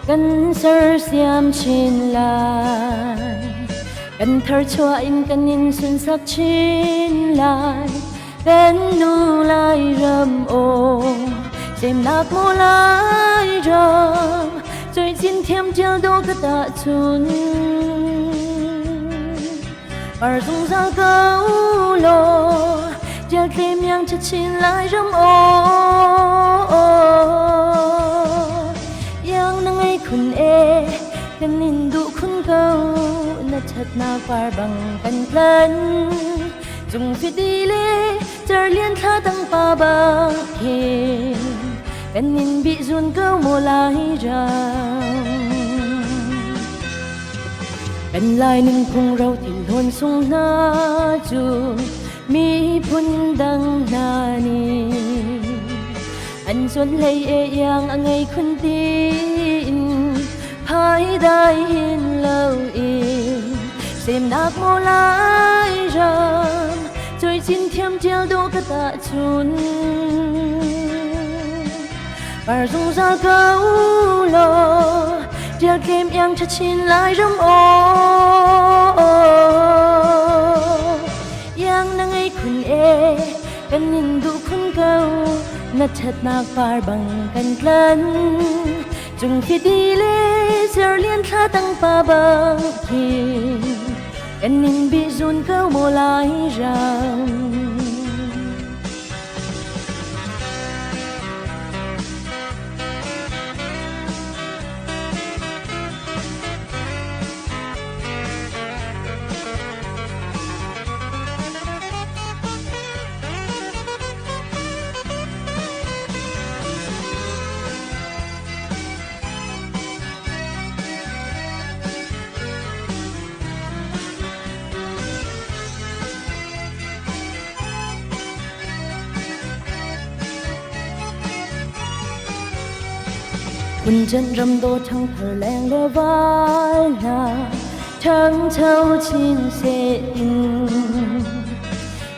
kan sersiam chin lai kan tharchuah in kan in sunsak chin lai Kan nu Lairam aw semnak maw Lairam Coi cin thiam tial do ka ta chun Par zungzal ko law Tial tlem yang cha chin Lairam aw Yang na ngei khun e Kan in duh khun ko Na thatnak par bang kan tlan Cung fidi le cerlian thla tang pa bang khin kan in bi zun ko maw lai ram. Kan lai nunphung ro thil hlawn sung hna cu miphun dang hna nih an zuan hlei e iang a ngei khun tiin phai dai hin lo in semnak maw lai ram choi chin thiam tial do ka ta chun par zungzal ko law tial tlem iang tha chin lai ram aw iang na ngei khun e kan in duh khun ko na thatnak par bang kan tlan Cung fidi le cerlian thla tang pa bang khin kan in bi zun ko maw lai ram. Phunchen ram do ṭhangthar leng le val hna ṭhangcho chin seh in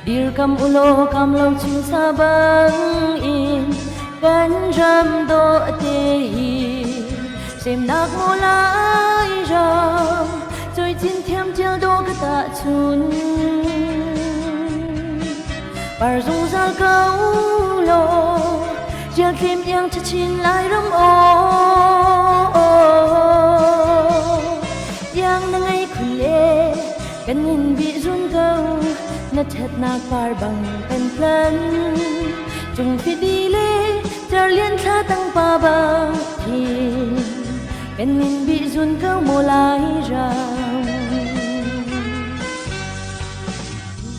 dirkam ulaw kam lo chung sa bang in kan ram dawh te hi semnak maw lai ram choi chin thiam tial do ka ta chun par zungzal ko law tial tlem iang chin lai ram aw iang na ngei khun e kan in bi zun ko na thatnak par bang kan tlan Cung fidi le Cerlian thla tang pa bang thin kan nin bi zun ko mo lai ram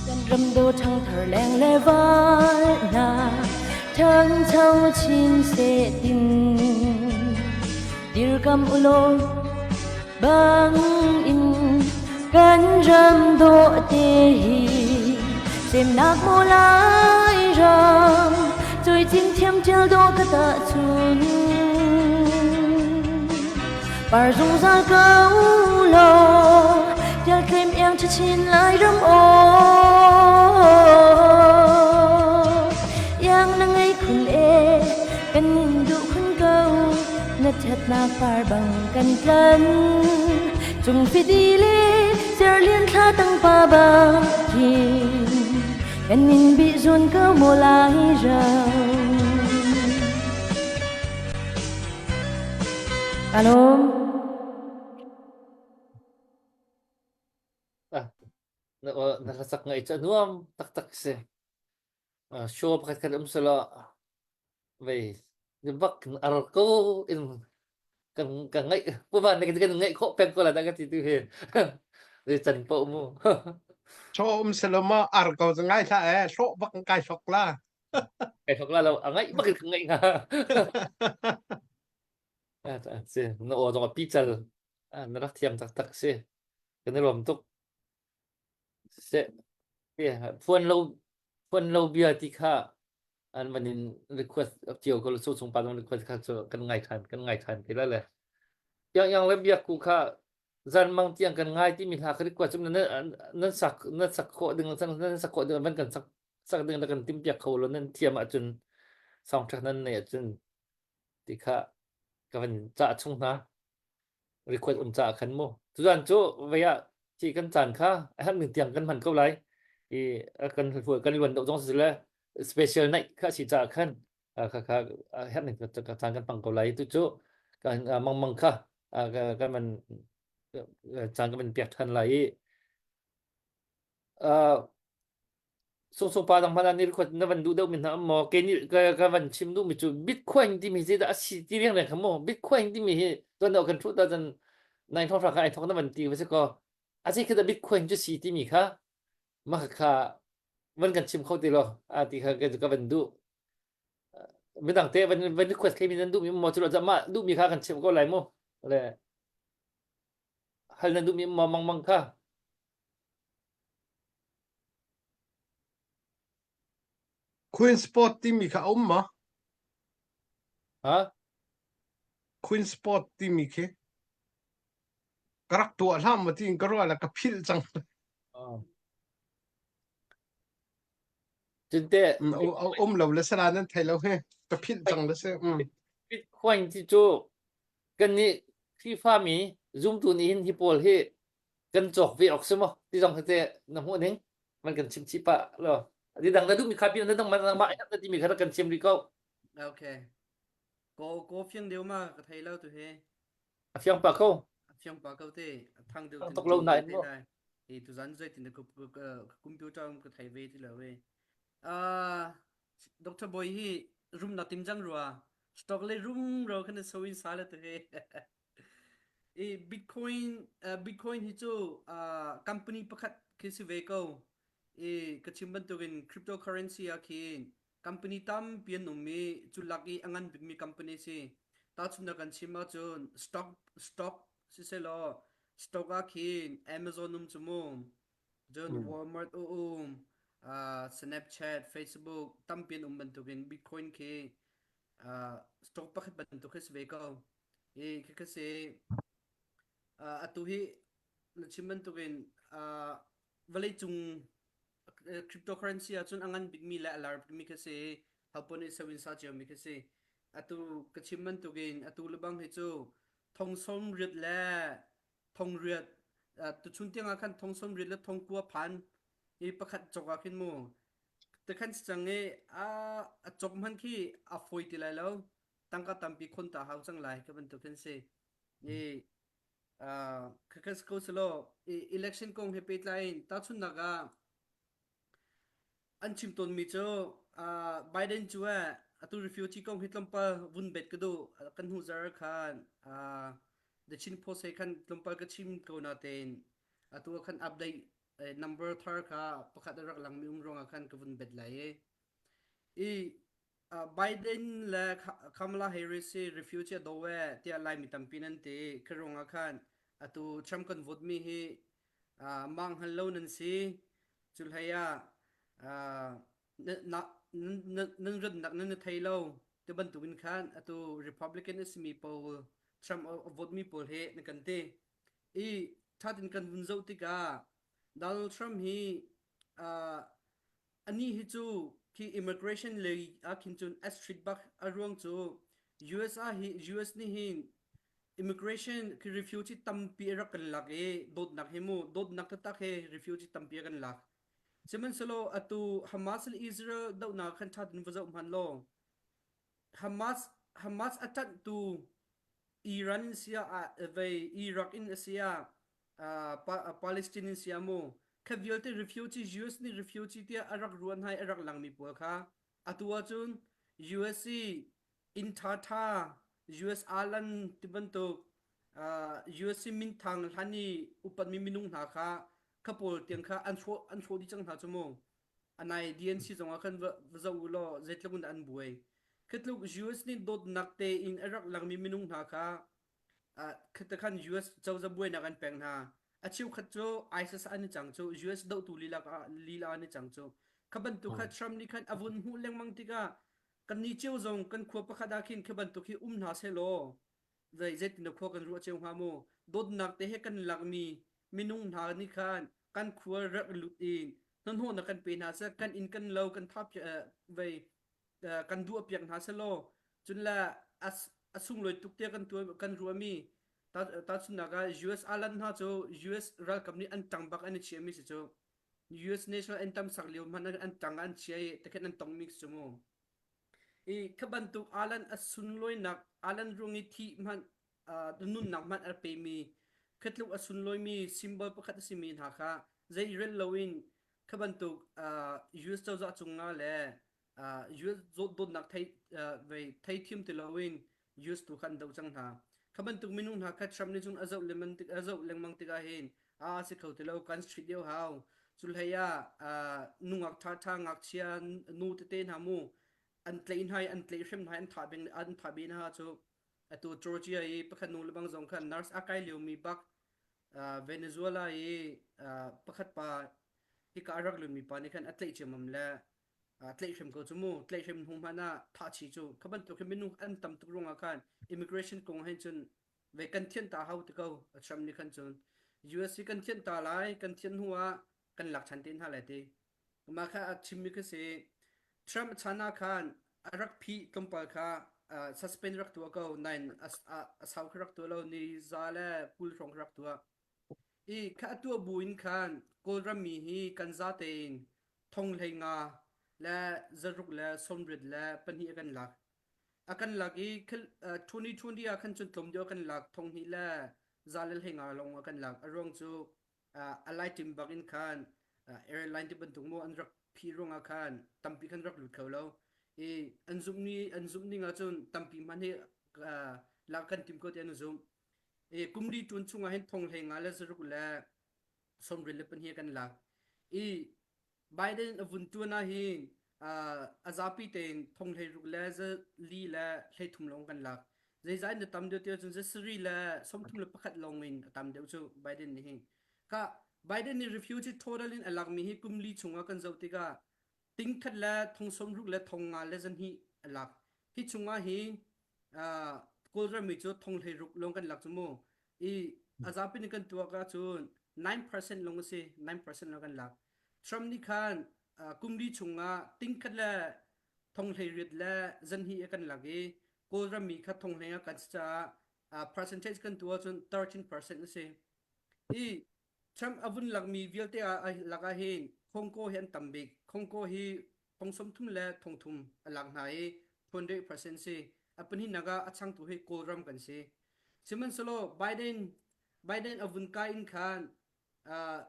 kan ram do thang thar leng le val na thang chau chin se tin dirkam ulo bang in kan ram dawh te hi semnak maw lai ram cui cing thiam tial dawh ka ta chun par zungzal ko law tial tlem iang chin lai ram aw iang na ngei khun e kan nin duh khun ko Na ṭhatnak par bang kan tlan cung fidi le cerlian thla tang pa bang khin kan in bih zun ko maw lai ram. Kalom. Ah, na na hlasak ngaih cu a nuam taktak si. Ah, show pakhat khat um selaw vei bak ar ko in kan ka ngaih puvan ne kan ngaih khawh peng ko la da ka ti tu hi zei can po mu Chaw um seloma ar ko chu ngai hlah e hlawh bak kai hlok la. Kai hlok la lo a ngaih bak in ka ngaih nga si na aw zong a pi cal na rak thiam taktak si kan i lawm tuk Seh, phuan lo phuan lo bia ti kha an van in request cio ko su chung pa zong request kha cu kan ngai than kan ngai than ti la le yang yang le biak ku kha zan mang tiang kan ngai ti mi hla kha request cu nan nan sak nan sak khawh ding nan sak khawh ding van kan sak sak ding na kan tim piak kho lo nan thiam ahcun soundtrack nan nei ahcun ti kha ka van cah chung hna request um caah khan mu tuzan cu vei ah ci kan caan kha a herh ning tiang kan hman ko lai i kan kan luan deuh zong si le special night kha si caah khan kha kha herh ning caan kan hmang ko lai tu cu kan mangmang kha kan man caan kan man piak than lai i Sungsung pa dang hmanh ah ni na van duh deuh mi hna um maw? Kei nih ka, ka van chim duh mi cu Bitcoin timi hi zeidah a si ti riangriang kha maw? Bitcoin timi hi tuan deuh kan thuh ta cun nai thong hra kha ai thong na van ti va si kaw a zei khi dah Bitcoin cu si timi kha mah kha van kan chim kho ti lo a ti kha ka, ka van duh. Midang te van van request mi nan duh mi maw cu lo mah duh mi kha kan chim ko lai mu. Le hal nan duh mi maw mang mang kha. Queen Sport timi kha a um maw? Ha? Queen Sport timi khi ka rak tuah hlah maw tiin ka ruah le ka philh cang. Cunte um lo le sala nan thei lo he ka philh cang le si. Bitcoin ti cu kan nih Khrihfami zumtu nih hin hi pawl hi kan cawk ve awk si maw ti zong hi te na hmuh ning man kan chim chih pah lo di dang na duh mi kha pi na dang man mah na ti mi kha kan chim rih ko okay ko ko fiang deu ma ka thei lo tu he a fiang pa ko a fiang pa ko te a thang deu tok lo na in mo e tu zan zai tin ka computer ka thei ve ti lo we ah Dr. Boy hi rum na tim jang rua stock le rum ro khan so in sa le tu he I Bitcoin uh, Bitcoin hi cu uh, company pakhat khi si ve ko. I ka chim bantukin cryptocurrency ah khin company tampi an um i cu lak i a ngan bikmi company si. Tahchunhnak kan chim ahcun stock stock siselaw stock ah khin Amazon um cu mu. Cun Walmart a um, uh, Snapchat, Facebook tampi an um bantukin Bitcoin khi uh, stock pakhat bantuk khi si ve ko. Hi khikha si atu hi na chim bantukin vawleicung cryptocurrency ahcun a ngan bikmi le a lar bikmi khi si hopaoh nih so in sa ciomi khi si. Atu ka chim bantukin atu lebang hi cu thong 80 le thong riat tuchun tiang ah khan thong 80 le thong kua phan i pakhat cawk ah khin mu tikhan si cang i a cawk hman khi a fawi ti lai lo tangka tampi khon ta hau cang lai ka bantuk hin si i khakas ko selo i election kong he pehtlai in tahchunnak ah an chim tawnmi cu Biden cu eh Atu refugee kong hi tlawmpal vun bet ka duh. Kan hnu zar khan uh, The Chin Post he khan tlawmpal ka chim ko na tein atu ah khan update eh, number thar kha pakhat a rak langmi um ruangah khan ka vun bet lai i. I uh, Biden le Kamala Harris hi refugee a do e tiah Laimi tampi nan ti. Khi ruangah khan atu Trump kan vote mi hi uh, mang hngal lo nan si. Cu hlei ah uh, nan rannak nan thei lo ti bantukin khan atu Republican a simi pawl Trump a vote mi pawl he na kan ti. I thatin kan vun zoh tikah Donald Trump hi uh, ani hi cu khi immigration lei ah khin cun a strict bak a ruang cu US ah hi US nih hin immigration khi refugee tampi a rak kan lak i dawtnak hi mu dawtnak taktak he refugee tampi a kan lak Sihmanhsehlaw atu Hamas le Israel dohnak khan ṭha tein va zoh hmanh law Hamas Hamas a ṭanhtu Iran in siah vei Iraq in a siah uh, pa, Palestine in siah mu kha vialte refugee US nih refugee tiah a rak ruan hai a rak langmi pawl kha atu ahcun US i inn ṭhaṭha US alan ti bantuk uh, US i minthang hlan i upatmi minung hna kha kha pawl tiang kha an hrawh an hrawh dih cang hna cu mu anai DNC zong ah khan va va zoh u law zeitluk in an buai khitluk US nih dawtnak tein a rak langmi minung hna kha uh, khata khan US cozah buainak an peng hna a cheukhat cu ISIS an i cang cu US dohtu lila lila an i cang cu kha bantuk kha Trump nih khan a vun hmuh lengmang tikah Kannih cio zong kan khua pakhat ah khin khi bantuk hi um hna sehlaw zei zeitin dah khua kan ruah cio hnga mu. Dawtnak te he kan lakmi minung hna nih khan kan khua rak lut in hnahnawhnak kan pe hna seh, kan inn kan lo kan tha vei kan duah piak hna selaw cun le a sunglawi tuk tiah kan tuah kan ruahmi tahchunhnak ah US alan hna cu US ralkap nih an ṭang bak an i chiahmi si cu US national anthem sak lio hmanh an ṭang an chia i tikhin an tongmi cu mu. I kha bantuk alan a sunlawinak alan ruang i thih hmanh nunnak hmanh a pemi kha tluk a sunlawimi symbol pakhat a simi hna kha zei rel loin kha bantuk US cozah cungah le US dawtnak thei vei thei thiam ti loin US tu kha an doh cang hna. Kha bantuk minung hna kha Trump nih cun a zoh lengmang tik a zoh lengmang tikah hin a si kho ti lo kan street deuh hau. Cu hlei ah nungak ṭha ṭha ngakchia nu tete hna mu an tlaih hna i an tlaihhrem hna i an thah bing an thah bih hna cu atu Georgia i pakhat nu lebang zong khan nurse a kai liomi bak Venezuela i pakhat pa hika a rak lutmi pa nih khan a tlaih ciammam le tlaihhrem ko cu mu tlaihhrem hnu hmanh ah thah chi cu kha bantuk hi minung an tam tuk ruangah khan immigration kong hin cun ve kan thian ta hau ti ko a Trump nih khan cun US hi kan thian ta lai kan thian hnu ah kan lak than te hna lai ti mah kha a chimmi kha si Trump chan ah khan a rak phih tlawmpal kha suspend rak tuah ko nain a sau kha rak tuah lo ni za le 20 hrawng kha rak tuah i kha a tuah bu in khan Kawlram mi hi kan za tein thong 15 le zaruk le 84 le pahnih a kan lak. A kan lak i 2020 ah khan cun tlawm deuh a kan lak thong hnih le za le 15 lawng a kan lak. A ruang cu a lai ṭim bak in khan airline ti bantuk maw an rak phih ruangah khan tampi khan rak lut kho lo. I an zumh ni an zumh ning ahcun tampi hmanh hi lak kan tim ko ti an zumh. I kum li ṭun chungah hin thong 15 le zaruk le 72 kan lak. I Biden a vun ṭuan ah hin a zapi tein thong 16 le li le 33 lawng kan lak. Zeizah in a tam deuh tiah cun zasarih le 31 lawng in a tam deuh cu Biden nih hin. Ka Biden nih refugee total in a lakmi hi kum li chungah kan zoh tikah ting khat le thong 60 le thong nga le zahnih a lak. Hi chungah hin Kawlram mi cu thong 16 lawng kan lak cu mu. I a zapi nih kan tuak ahcun 9% lawng a si. 9% lawng kan lak. Trump nih khan kum li chungah ting khat le thong 18 le zanhnih a kan lak i Kawlram mi kha thong hlei ah kan si caah percentage kan tuah ahcun 13% a si. I Trump a vun lakmi vialte ah lak ah hin Congo hi an tam bik. Congo hi thong 30 le thong thum a lak hna i 28% si. A pahnihnak ah a changtu hi Kawlram kan si. Sihmanhsehlaw Biden Biden a vun kai in khan uh,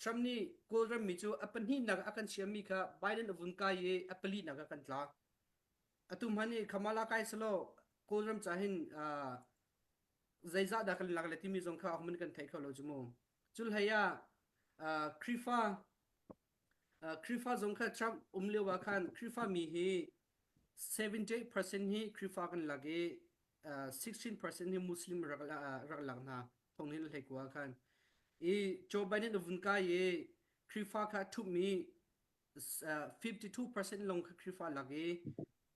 Trump nih Kawlram mi cu a pahnihnak a kan chiami kha Biden a vun kai i a palinak ah kan tla. Atu hman i Kamala kai selaw Kawlram ca hin zeizah dah kan lak le timi zong kha ahohmanh kan thei kho lo cu mu. Cul hlei ah Khrihfa Khrihfa zong kha Trump um lio ah khan Khrihfa mi hi 78% hi Khrihfa kan lak i 16% hi Muslim rak rak lak hna thong hin hlei kua khan i Joe Biden a vun kai i Khrihfa kha thupmi 52% lawng kha Khrihfa lak i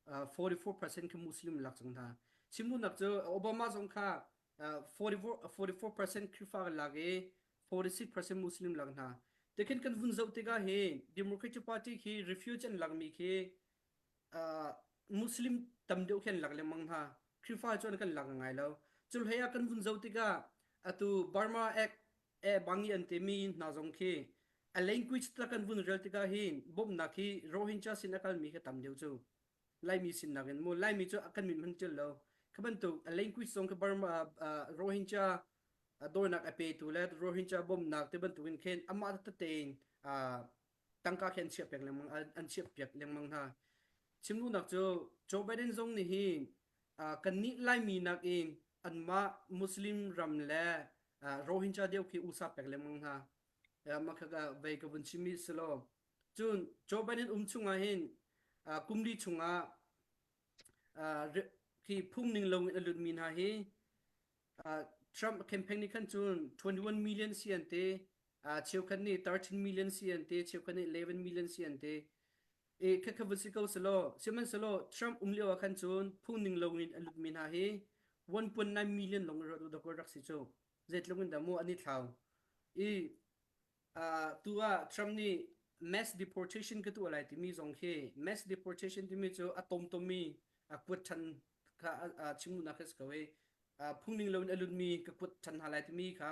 44% kha Muslim lak cang hna. Chimduhnak cu Obama zong kha 44% Khrihfa lak i 46% Muslim lak hna. Tikhin kan vun zoh tikah hi Democratic Party khi refuge an lakmi khi Muslim tam deuh khi an lak lengmang hna. Khrihfa cu an kan lak ngai lo. Cu hlei ah kan vun zoh tikah atu Burma Act e bangi an timi hna zong khi a language ta kan vun rel tikah hin bawmhnak hi Rohingya sin a kalmi khi tam deuh cu Laimi sin nakin mu Laimi cu kan min hman ṭil lo kha bantuk a language zong khi Burma Rohingya dawinak a petu le Rohingya bawmhnak te bantukin khin amah tete in tangka khi an chiah piak lengmang an chiah piak lengmang hna chim duhnak cu Joe Biden zong nih hin kannih Laimi nakin anmah Muslim ram le Rohingya deuh khi usa pek lengmang hna. Mah kha vei ka vun chimmi si law. Cun Joe Biden um chungah hin kum li chungah khi phung ning lo in a lutmi hna hi Trump campaign nih khan cun 21 million si an ti cheukhat nih 13 million si an ti cheukhat nih 11 million si an ti E khakha vun si ko selaw sihmanhsehlaw Trump um lio ah khan cun phung ning loin a lutmi hna hi 1.9 million lawng rak rak si cu zeitluk in dah mu an i thlau i uh, tu ah Trump nih mass deportation ka tuah lai timi zong khi mass deportation timi cu a tomtomi a kuat ṭhan kha chimduhnak kha si ko i phung ning loin a lutmi ka kuat ṭhan hna lai timi kha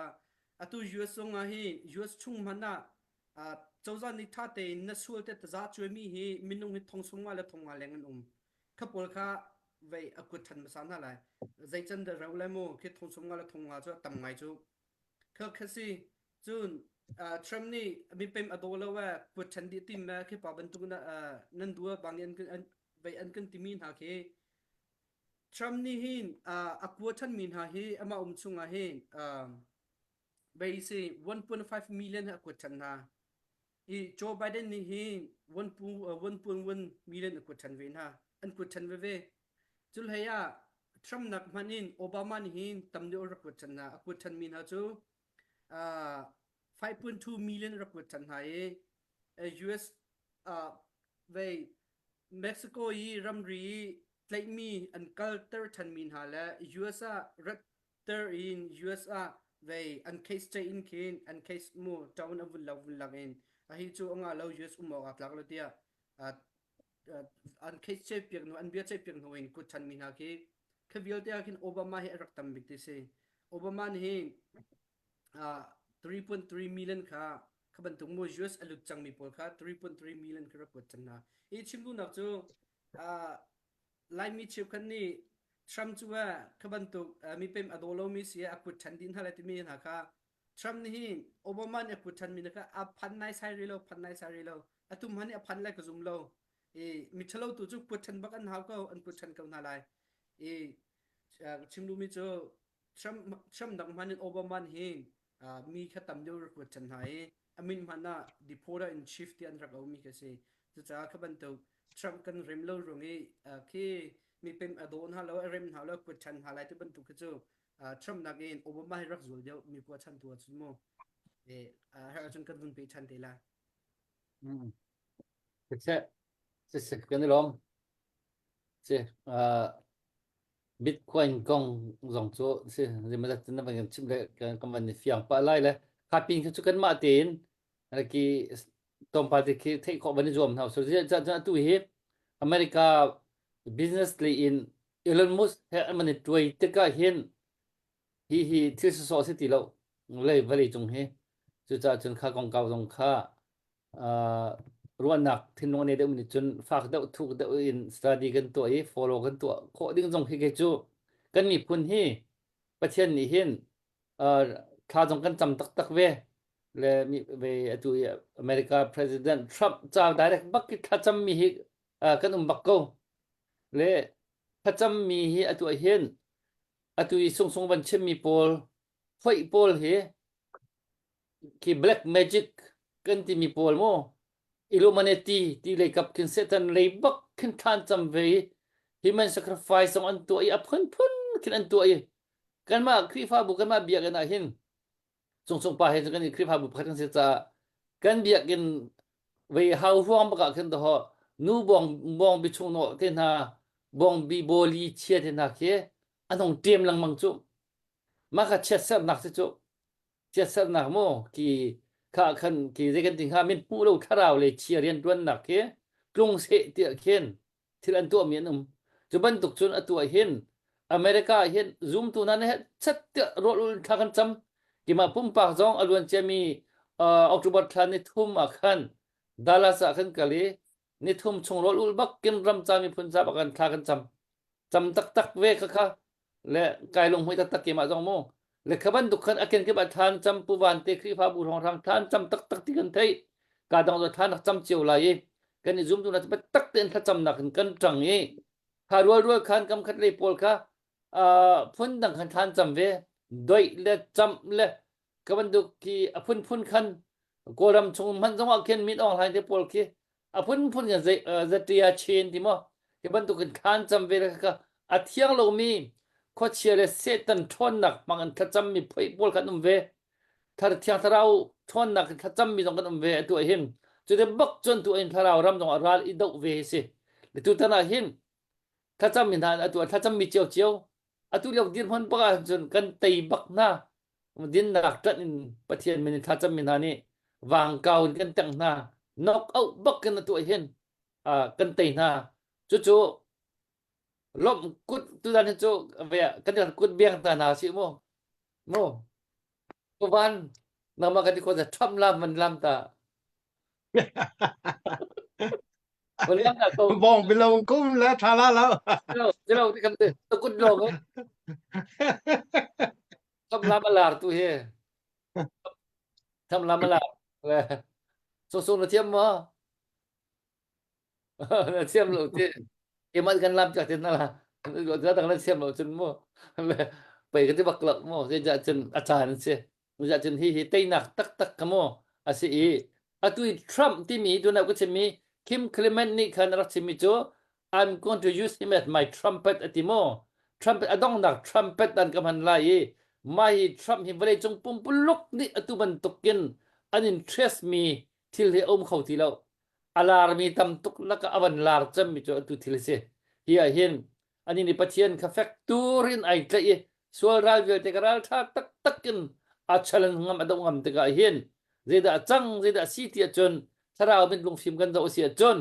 atu US zong ah hi US chung hmanh ah cozah nih ṭha tein na sual te taza cuaimi hi minung hi thong sung nga le thong nga leng an um kha pawl kha vei a kuat ṭhan hmasa hna lai zei can dah rau lai mu khi thong sung nga le thong nga cu a tam ngai cu kha kha si cun Trump nih mipem a daw lo e kuat ṭhan dih tim khi pa bantuk na nan dua bang an an vei an kan timi hna khi Trump nih hin a kuat ṭhan mi hna hi amah um chungah hin Basi 1.5 million a kuat ṭhan hna. I Joe Biden nih hi 1.1 million a kuat ṭhan ve hna. An kuat ṭhan veve. Culhlei ah Trump nak hmanh in Obama nih hin tam deuh rak kuat ṭhan hna. A kuat ṭhanmi hna cu uh, 5.2 million rak kuat ṭhan hna i US uh, vei Mexico i ramri tlaihmi an kalter ṭhanmi hna le US ah rat ter in US ah vei an case ceih in khin an case mu town a vun lo vun lang in a hi cu anga lo US um awk aa tlak lo tiah an case ceih piak hnu an bia ceih piak hnu in kut chan mi hna khi kha vialte ah khin Obama hi a rak tam bik ti si Obama nih hin 3.3 million kha kha bantuk mu US a lut cang mi pawl kha 3.3 million kha rak kuat cang hna i chim duhnak cu Laimi cheukhat nih Trump cu kha bantuk mipem a daw lomi si a kut ṭhan dih hna lai timi hna kha Trump nih hin Obama nih a kut ṭhanmi kha a phan naisai rih lo phan naisai rih lo atu hmanh nih a phan lai ka zum lo i miṭhalo tu cu kut ṭhan bak an hau ko an kut ṭhan ko hna lai i chim duhmi cu Trump Trump nak hmanh in Obama nih hin mi kha tam deuh rak kuat ṭhan hna i a min hmanh ah deporter in chief ti an rak aumi khi si. Cucaah kha bantuk Trump kan rem lo ruang i khi mipem a daw hna lo a rem hna lo kuat ṭhan hna lai ti bantuk khi cu Trump nakin Obama hi rak zul deuh mi kua chan tu ahcun mu eh herh ahcun kan vun pe ṭhan te lai. Mm. Siseh, siseh kan i lawm. Si, Bitcoin kong zong cu si zeimawzat na van kan chimh le kan van i fiang pah lai le kha pin khi cu kanmah tein ki tlawmpal te khi theih khawh van i zuam hna so cun atu hi America business lei in Elon Musk he an van i tuai tikah hin hi hi thil sawsawh si ti lo lei vawlei cung hi cucaah cun kha kongkau zong kha ruahnak thinlung a nei deuhmi nih cun fak deuh thuk deuh in study kan tuah i follow kan tuah khawh ding zong hi kei cu kan miphun hi Pathian nih hin thla zong kan cam taktak ve le mi ve atu i America President Trump ca direct bak ki thlacam mi hi kan um bak ko. Le thlacammi hi atu ah hin atu i sungsung van chimmi pawl phoih pawl hi khi black magic kan timi pawl mu Illuminati ti lei kap khin Satan lei bak khin thlan cam ve i human sacrifice zong an tuah i a phunphun khin an tuah i kanmah Khrihfabu kanmah biakinn ah hin cungcung pa he kan i Khrihfabu pakhat kan si caah kan biakinn vei hau huang bak ah khin doho nu bong bong bi chung no te hna bong bi boli chia te hna khi an hong ṭem lengmang cu mah kha chiatsernak si cu chiatsernak mu ki kha khan ki zei kan ti hnga min hmuh lo thlarau le chia rianṭuannak khi tlung seh tiah khin thil an tuahmi an um cu bantuk cun atu ah hin America ah hin zumtu hna nih chat tiah rual ul thla kan cam keimah pumpak zong a luan ciami uh, October thla ni thum ah khan Dallas ah khan kal i ni thum chung rawl ul bak kin ram ca miphun ca bak kan thla kan cam cam taktak ve kha kha le kai lung hmui taktak keimah zong mu le kha bantuk khan a kenkip ah thlan cam pu van te Khrihfabu hrawnghrang thlan cam taktak ti kan theih ka dang zo thlan rak cam cio lai i kan i zum tu na taktak tein thlacamnak in kan ṭang i kha rual rual khan kam khat lei pawl kha phun dang khan thlan cam ve doih le camh le ka bantuk khi a phunphun khan Kawlram chung hmanh zong ah khin Min Aung Hlaing te pawl khi a phunphun kan zei zatia chin ti maw hi bantuk in thlan cam ve ka a thiang lomi khuachia le Satan ṭhawnnak hmang in thlacam mi phoih pawl kan um ve thar thiang thlarau ṭhawnnak in thlacam mi zong kan um ve atu ah hin cu te bak cun tu in thlarau ram zong ah ral i doh ve hi si tutan ah hin thlacam mi hna atu ah thlacam mi cio cio atu lio dirhmun bak ah cun kan tei bak hna dinnak ṭanh in Pathian min in thlacam mi hna nih vangkau in kan tengh hna knock out bak in atu ah hin kan tei hna cucu lawmh kut tutan hi cu kan kut biang ta hna si mu mu van nangmah kan ti ko Trump lam man lam ta Bong bilong kum le tha la lo. Lo ti kan ti kut long eh. Tham lam alar tu hi. Tham lam alar. So so na thiam ma? Na thiam lo ti. Kemat kan lam chak tin na la. Lo dang na thiam lo chun mu. Pei ka ti bak lo mu. Zeicah cun a caan si. Zeicah cun hi hi teinak taktak ka mu a si i atu i Trump timi tuna ka chimmi Kim Clement nih khan a rak chimmi cu I'm going to use him as my trumpet a ti mu. Trumpet a donghnak trumpet an ka hman lai i mah hi Trump hi vawleicung pumpuluk nih atu bantukin an interest mi thil hi a um kho ti lo. A larmi tam tuk lakah a van lar cemmi cu atu thil a si. Hi ah hin Anih nih Pathian kha fek turin ai tlaih i sual ral vialte ka ral ṭha taktak in a challenge ngam a doh ngam tikah hin zeidah a cang zeidah a si ti ahcun thlarau mit lungfim kan zoh a si ahcun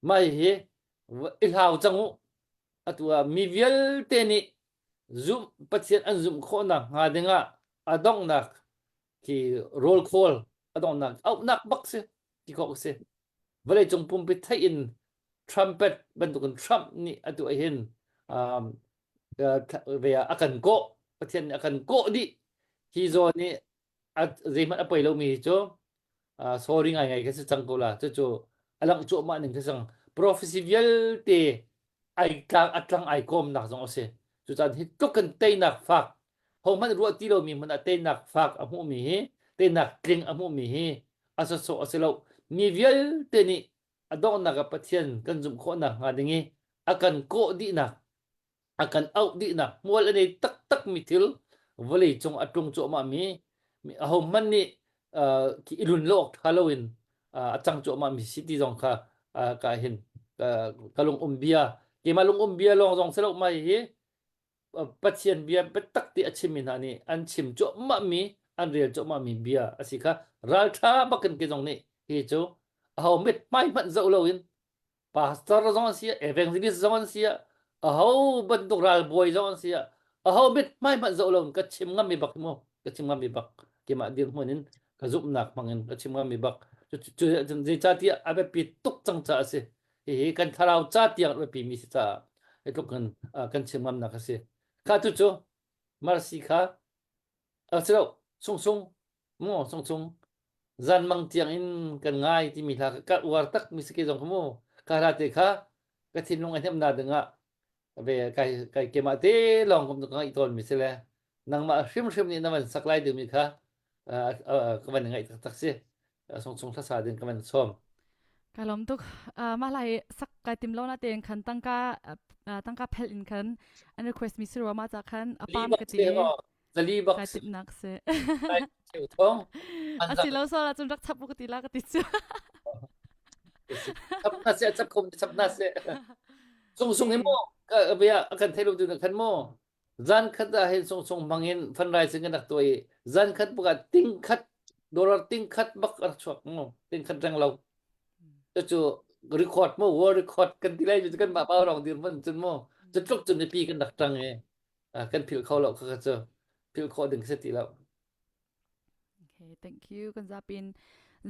mah hihi i hlau cang u atu ah mi vialte nih zumh Pathian an zumh khawhnak hnga dingah a donghnak khi roll call a donghnak auhnak bak si ti khawh si vawleicung pumpi theih in trumpet bantukin Trump nih atu ah hin um, ve ah a kan kawh Pathian nih a kan kawh dih hi zawn nih zeihmanh a poi lomi hi cu uh, sorry ngai ngai ka si cang ko la cucu a langh cuahmah ning ka cang prophecy vialte ai tlang a tlang ai kawmnak zong a si cucaan hi tluk kan teinak fak hohmanh ruah ti lomi hmanh ah teinak fak a hmuhmi hi teinak tling a hmuhmi hi a sawsawh a si lo mi vialte nih a donghnak ah Pathian kan zumh khawhnak hnga ding i a kan kawh dihnak a kan auh dihnak hmual a nei taktak mi thil vawlei cung a tlung cuahmah mi ahohmanh nih uh, i lun lo awk ṭha loin uh, a cang cuahmah mi si ti zong kha uh, ka hin uh, ka lung um bia keimah lung um bia lawng zong si lo mai hi Pathian bia biatak ti a chimmi hna nih an chim cuahmahmi an rel cuahmahmi bia a si kha ralṭha bakin ke zong nih hi cu aho mithmai hmanh zoh loin pastor zong an si evangelist zong an si aho bantuk ralbawi zong an si aho mithmai hmanh zoh loin ka chim ngammi bak mu ka chim ngammi bak keimah dirhmun in ka zumhnak hmangin ka chim ngammi bak cu zeicahtiah a biapi tuk cang caah a si hihi kan thlarau ca tiang biapi mi si caah hi tluk in kan chim ngamnak a si kha tu cu mercy kha a si lo sung sung mu sung sung zan mang tiang in kan ngai timi hla ka uar tak mi si ke zong kha mu ka hla te kha. Ka thinlung a hnemnak dingah ve kai kai kemah te lawng kum ka ngaih tawn mi si le nangmah hrimhrim nih na van sak lai dingmi kha ka van ngaih taktak si. Sung sung hlasa ding ka van sawm. Ka lawm tuk. Mah lai sak kai tim lo na tein khan tangka tangka phel in khan an request mi si rua ma cha khan apam ka ti. Zali bak kai timnak si. Cheu thong. Asi lo so la cun rak chap ka ti la ka ti cu. Chap na se chap khom chap na se. Sung sung hi mo ka bia kan thei lo tu na khan mo. Zan khat ah hin sung sung hmang in fundraising kan rak tuah i zan khat bak ah ting khat dollar ting khat bak a rak chuak mu ting khat reng lo. Cucu record mu war record kan ti lai cu kan mah pau rong dir man cun mu cu tluk cun mipi kan rak ṭang i kan philh kho lo kha cu philh khawh ding si ti lo. Okay, thank you. Kan zapin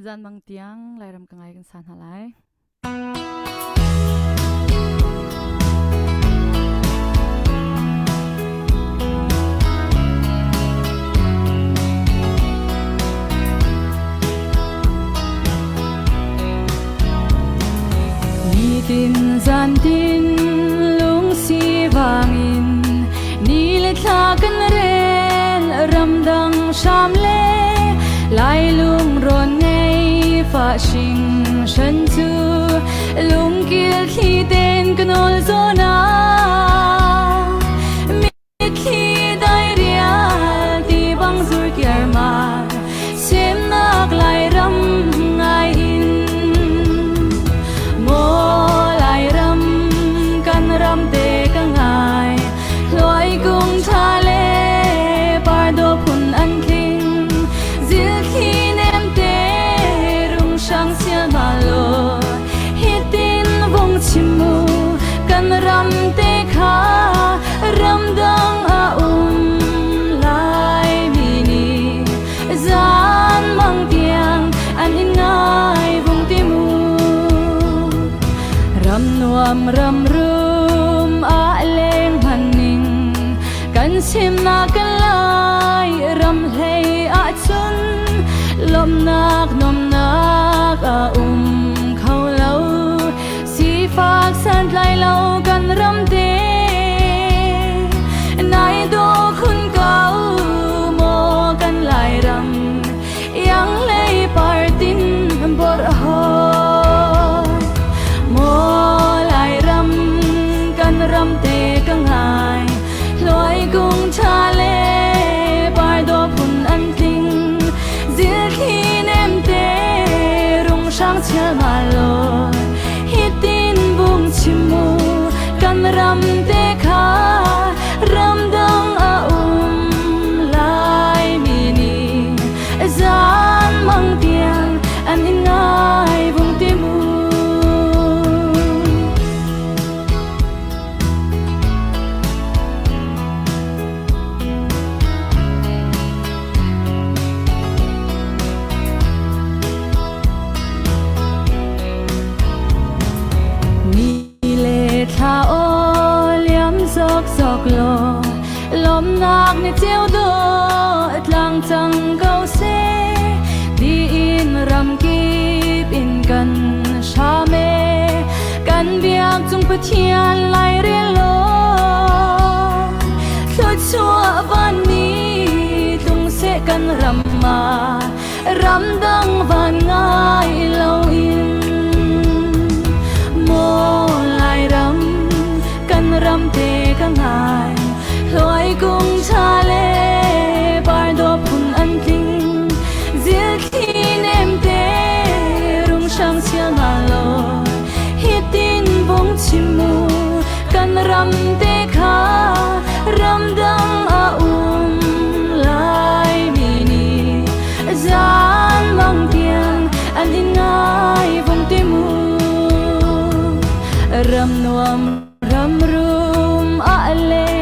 zan mang tiang Lairam ka ngai kan sa hna lai. Nitin zantin lungsi vangin ni le thla kan rel ramdang hram le lai lung rawn ngei fa hring hran cu lungkil thli ten ka nawl zawn ah Mitthli dai rial ti bang zur kiarmar semnak Lairam ngai in Maw Lairam kan ram te ka ngai Hluai kung tha le pardo phun an tling Zilthli nem te rung sang sial ma lo Hitin vung chim mu kan ram te kha ramdang a um lai mi nih zan mang tiang an in ngai vung ti mu ram nuam ram rum a leng hman ning kan chimnak kan lai ram hlei ahcun lawmhnak nuamhnak a um kho lo sifak santlai lo kan ram te nai do khun ko maw kan lai ram iang lei par tin bor hoi maw lai ram kan ram te ka ngai Hluai kung tha le par do phun an tling zil thli nem te rung sang chial ma lo hitin bung chim mu kan ram te kha ram dang a um lai mi nih zan mang tiang an in ngai vung ti mu. Ni le thla aw liam zok zok law lawmnak ni ceu dawh tlang cang ko seh tiin ramkip in kan hram e kan biak cung Pathian lairel law thluachuah van ni tlung seh kan ram ah ramdang van ngai lo in maw Lairam kan ram te ka ngai hluai kung tha le par dawh phun an tling zilthli nem te rung hrang chial ma lo hitin vung chim mu kan ram te kha ramdang a um lai mi nih zan mang tiang an in ngai vung ti mu ram nuam ram rum a leng.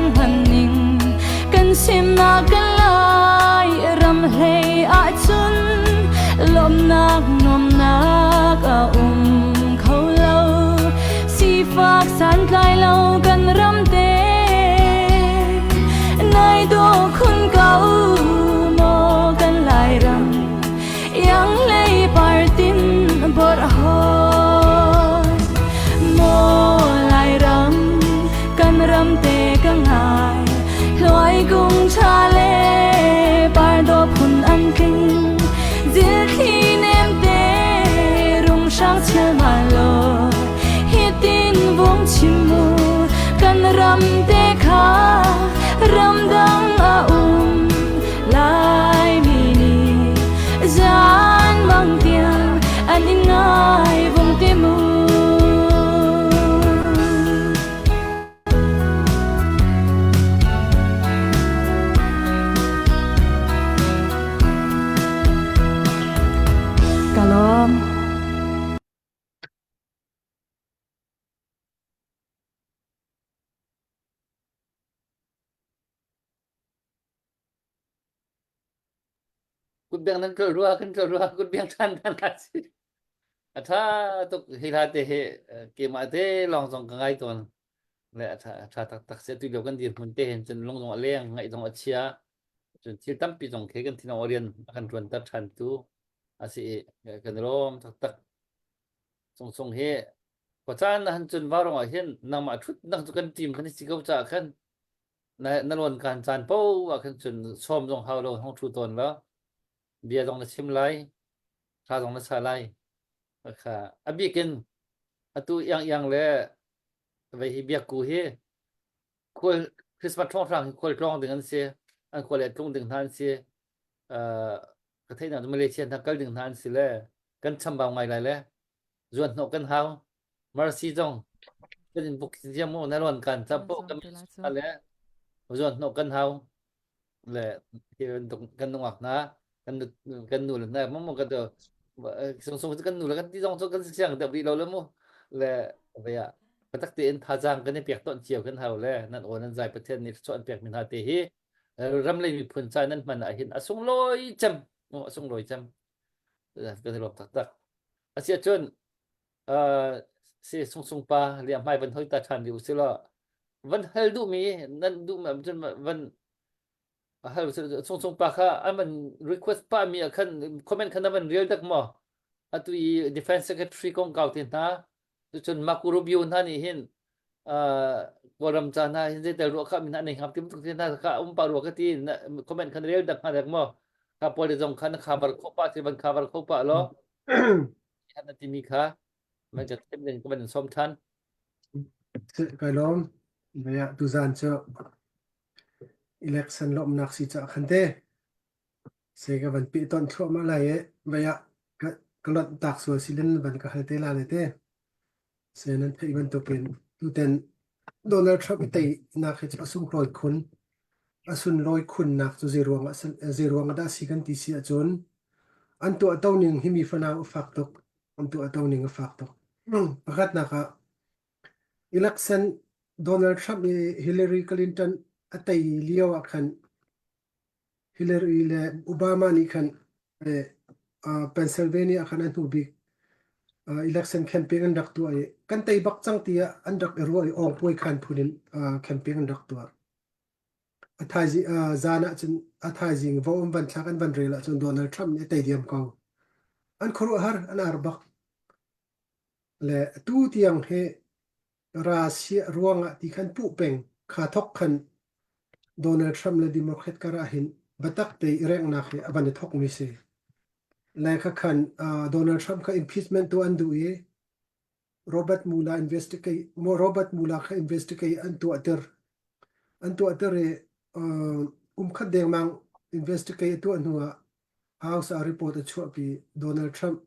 Kutbeng nan tlol rua kan tlol rua kutbeng ṭhan ṭhan hna si. A ṭha tuk hi hla te hi keimah te lawng zong ka ngai tawn. Le a ṭha a ṭha taktak si atu lio kan dirhmun te hin cun lung zong a leng ngaih zong a chia. Cun thil tampi zong khi kan thinlung a rian a kan ṭuanter ṭhan tu a si i kan i lawm taktak. Sungsung hi khuacaan na han cun varung ah hin nangmah ṭhut nang cu kan team kan i si ko caah khan na na lawn kaan caan paoh ah khan cun sawm zong hau lo hong ṭhu tawn law bia zong na chim lai thla zong na sa lai kha a bik in atu iang iang le vei hi biakku hi khual Christmas ṭhawnghrang hi khual tlawng ding an si an khual le tlung ding hna an si uh, ka theihnak cu Malaysia hna kal ding hna an si le kan chambau ngai lai le zuan hnawh kan hau Mercy zong kan in buk ziam mu na ruan kan cha po kan le zuan hnawh kan hau le hi bantuk kan nungak hna kan kan nu le hna mu mu kan to sung sung kan nu le kan ti zong cu kan siang deuh rih lo le mu le vaya patak tein thazaang kan i pek ton cio kan hau le nan aw nan zai pathian nih thluachuah an pek mi hna te hi ram lei miphun ca nan hman ah hin a sunglawi cem a sunglawi cem kan i lawm taktak asiahcun uh, si sung sung pa liam hmai van hoi ta ṭhan rih usih law van hal duhmi nan duhmi cun van hal sung sung pa kha an van request pa mi ah khan comment khan na van rel dak maw atu i defense secretary kong kau te hna cun Marco Rubio hna nih hin uh, Kawlram ca hna hin zeitel ruah kha min hna nei hngap tim tuk te hna kha um pa rua ka ti comment khan rel dak hna dak maw kha pawl le zong khan cover kho pa ti van cover kho pa lo na timi kha man ka them ding ka van som than Kai lawm. Vaya tuzan cu election lawmhnak si ca khan te se ka van pi ton thluahmah lai i vaya ka ka lonh tak sual silen van ka hal te la le te se nan theih bantukin tuten Donald Trump i teinak hi cu a sunglawi khun. A sunlawi khunnak cu zeiruang ah zeiruang ah dah si kan ti si ahcun an tuahto ning hi mi fanau a fak tuk. An tuahto ning a fak tuk. Pakhatnak ah election Donald Trump i Hillary Clinton a tei lio ah khan Hillary le Obama nih khan Pennsylvania ah khan an hnu bik election campaign an rak tuah i kan tei bak cang tiah an rak i ruah i awngpuai khan phun in campaign an rak tuah. A thaizing zan ah cun a thaizing vo an van thlak an van rel ahcun Donald Trump nih a tei diam ko. An khuaruahhar an ar bak. Le atu tiang hi Russia ruangah ti khan puh peng kha thok khan Donald Trump le Democrat kar ah hin biatak te i renghnak hi a van i thokmi si. Le kha khan uh, Donald Trump kha impeachment tu an duh i Robert Mueller investigate Robert Mueller kha investigate an tuahter an tuahter i uh, kum khat dengmang investigate a tuah hnuah House ah report a chuahpi Donald Trump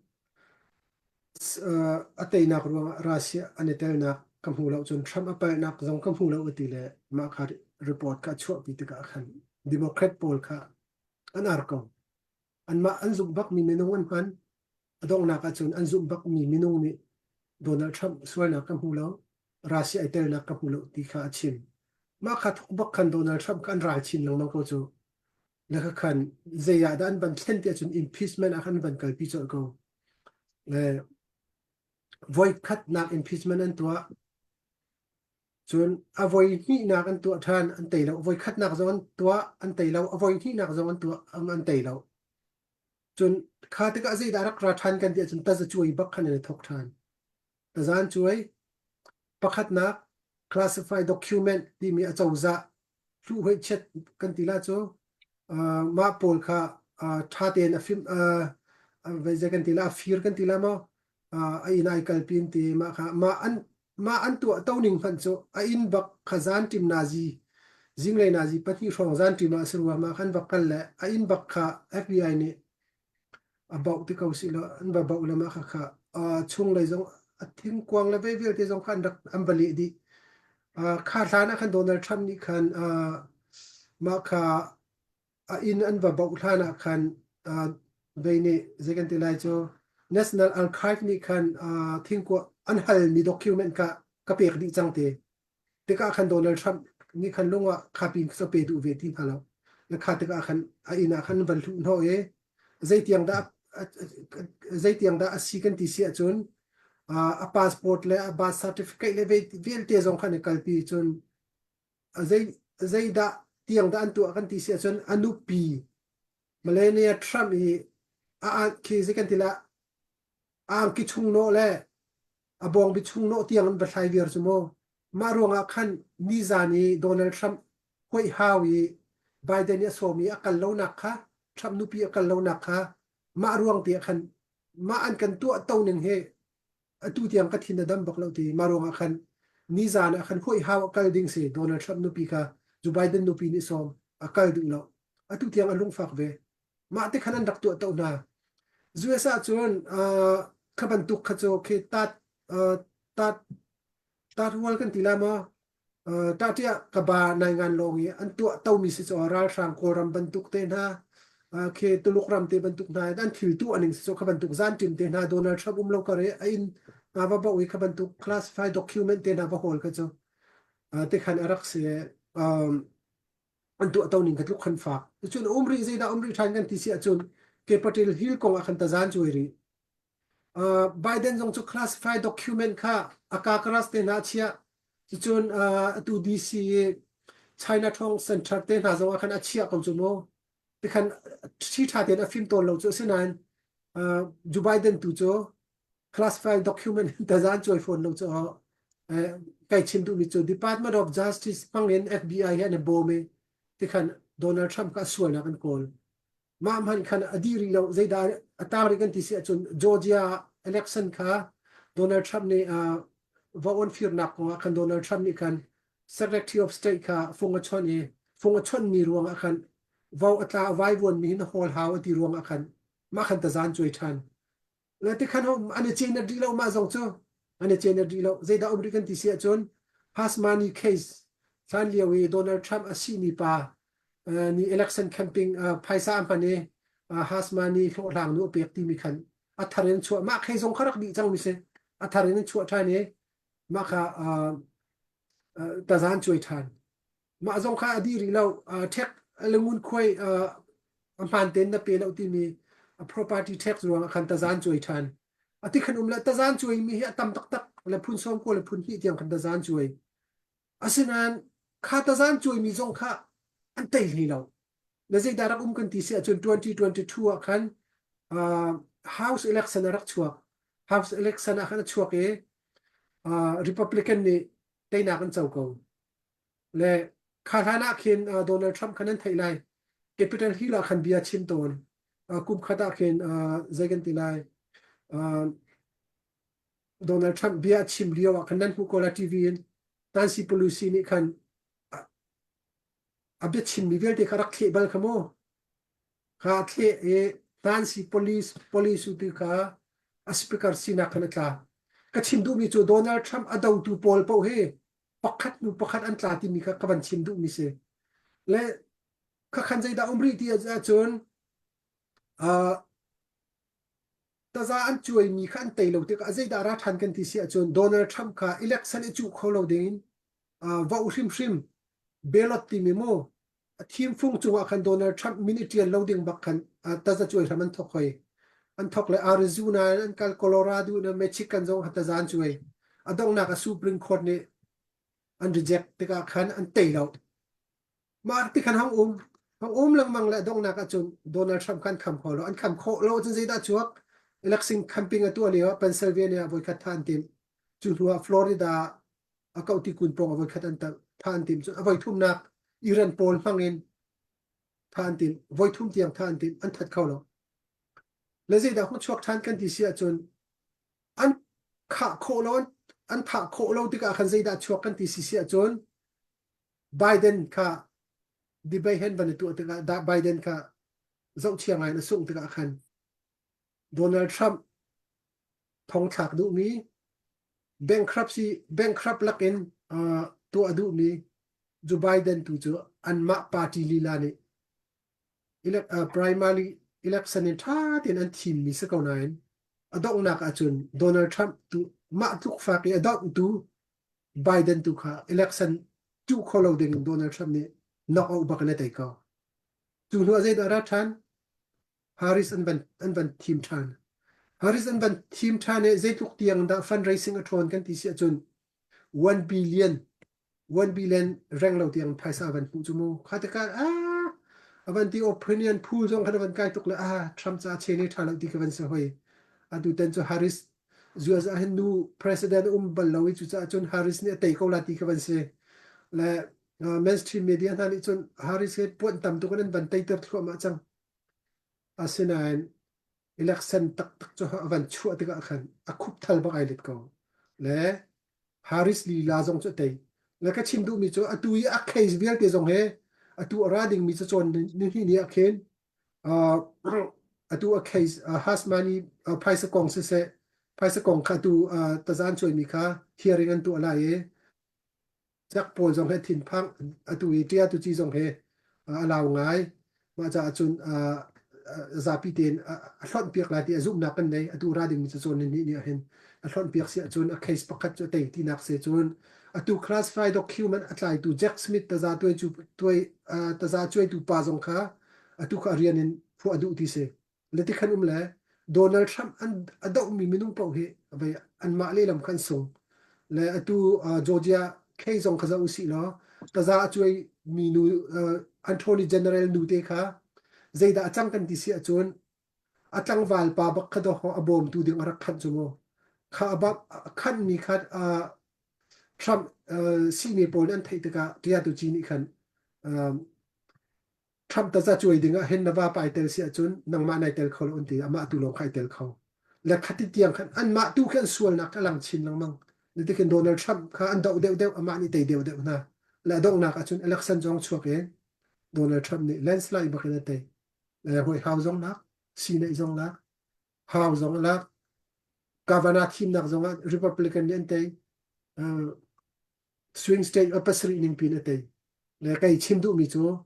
a teinak ruangah Russia an i telnak ka hmu lo cun Trump a palhnak zong ka hmu lo a ti le mah kha report kha a chuahpi tikah khan Democrat pawl kha an ar ko. Anmah an zumh bakmi minung an hman. A donghnak ahcun an zumh bakmi minung nih Donald Trump sualnak ka hmu lo, Russia i telnak ka hmu lo ti kha a chim. Mah kha thuk bak khan Donald Trump kha an ral chin lengmang ko cu. Le kha khan zei ah dah an van thlen ti ahcun impeachment ah khan an van kalpi colh ko. Le voi khatnak impeachment an tuah. Cun a voi hnihnak an tuah ṭhan an tei lo. Voi khatnak zong an tuah an tei lo. A voi hnihnak zong an tuah an tei lo. Cun kha tikah zeidah rak ra ṭhan kan ti ahcun tazacuai bak khan an i thawk ṭhan. Tazan cuai pakhatnak classified document timi acozah hluhhuai chiat kan ti la cu uh, mah pawl kha uh, ṭha tein a fim uh, zei kan ti la a fir kan ti la maw uh, a inn ai kalpin ti mah kha mah an mah an tuah to ning hmanh cu a inn bak kha zan ṭim nazi zinglei nazi pahnih hrawng zan ṭim ah si rua mah khan bak kal le a inn bak kha FBI nih a bauh ti ko sih law an va bauh le mah kha kha chunglei zong a thingkuang le vei vialte zong kha an rak an va leh dih. Kha hlan ah khan Donald Trump nih khan mah kha a inn an va bauh hlan ah khan vei nih zei kan ti lai cu National Archive nih khan thingkuang an halmi document kha ka pek dih cang te. Tikah khan Donald Trump nih khan lung ah kha pin ka pe duh ve ti hna lo. Le kha tikah khan a inn ah khan van hluh hnawh i Zeitiang dah zeitiang dah a si kan ti si ahcun a passport le a birth certificate le vialte zong khan i kalpi cun zei zeidah tiang dah an tuah kan ti si ahcun a nupi Melania Trump i a khi zei kan ti la angki chung nawh le a bawngbi chung nawh tiang an va thlai viar cu mu. Mah ruangah khan nizan i Donald Trump huaih hau i Biden i a sawm i a kal lonak kha Trump nupi a kal lonak kha mah ruang te ah khan mah an kan tuah to ning hi atu tiang ka thin a dam bak lo ti mah ruangah khan nizan ah khan huaih hau a kal ding si Donald Trump nupi kha Joe Biden nupi nih sawm a kal duh lo atu tiang a lungfak ve mah te khan an rak tuah to hna US ah cun uh, kha bantuk kha cu khi tat uh, tat tat rual kan ti la maw uh, tatiah ka ba nai ngan lawng i an tuah to mi si cu ralhrang kawlram bantuk te hna uh, khi tuluk ram te bantuk hna an thil tu aning si cu kha bantuk zan tim te hna Donald Trump um lo kare a in nga va bo i kha bantuk classified document te hna va hawl kha cu uh, te khan arak si um, an tuahto ning kha tluk khan fak. Cun um rih zeidah um rih ṭhan kan ti si ahcun Capitol Hill kong ah khan tazan cuai rih. Uh, Biden zong cu classified document kha a kakaras te hna a chiah. Cucun uh, atu DC i China Thong Center te hna zong ah khan a chiah ko cu mu. Tikhan thi ṭha tein a fim tawn lo cu asinain uh, Joe Biden tu cu classified document tazan cuai fawn lo cu kai chim duhmi cu Department of Justice hmang in FBI he an i bawm i tikhan Donald Trump kha a sualnak an kawl. Mah hmanh khan a dih rih lo zeidah a tang rih kan ti si ahcun Georgia election kha Donald Trump nih uh, va on firnak kong ah khan Donald Trump nih khan Secretary of State kha fung a chawnh i fung a chawnhmi ruang ah khan vo a tla a vaivuan mi hin hawl hau a ti ruang ah khan mah khan tazan cuai ṭhan. Le tikhan an i cin rih lo mah zong cu an i cin rih lo zeidah um rih kan ti si ahcun hush money case hlan lio i Donald Trump a sihmi pa nih election campaign phaisa a hman i hush money hlawhhlang nu a pek timi khan a thar in chuah mah khei zong kha rak dih cang mi si a thar in chuah ṭhan i mah kha tazan cuai ṭhan Mah zong kha a dih rih lo. Tax le ngunkhuai a hmaan tein na pe lo timi property tax ruangah khan tazan cuai ṭhan. A ti khan um le tazan cuai mi hi a tam taktak le phun sawm ko le phun hnih tiang khan tazan cuai. Asinain kha tazan cuai mi zong kha an tei hlei lo. Na zeidah rak um kan ti si ahcun 2022 ah khan uh, House election a rak chuak. House election ah khan a chuak i uh, Republican nih teinak an co ko. Le kha hlan ah khin uh, Donald Trump khan an theih lai. Capitol Hill ah khan bia chim tawn. Uh, kum khat ah khin uh, zei kan ti lai. Uh, Donald Trump bia chim lio ah khan nan hmuh ko la TV in Nancy Pelosi nih khan a bia chimmi vialte kha rak thleh bal kha mu. Kha thleh i Nancy Police Police tu kha a speaker sinak khan a tla. Ka chim duhmi cu Donald Trump a dotu pawl paoh hi pakhat hnu pakhat an tla timi kha ka van chim duhmi si. Le khakhan zeidah um rih ti ahcun uh, taza an cuaimi kha an tei lo tikah zeidah ra ṭhan kan ti si ahcun Donald Trump kha election i cuh kho lo dingin uh, va u hrimhrim ballot timi mu a thimfung cungah khan Donald Trump min i ṭial lo ding bak khan uh, taza cuai hram an thok hoi an thok le Arizona in an kal Colorado in Michigan zong taza an cuai a donghnak a Supreme Court nih an reject tikah khan an tei lo mah ti khan hang um hang um lengmang le donghnak ahcun Donald Trump khan kham kho lo an kham khawh lo cun zeidah chuak election campaign a tuah lio ah Pennsylvania voikhat tha an tim cu hnu ah Florida a kauh ti kun pawng a voikhat an tha an tim cun a voithumnak Iran pawl hmang in tha an tim voithum tiang tha an tim an that kho lo le zeidah hung chuak than kan ti si ahcun an khah khawh lo an thah khawh lo tikah khan zeidah chuak kan ti si si ahcun Biden kha debate hen van i tuah tikah Biden kha zohchia ngai in a sungh tikah khan Donald Trump thongthlak duhmi bankruptcy bankrupt lakin uh, tuah duhmi Joe Biden tu cu anmah party lila nih elect, uh, primary election in ṭha tein an thimmi si ko nain a donghnak ahcun Donald Trump tu mah tluk fak i a donghtu Biden tu kha election cuh kho lo ding in Donald Trump nih knock out bak in a tei ko. Cu hnu ah zeidah a ra ṭhan? Harris an van an van thim ṭhan. Harris an van thim ṭhan i zeitluk tiang dah fundraising a ṭhawn kan ti si ahcun 1 billion 1 billion reng lo tiang phaisa a van hmuh cu mu. Kha tikah ah a van ti opinion poll zong khan a van kai tuk le ah Trump ca che ne ṭha lo ti ka van si hoi. Atu tan cu Harris US ah hin nu president um bal lo i cucaah cun Harris nih a tei ko la ti ka van si. Le mainstream media hna nih cun Harris hi puan tam tuk in an van teiter thluahmah cang. Asinain election taktak cu a van chuah tikah khan a khupthal bak ai let ko. Le Harris lila zong cu a tei. Le ka chim duhmi cu atu i a case vialte zong he atu a ra dingmi cu cawn nihnih ni ah khin uh, atu a case uh, Hasmani uh, phaisa kong siseh phaisa kong kha atu uh, tazan cuaimi kha hearing an tuah lai i Cak pawl zong he thinphang atu i ṭia tu ci zong he a lau ngai. Mah caah cun zapi tein a hlonh piak lai ti a zumhnak kan nei. Atu ra dingmi cu cawn ni nih hin a hlonh piak si ahcun a case pakhat cu a tei tinak si cun atu classified document a tlaitu Jack Smith taza tuai cu tuai taza cuaitu pa zong kha atu kha a rian in phuah a duh ti si. Le tikhan um le Donald Trump an a dohmi minung paoh hi vei anmah lehlam kha an sung. Le atu uh, Georgia Kay zong kha zoh usih law taza a cuai mi nu uh, Attorney General nu te kha zeidah a cang kan ti si ahcun a tlangval pa bak kha dawh a bawmtu ding a rak khanh cu mu. Kha a bak a khanhmi kha uh, Trump uh, sihni pawl nih an theih tikah Tia Tu Ci nih khan um, Trump taza cuai ding ah hin na vapa ai tel si ahcun nangmah nai tel kho lo an ti amah tu lawng kha ai tel kho le khati tiang khan anmah tu khi an sualnak a lang chin lengmang le tikhin Donald Trump kha an doh deuh deuh amah nih tei deuh deuh hna le a donghnak ahcun election zong chuak i Donald Trump nih landslide bak in a tei le hoi hau zong lak Senate zong lak hau zong lak governor thimnak zong ah Republican nih an tei swing state a pasarih ning pin a tei. Le kei chim duhmi cu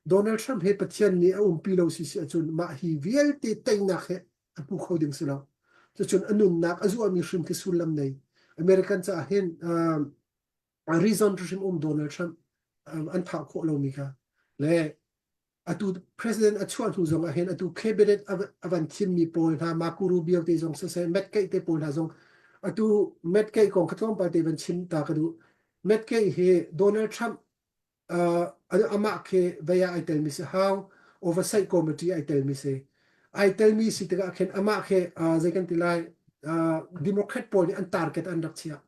Donald Trump he Pathian nih a umpi lo si si ahcun mah hi vialte teinak he a hmu kho ding si lo. Cucun a nunnak a zuahmi hrim khi sullam nei. American caah hin uh, reason hrim um Donald Trump um, an thah khawh lomi kha. Le atu president a chuah hnu zong ah hin atu cabinet a van thimmi pawl hna Marco Rubio te zong siseh Matt Gaetz te pawl hna zong atu Matt Gaetz kong kha tlawmpal te van chim ta ka duh Matt Gaetz hi Donald Trump uh, amah khi vei ah ai telmi si how oversight committee ai telmi si ai telmi si tikah khin amah khi uh, zei kan ti lai uh, Democrat pawl nih an target an rak chiah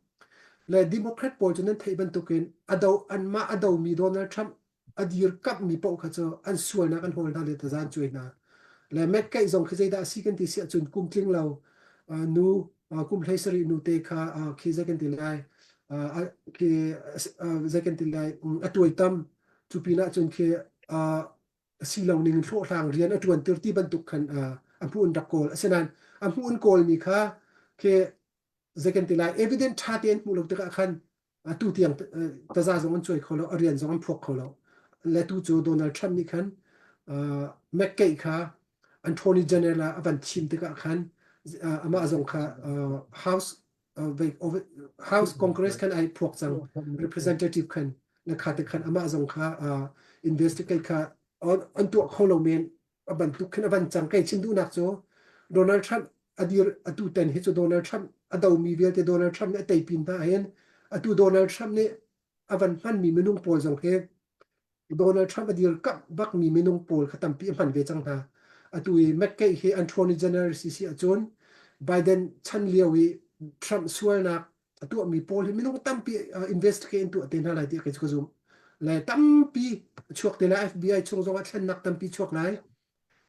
le Democrat pawl cu nan theih bantukin ado anmah a domi Donald Trump a dirkamhmi paoh kha cu an sualnak an hawl hna le tazan cuai hna. Le metkaih zong khi zeidah a si kan ti si ahcun kum tling lo nu kum 17 nu te kha khi zei kan ti lai khi zei kan ti lai a tuaitam cu pinah cun khi si lo ning hlawhhlang rian a ṭuan tir ti bantuk khan a hmuh in rak kawl asinain a hmuh in kawlmi kha khi zei kan ti lai evidence ṭha tein hmuh lo tikah khan atu tiang taza zong an cuai kho lo a rian zong an phuak kho lo le tu cu Donald Trump nih khan McCain kha Attorney General a van thim tikah khan amah zong kha House House Congress khan ai phuak cang representative khan le kha te khan amah zong kha investigate kha an tuah kho lo men a bantuk khin a van cang kei chim duhnak cu Donald Trump a dir atu ten hi cu Donald Trump a domi vialte Donald Trump nih a tei pin hna hin atu Donald Trump nih a van hmanmi minung pawl zong hi Donald Trump a dir kamh bakmi minung pawl kha tampi a hman ve cang hna atu i McCain hi Attorney General si si ahcun Biden chan lio i Trump sualnak a tuahmi pawl hi minung tampi investigate in tuah te hna lai ti kei cu ka zumh. Le tampi chuak te lai FBI chung zong ah thlennak tampi chuak lai.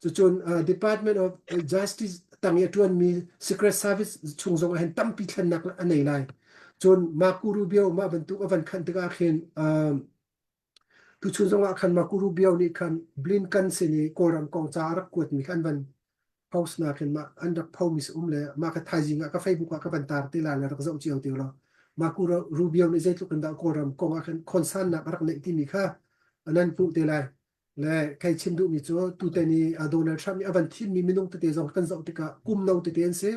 Cucun Department of Justice tang i a ṭuanmi Secret Service chung zong ah hin tampi thlennak a nei lai. Cun Marco Rubio mah bantuk a van khanh tikah khin Tuchun zongah khan Marco Rubio nih khan Blinken sin i Kawlram kong ca a rak kuatmi kha an van post nakin mah an rak phomi si um le mah ka thaizing ah ka Facebook ah ka van tar te la le rak zoh cio te law Marco Rubio nih zeitluk in dah Kawlram kong ah khan concern nak a rak neih timi kha nan hmuh te lai. Le kei chim duhmi cu tutan i Donald Trump nih a van thimmi minung tete zong kan zoh tikah kum no tete an si.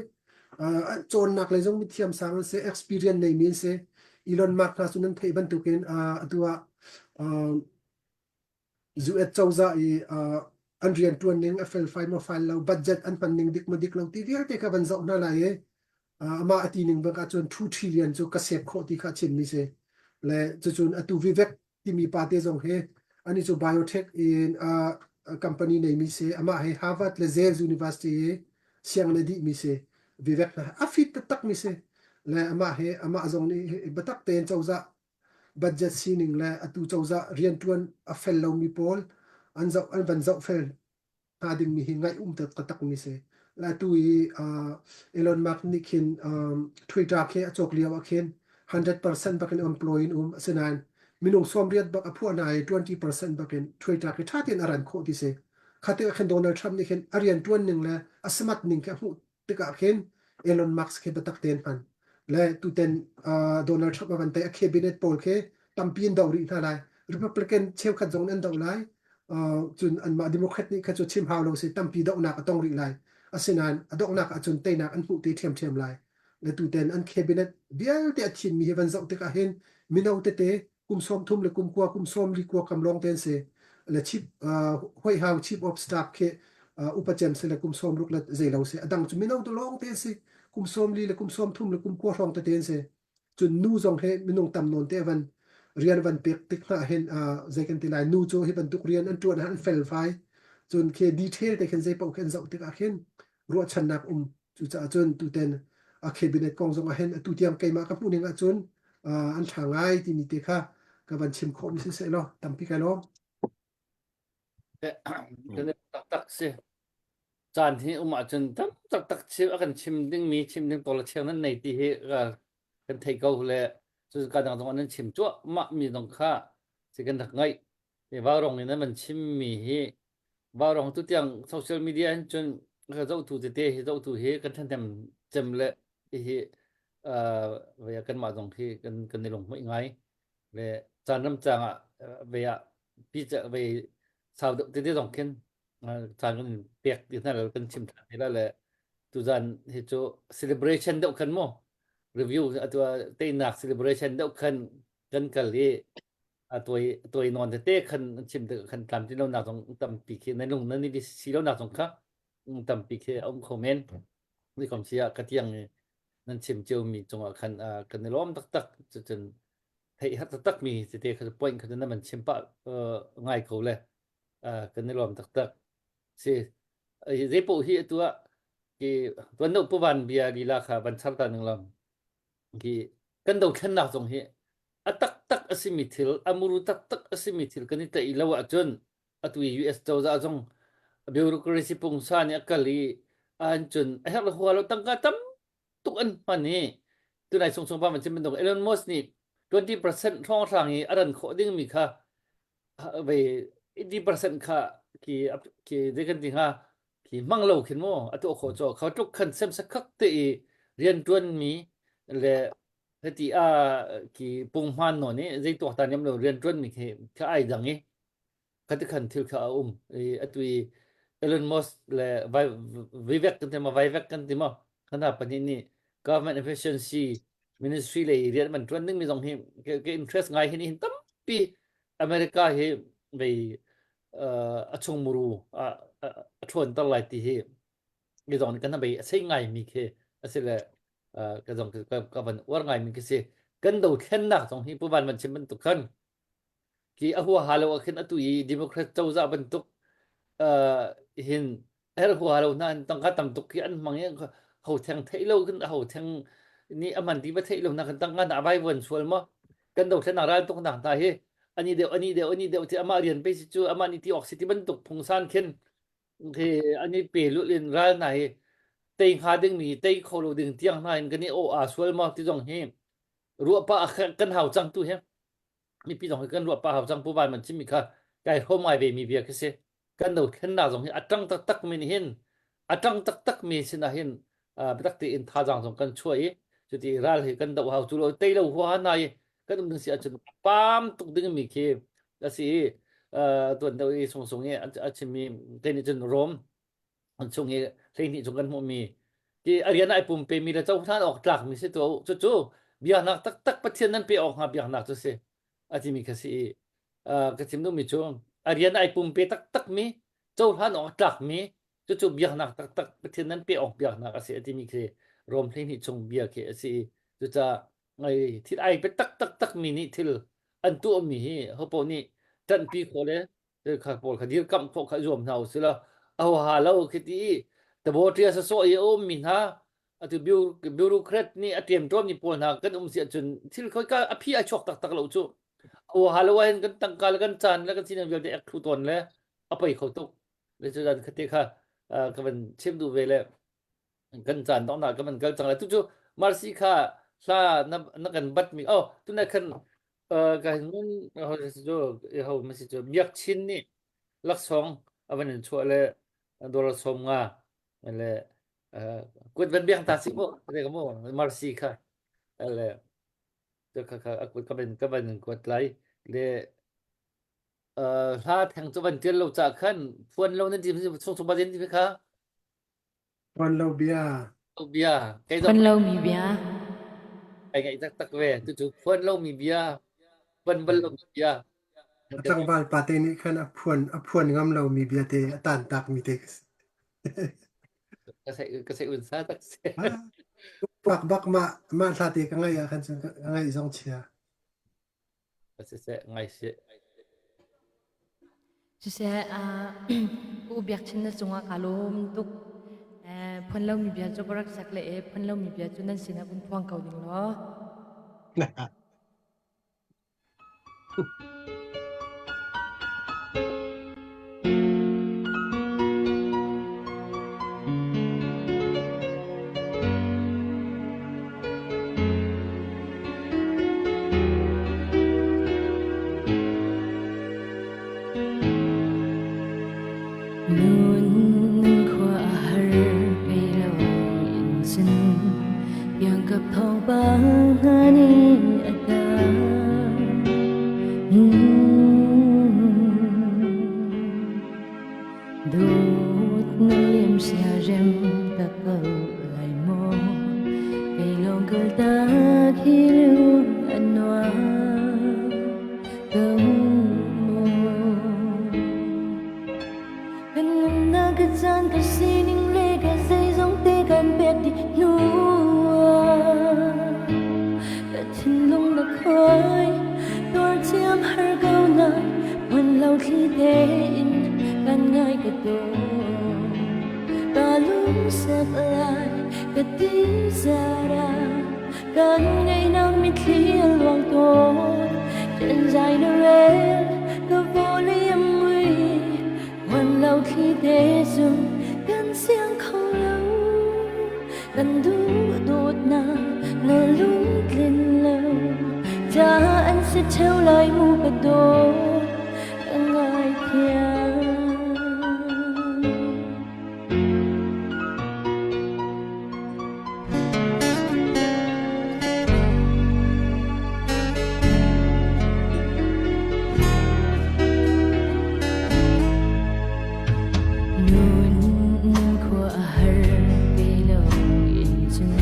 Cawnnak lei zong mithiam sang an si, experience neimi an si. Elon Musk hna cu nan theih bantukin atu ah US cozah i. An rian ṭuan ning a felfai maw fal lo, budget an hman ning dik maw dik lo ti vialte kha van zoh hna lai i amah a ti ning bak ahcun 2 trillion cu ka save khawh ti kha a chimmi si. Le cucun atu Vivek timi pa te zong hi ani cu biotech in uh, company neimi si amah hi Harvard le Yale University i sianginn a dihmi si Vivek hna a fit taktak mi si le amah hi amah zong nih biatak tein cozah budget sining le atu cozah rianṭuan a fel lomi pawl an zoh an van zoh fel hnga dingmi hi ngaih um taktak mi si. La tu i uh, Elon Musk nih khin um, Twitter khi a cawk lio ah khin 100% bakin employee in um asinain minung 80 bak a phuah hna i 20% bakin Twitter khi ṭha tein a ran khawh ti si. Kha tikah khin Donald Trump nih khin a rian ṭuan ning le a smart ning khi a hmuh tikah khin Elon Musk khi biatak tein hman. Le tuten uh, Donald Trump a van tei a cabinet pawl khi tampi in doh rih hna lai. Republican cheukhat zong an doh lai. Uh, cun anmah Democrat nih kha cu chim hau lo si tampi dohnak a tong rih lai. Asinain a donghnak ahcun teinak an hmuh te ṭhiamṭhiam lai. Le tuten an cabinet vialte a thimmi hi van zoh tikah hin mino tete kum 30 le kum kua kum 44 kam lawng te an si le chief uh, White House chief of staff khi uh, upa cem si le kum 60 le zei lo si adang cu mino tu lawng te an si kum 40 le kum 30 le kum kua hrawng tete an si cun nu zong he minung tam nawn te van rian van pek tik hna hin uh, zei kan ti lai nu cu hi bantuk rian an tuan an fel fai cun khi detail te khin zei paoh khi an zoh tikah khin ruahchannak um Cucaah cun tuten a cabinet kong zong ah hin atu tiang keimah ka hmuh ning ahcun an ṭha ngai timi te kha ka van chim khawhmi siseh law tampi kai lawm. Kan taktak si. Caan hi um ahcun tam taktak chim a kan chim dingmi chim ding pawl cheng nan nei ti hi kan thei ko le cu ka dang zong an chim cuahmah mi zong kha si kan rak ngaih. Vaurawng in an chimmi hi Vaurawng tu tiang social media hin cun ka zohtu tete hi zohtu hi kan ṭhahnem cem le hihi uh, ve kanmah zong hi kan kan i lunghmuih ngai ve caan ram cang ah ve ah pi ve sau deuh tete zong khin caan kan pek ti hna lo kan chim ṭhan te la le tuzan hi cu celebration deuh khan mu review atu teinak celebration deuh khan kan kal i a tuai tuai nawn tete khan an chim tik khan tlamtlin lonak zong tampi khi na lung nan i si lonak zong kha tampi khi a um kho men ni kom sia ka tiang i nan chim cio mi cungah khan kan i lawm taktak cucun theih har taktak mi tete kha point kha na man chim pa ngai ko le kan i lawm taktak si zei poh hi atu ah ki tuan no puvan bia lila kha van char ta ning lam Hi kan dothlennak zong hi a taktak a simi thil, a muru taktak a simi thil kan i tlaih lo ahcun atu i US cozah zong bureaucracy pungsa nih a kal i an cun a herh le hua lo tangka tam tuk an hman i tunai sung sung pa man chim bantuk Elon Musk nih 20% hrawnghrang i a ran khawh dingmi kha ve 80% kha ki ki zei kan ti hnga khi hmang lo khin mu a tuah khawh cu kho tluk khan sem sakhak te i rian tuan mi le heti a ki punghman nawn i zei tuak ta niam lo rian tuan mi khi kha ai dang i khati khan thil kha a um i atu i Elon Musk le Vivek kan ti ma Vivek kan ti ma khana pahnih nih government efficiency ministry le rian man tuan ding mi zong hi ke interest ngai hin hin tampi America hi vei a chung muru a ṭhawnter lai ti hi mi zong nih kan bei a sei ngaimi khi a si le ka zong ka van uar ngaimi khi si kan dothlennak zong hi Pu Van van chim bantuk khan khi a huaha lo ah khin atu i Democrat cozah bantuk hin her hua lo na tangka tam tuk khi an hmang i ho theng theih lo khin ho theng nih a man ti va theih lo na kan tangka na vai vuan sual maw kan dothlennak ral tuk nak hna hi ani deuh ani deuh ani deuh ti amah rian pe si cu amah nih ti awk si ti bantuk phungsan khin khi ani pe lul in ral hna hi tei hnga ding mi tei kho lo ding tiang hna in kan i o a sual maw ti zong hi ruah pa kan hau cang tu hi mipi zong hi kan ruah pa hau cang pu van man chimmi kha kai hrom ngai ve mi bia khi si kan dothlennak zong hi a ṭang taktak mi nih hin a ṭang taktak mi sinah hin biatak tein thazaang zong kan chuah i cuti ral hi kan doh hau cu lo tei lo huaha hna i kan um ding si ahcun pam tuk ding mi khi a si i tuan deuh i sungsung i a chimmi te nih cun Rom an chung i 12 chung kan hmuhmi ti a rian ai pumpe mi le cohlan awk tlak mi si tuah u cucu biaknak taktak Pathian nan pe awk hnga biaknak cu si a timi kha si i ka chim duhmi cu a rian ai pumpe taktak mi. cohlan awk a tlakmi cucu biaknak taktak Pathian nan pe awk biaknak a si a timi khi Rom 12 chung bia khi a si i cucaah ngai thil ai pe tak tak tak mi nih thil an tuahmi hi hopo nih ṭanhpi khawh le kha pawl kha dirkamh khawh kha zuam hna usih law a ha lo khi ti i taboṭia sawsawh i a ummi hna atu bureaucrat nih a ṭemṭawmmi pawl hna kan um si ahcun thil khoika a phi a chuak taktak lo cu a ha lo ahhin kan tangka le kan caan le kan sining vialte ek thlu tawn le a poi kho tuk le cu dan khate kha ka van chim duh ve le kan caan donghnak kan van kal cang lai tu cu Marcy kha hla na na kan bat mi oh tunai khan ka nun ho cu ho ma si cu Biak Chin nih laksawng a van in chuah le dollar 50 le kut van biak ta si mu re ka mu Marcy kha le kha kha a kut ka van ka van kuat lai le hla theng cu van tial lo ca khan phuan lo nan ti chung chung ba din ti kha Phuan lo bia. Lo bia. Kei Phuan lomi bia. Ai ngaih taktak ve. Tucu phuan lomi bia. Phuan bal lomi bia. A tlangval pa te nih khan a phuan a phuan ngam lomi bia te a tan tak mi te ka si. Ka sai ka sai un sa tak se. Bak bak ma ma hla te ka ngai ah khan cun ka ngaih zong chia. Siseh ngai sih. Siseh u biakchin na cungah kaa lawm tuk. Phuan lomi bia cu ka rak sak le e phuan lomi bia cu nan sinah vun phuang ko ding law. Nun khua a har kei lo in cun iangkap thawngpang hna nih a tang. Dawt na liam siarem ta ko lai maw kei lawng kaltak hi lung a nuam ko maw kan nunnak ka caan ka sining le ka zeizong te kan pek dih hnu ah ka thinlung na khuai tuar thiam har ko na hmun lo thli tein kan ngai ka daw ka lungsak lai ka ti zara kan ngaihnak mitthli a luang tawn ṭhen zai na rel ka vawlei a mui hmun lo thli te zung kan siang kho lo kan duh dawtnak na lungtlin lo ca an si ṭheo lai mu ka dawt ka ngaithiam. Nun khua a har ke lo in cun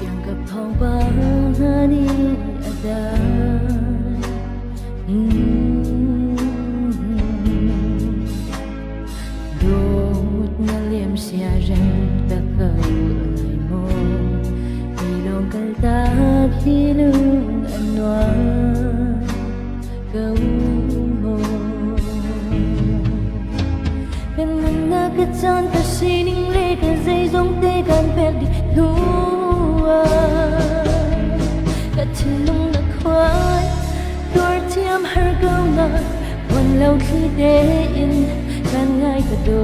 iangkap thawngpang hna nih a dai. Dawt na liam siarem ta ko lai maw Kei lawng kaltak hi lung a nuam ko maw Kan nunnak ka caan ka sining le ka zeizong te kan pek dih hnu ah ka thinlung na khuai Tuar thiam har ko na Phuan lo thli tein kan ngai ka do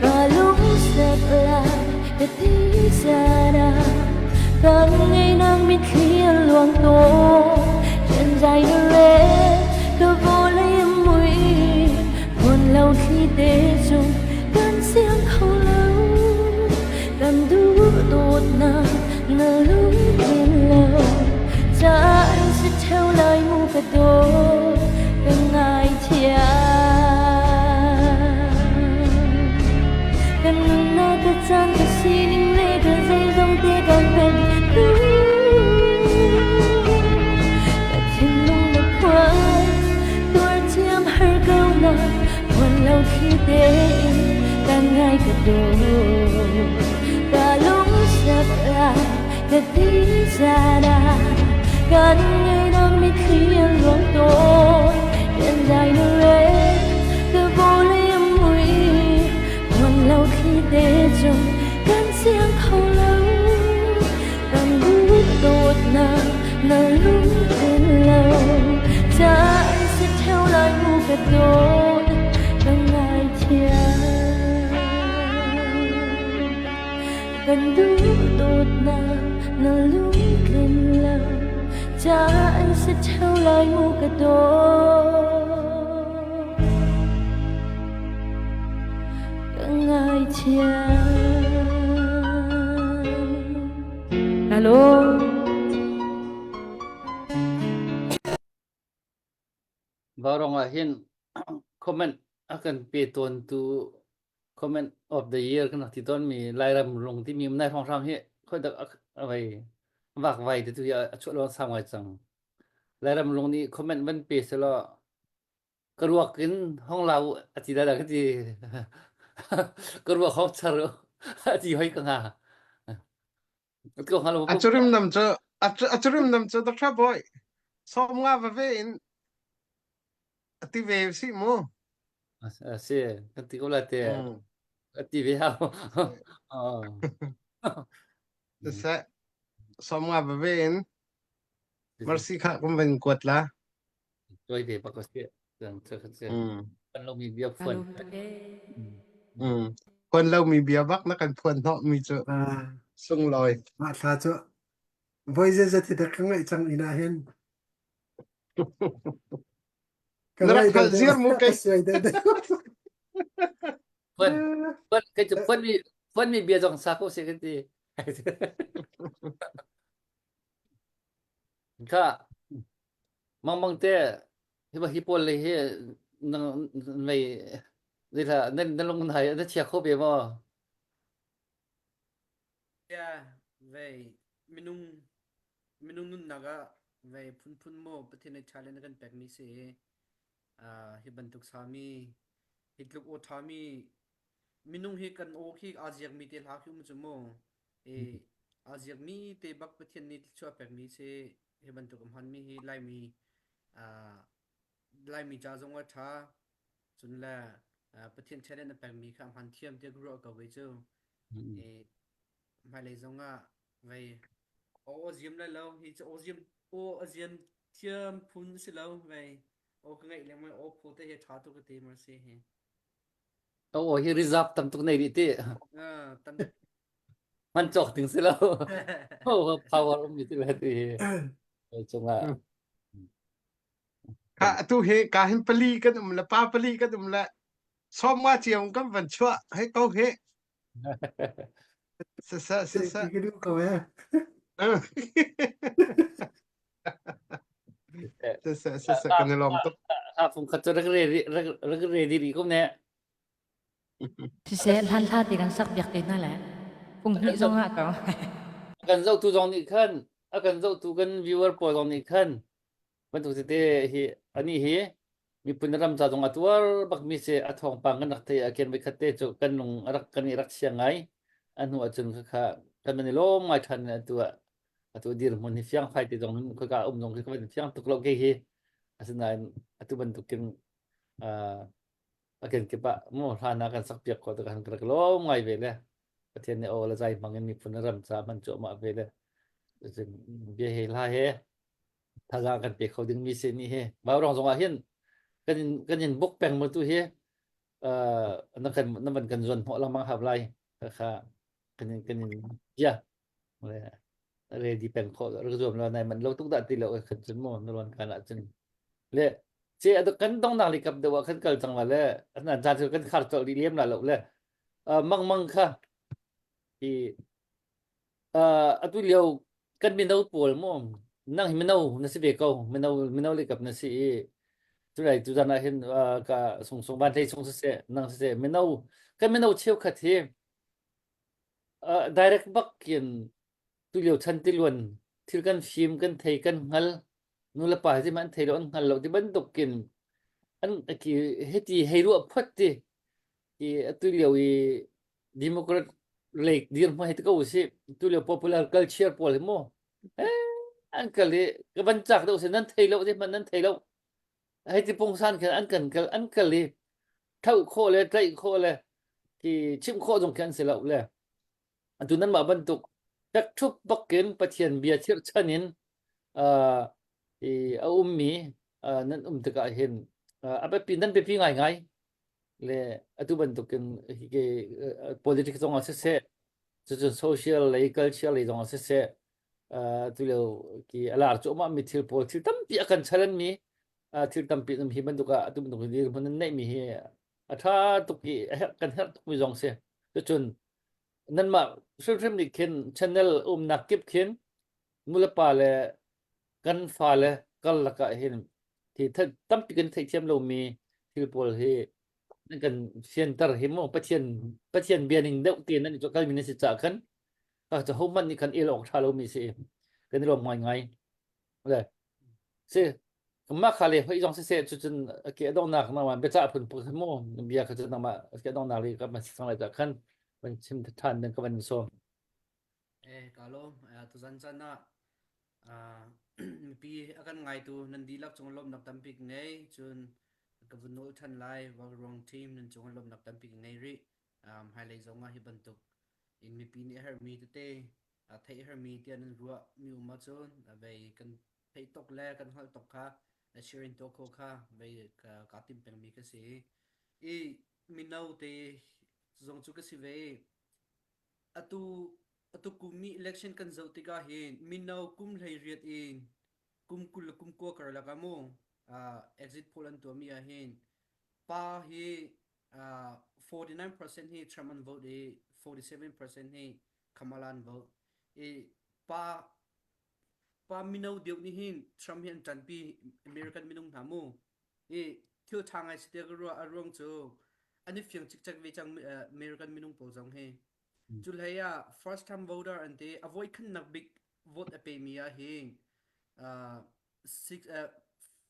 Ka lungsak lai ka ti sana Kan ngei nang mitthli a luang tawn Ṭhen zai na rel ka vawlei a mui Phuan lo thli te cung kan siang kho lo Kan duh dawtnak na lungtlin lo Caan si ṭheo lai mu ka dawt ka ngaithiam Kan nunnak ka caan ka sining le ka zeizong te kan pek Ka thinlung na khuai tuar thiam har ko na. Khuan lo thli tein kan ngai ka dawt. Ka lung sak lai ka ti zana kan ngei nang mitthli an luang tawn. Kan dai na re ka vawlei a mui. Khuan lo thli te cung kan siang kho lo. Kan duh dawtnak na lungthin lo. Ca an si theo lai mu ka dawt ka ngaithiam. Kan duh dawtnak na lungtlin lo. Ca an si theo lai mu ka dawt ka ngaithiam. Hello. Vaurawng ah hin comment a kan pe tawntu comment of the year kan rak ti tawnmi Lairam rung timi nai hrawnghrang hi khoi dak a vai vak vai te tu hi a chuah lawng sau ngai cang. Lairam rung nih comment van pe selaw ka ruak in hong lau a ti da ka ti ka ruak hong char a ti hoi ka nga. Ko halo A curim nam cu a curim nam cu Dr. Boy som nga va ve in a ti ve si mu. A si kan ti ko la te a ti ve hau. Siseh som nga va ve in mercy kha kum van kuat la. Toi ve pak si. Kan lo mi bia phuan. Phuan lo mi bia bak na kan phuan hnawh mi cu sunglawi. Mah thla cu voi zeizat hi dah ka ngaih cang ina hin. Ka Na rak ngaih hngalh deuh ziar mu deuh. kei. Ka suai deuh deuh. Phuan phuan kei cu phuan mi phuan mi bia zong sa ko se kan ti. Kha Mangmang te hi hi pawl le hi nang mei zeithla nan na lung nai na chia kho ve maw? Yeah, vei minung minung nunnak ah vei phunphun maw Pathian nih talent a kan pekmi si i uh, hi bantuk sami hi tluk aw ṭhami minung hi kan aw khi aa ziakmi te hla khi um cu mu i aa ziakmi te bak Pathian nih thluachuah pekmi si hi bantuk a hmanmi hi Laimi uh, Laimi ca zong a ṭha cun le uh, Pathian talent a pekmi kha a hman thiam tiah ka ruah ko kei cu i hmailei zong ah vei aw aw ziam lai lo hi cu aw ziam aw a ziam thiam phun si lo vei aw ka ngaih lengmang aw phaw te hi ṭha tuk ka ti mar si hi Aw hi reserve tam tuk nei rih ti. Ah, tam Man cawk ding si lo. Oh, power um mi ti le ti. Cungah. Ka atu he ka hin pali kan um le pa pali kan um le som ma chiam kan van chuah he ko he. Sa sa sa sa. Ti ka duh ko eh. Sa sa sa kan i lawm tuk. Ha fung khat cu rak ready rak ready rih ko ne. Siseh hlan hla ti kan sak biak te hna le fung hnih zong ah ko. Kan zohtu zong nih khan a kan zohtu kan viewer pawl zong nih khan bantuk tete hi ani hi miphun ram ca zong a tuar bak mi si a thawngpang kan rak thei a ken voi khat te cu kan lung a rak kan i rak chia ngai a hnu ahcun kha kan man i lawm ngai than atu ah atu dirhmun hi fiang fai te zong khaka um zong khi ka van fiang tuk lo ke hi asinain atu bantukin a kenkip ah mu hlan ah kan sak piak khawh tikah kan rak lawm ngai ve le Pathian nih aw le zai hmang in miphun ram ca hman cuahmah ve le bia he hla he thazaang kan pe kho ding mi si ni hi Vaurawng zong ah hin kan in kan in book peng mu tu hi na kan na van kan zuan hnawh lengmang hau lai kha kan in kan in ya ready peng khawh rak zuam lo nai man lo tuk dah ti lo khan cun mu na ruan kan ah cun le ce kan dongnak li kap deuh ah khan kal cang la le an caan cu kan khar colh dih liam la lo le mang mang kha i atu lio kan mino pawl mu nang hi mino na si ve ko mino mino le kap na si i culai tu zan ah hin ka sung sung van hlei sung siseh nang siseh mino kan mino cheukhat hi direct bak in tulio chan tiluan thil kan fim kan thei kan hngal nu le pa hi an thei lo an hngal lo ti bantukin. An ki hiti hei ruah phot ti ti atu lio i Democrat lei dirhmun hei ti ko usih. Tu lio popular culture pawl hi mu eh an kal i ka van cak deuh si nan thei lo ti hmanh nan thei lo. Hei ti pungsan khin an kan kal an kal i tho khawh le tlaih khawh le ki chimh khawh zong khi an si lo le. Atu nanmah bantuk fekṭhup bakin Pathian bia chirhchan in uh, i a ummi uh, nan um tikah hin uh, a biapi nan biapi ngaingai le atu bantukin hi ke uh, politics zong ah siseh cucun social lei culture lei zong ah siseh uh, tu lio ki a lar cuahmah mi thil pawl thil tampi a kan challenge mi uh, thil tampi um hi bantuk ah atu bantuk dirhmun nan neih mi hi a ṭha tuk i a herh kan herh tuk mi zong si cucun nanmah hrimhrim nih khin channel umnak kip khin nulepa le kan fale karlak ah hin hi tampi kan theihthiam lomi thil pawl hi nan kan fianter hi mu Pathian Pathian bia ning deuh te nan i kalmi nan si caah khan ka cu hohmanh nih khan el awk ṭha lomi si kan i lawm ngaingai le si mah kha le hoi zong siseh cucun ke donghnak nama biacah phun phun mu bia kha cu nangmah ke donghnak li ka man sang lai ta khan van chim than nan ka van sawm Eh ka lawm tuzan chan ah mipi a kan ngaitu nan dihlak cung lawmnak tampi ka ngei cun ka vun nawl than lai ruang team nan cung lawmnak tampi ka ngei rih hmailei zong ah hi bantuk in mipi nih a herhmi tete theih a herhmi tiah nan ruah mi um ahcun vei kan theih tuk le kan hngalh tuk kha sharing tuah kho kha vei ka tim pengmi ka si i mino te zong cu ka si ve atu atu kum i election kan zoh tikah hin mino kum 18 in kum 20 le kum 9 karlak ah mu exit poll an tuahmi ah hin pa hi 49% hi Trump an vote i 47% hi Kamala an vote i pa pa mino deuh nih hin Trump hi an ṭanpi American minung hna mu i thil ṭha ngai si tiah ka ruah a ruang cu an i fiang cikcek ve cang American minung pawl zong hi cu hlei ah first time voter an ti a voi khannak bik vote a pemi ah hin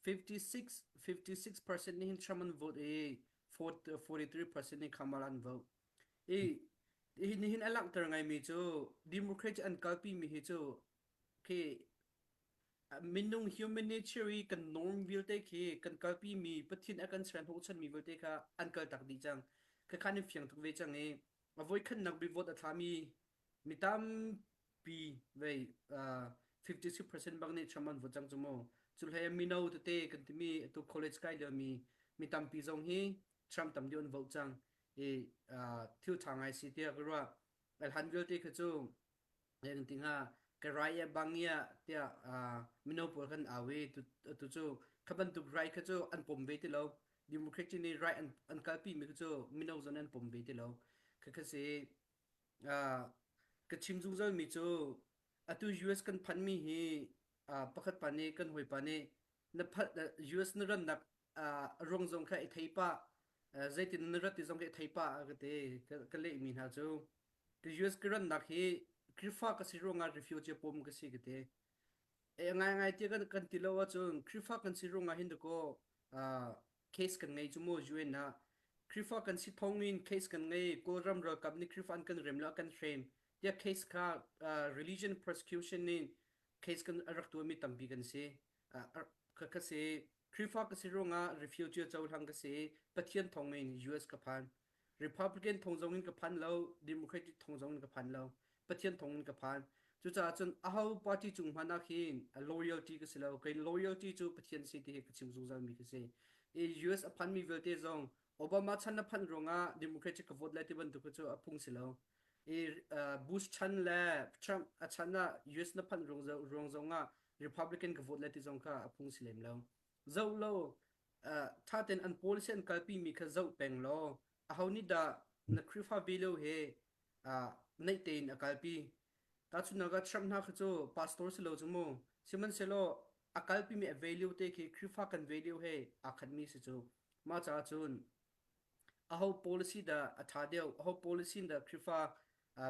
56 56% nih hin Trump an vote i 43% nih Kamala an vote. I hi nihin a langhter ngaimi cu Democrat an kalpi mi hi cu khi minung human nature i kan norm vialte khi kan kalpi mi Pathian a kan ser hnawhchan mi vialte kha an kal tak dih cang. Khakhan in fiang tuk ve cang i a voikhatnak bi vote a thlami mi tampi vei 56% bang nih Trump an vote cang cu mu. Cu hlei mino tete kan timi atu college kai lio mi mi tampi zong hi Trump tam deuh an vote cang i thil ṭha ngai si tiah ka ruah. Alhan vialte kha cu kan ti hnga ka rai ya bang ya tiah mino pawl kan au i tu cu kha bantuk rai kha cu an pom ve ti lo. Democrat nih rai an an kalpi mi kha cu mino zong an pom ve ti lo. Kha kha si ka chim zungzal mi cu atu US kan phanh mi hi pakhat pa nih kan hawipa nih na US na rannak ruang zong kha i thei pah zeitin na rat ti zong kha i thei pah ka ti ka leh mi hna cu ka US ka rannak hi Khrihfa ka si ruangah refugee pom ka si ka ti e ngai ngai ti kan kan ti lo ahcun Khrihfa kan si ruangah hin dakaw case kan ngei cu mu UN ah Khrihfa kan si thong in case kan ngei Kawlram ralkap nih Khrihfa an kan rem lo kan hrem tiah case kha religion persecution nih case kan rak tuahmi tampi kan si ka ka si Khrihfa ka si ruangah refugee cohlang ka si Pathian thong in US ka phan Republican thong zong in ka phan lo Democratic thong zong in ka phan lo Pathian thong in ka phan cucaah cun aho party cung hmanh ah khin loyalty ka si lo kei loyalty cu Pathian si ti hi ka chim zungzal mi ka si i US a phan mi vialte zong Obama chan a phanh ruangah Democratic ka vote lai ti bantuk cu a phung si lo i Bush chan le Trump a chan ah US na phanh ruang zong ah Republican ka vote lai ti zong kha a phung si lem lo. Zoh lo ṭha tein an policy an kalpi mi kha zoh peng law aho nih dah na Khrihfa value he naih tein a kalpi. Tahchunhnak ah Trump hna kha cu pastor si lo cu mu. Sihmanhsehlaw a kalpi mi a value te khi Khrihfa kan value he aa khatmi si cu. Mah caah cun aho policy dah a ṭha deuh, aho policy dah Khrihfa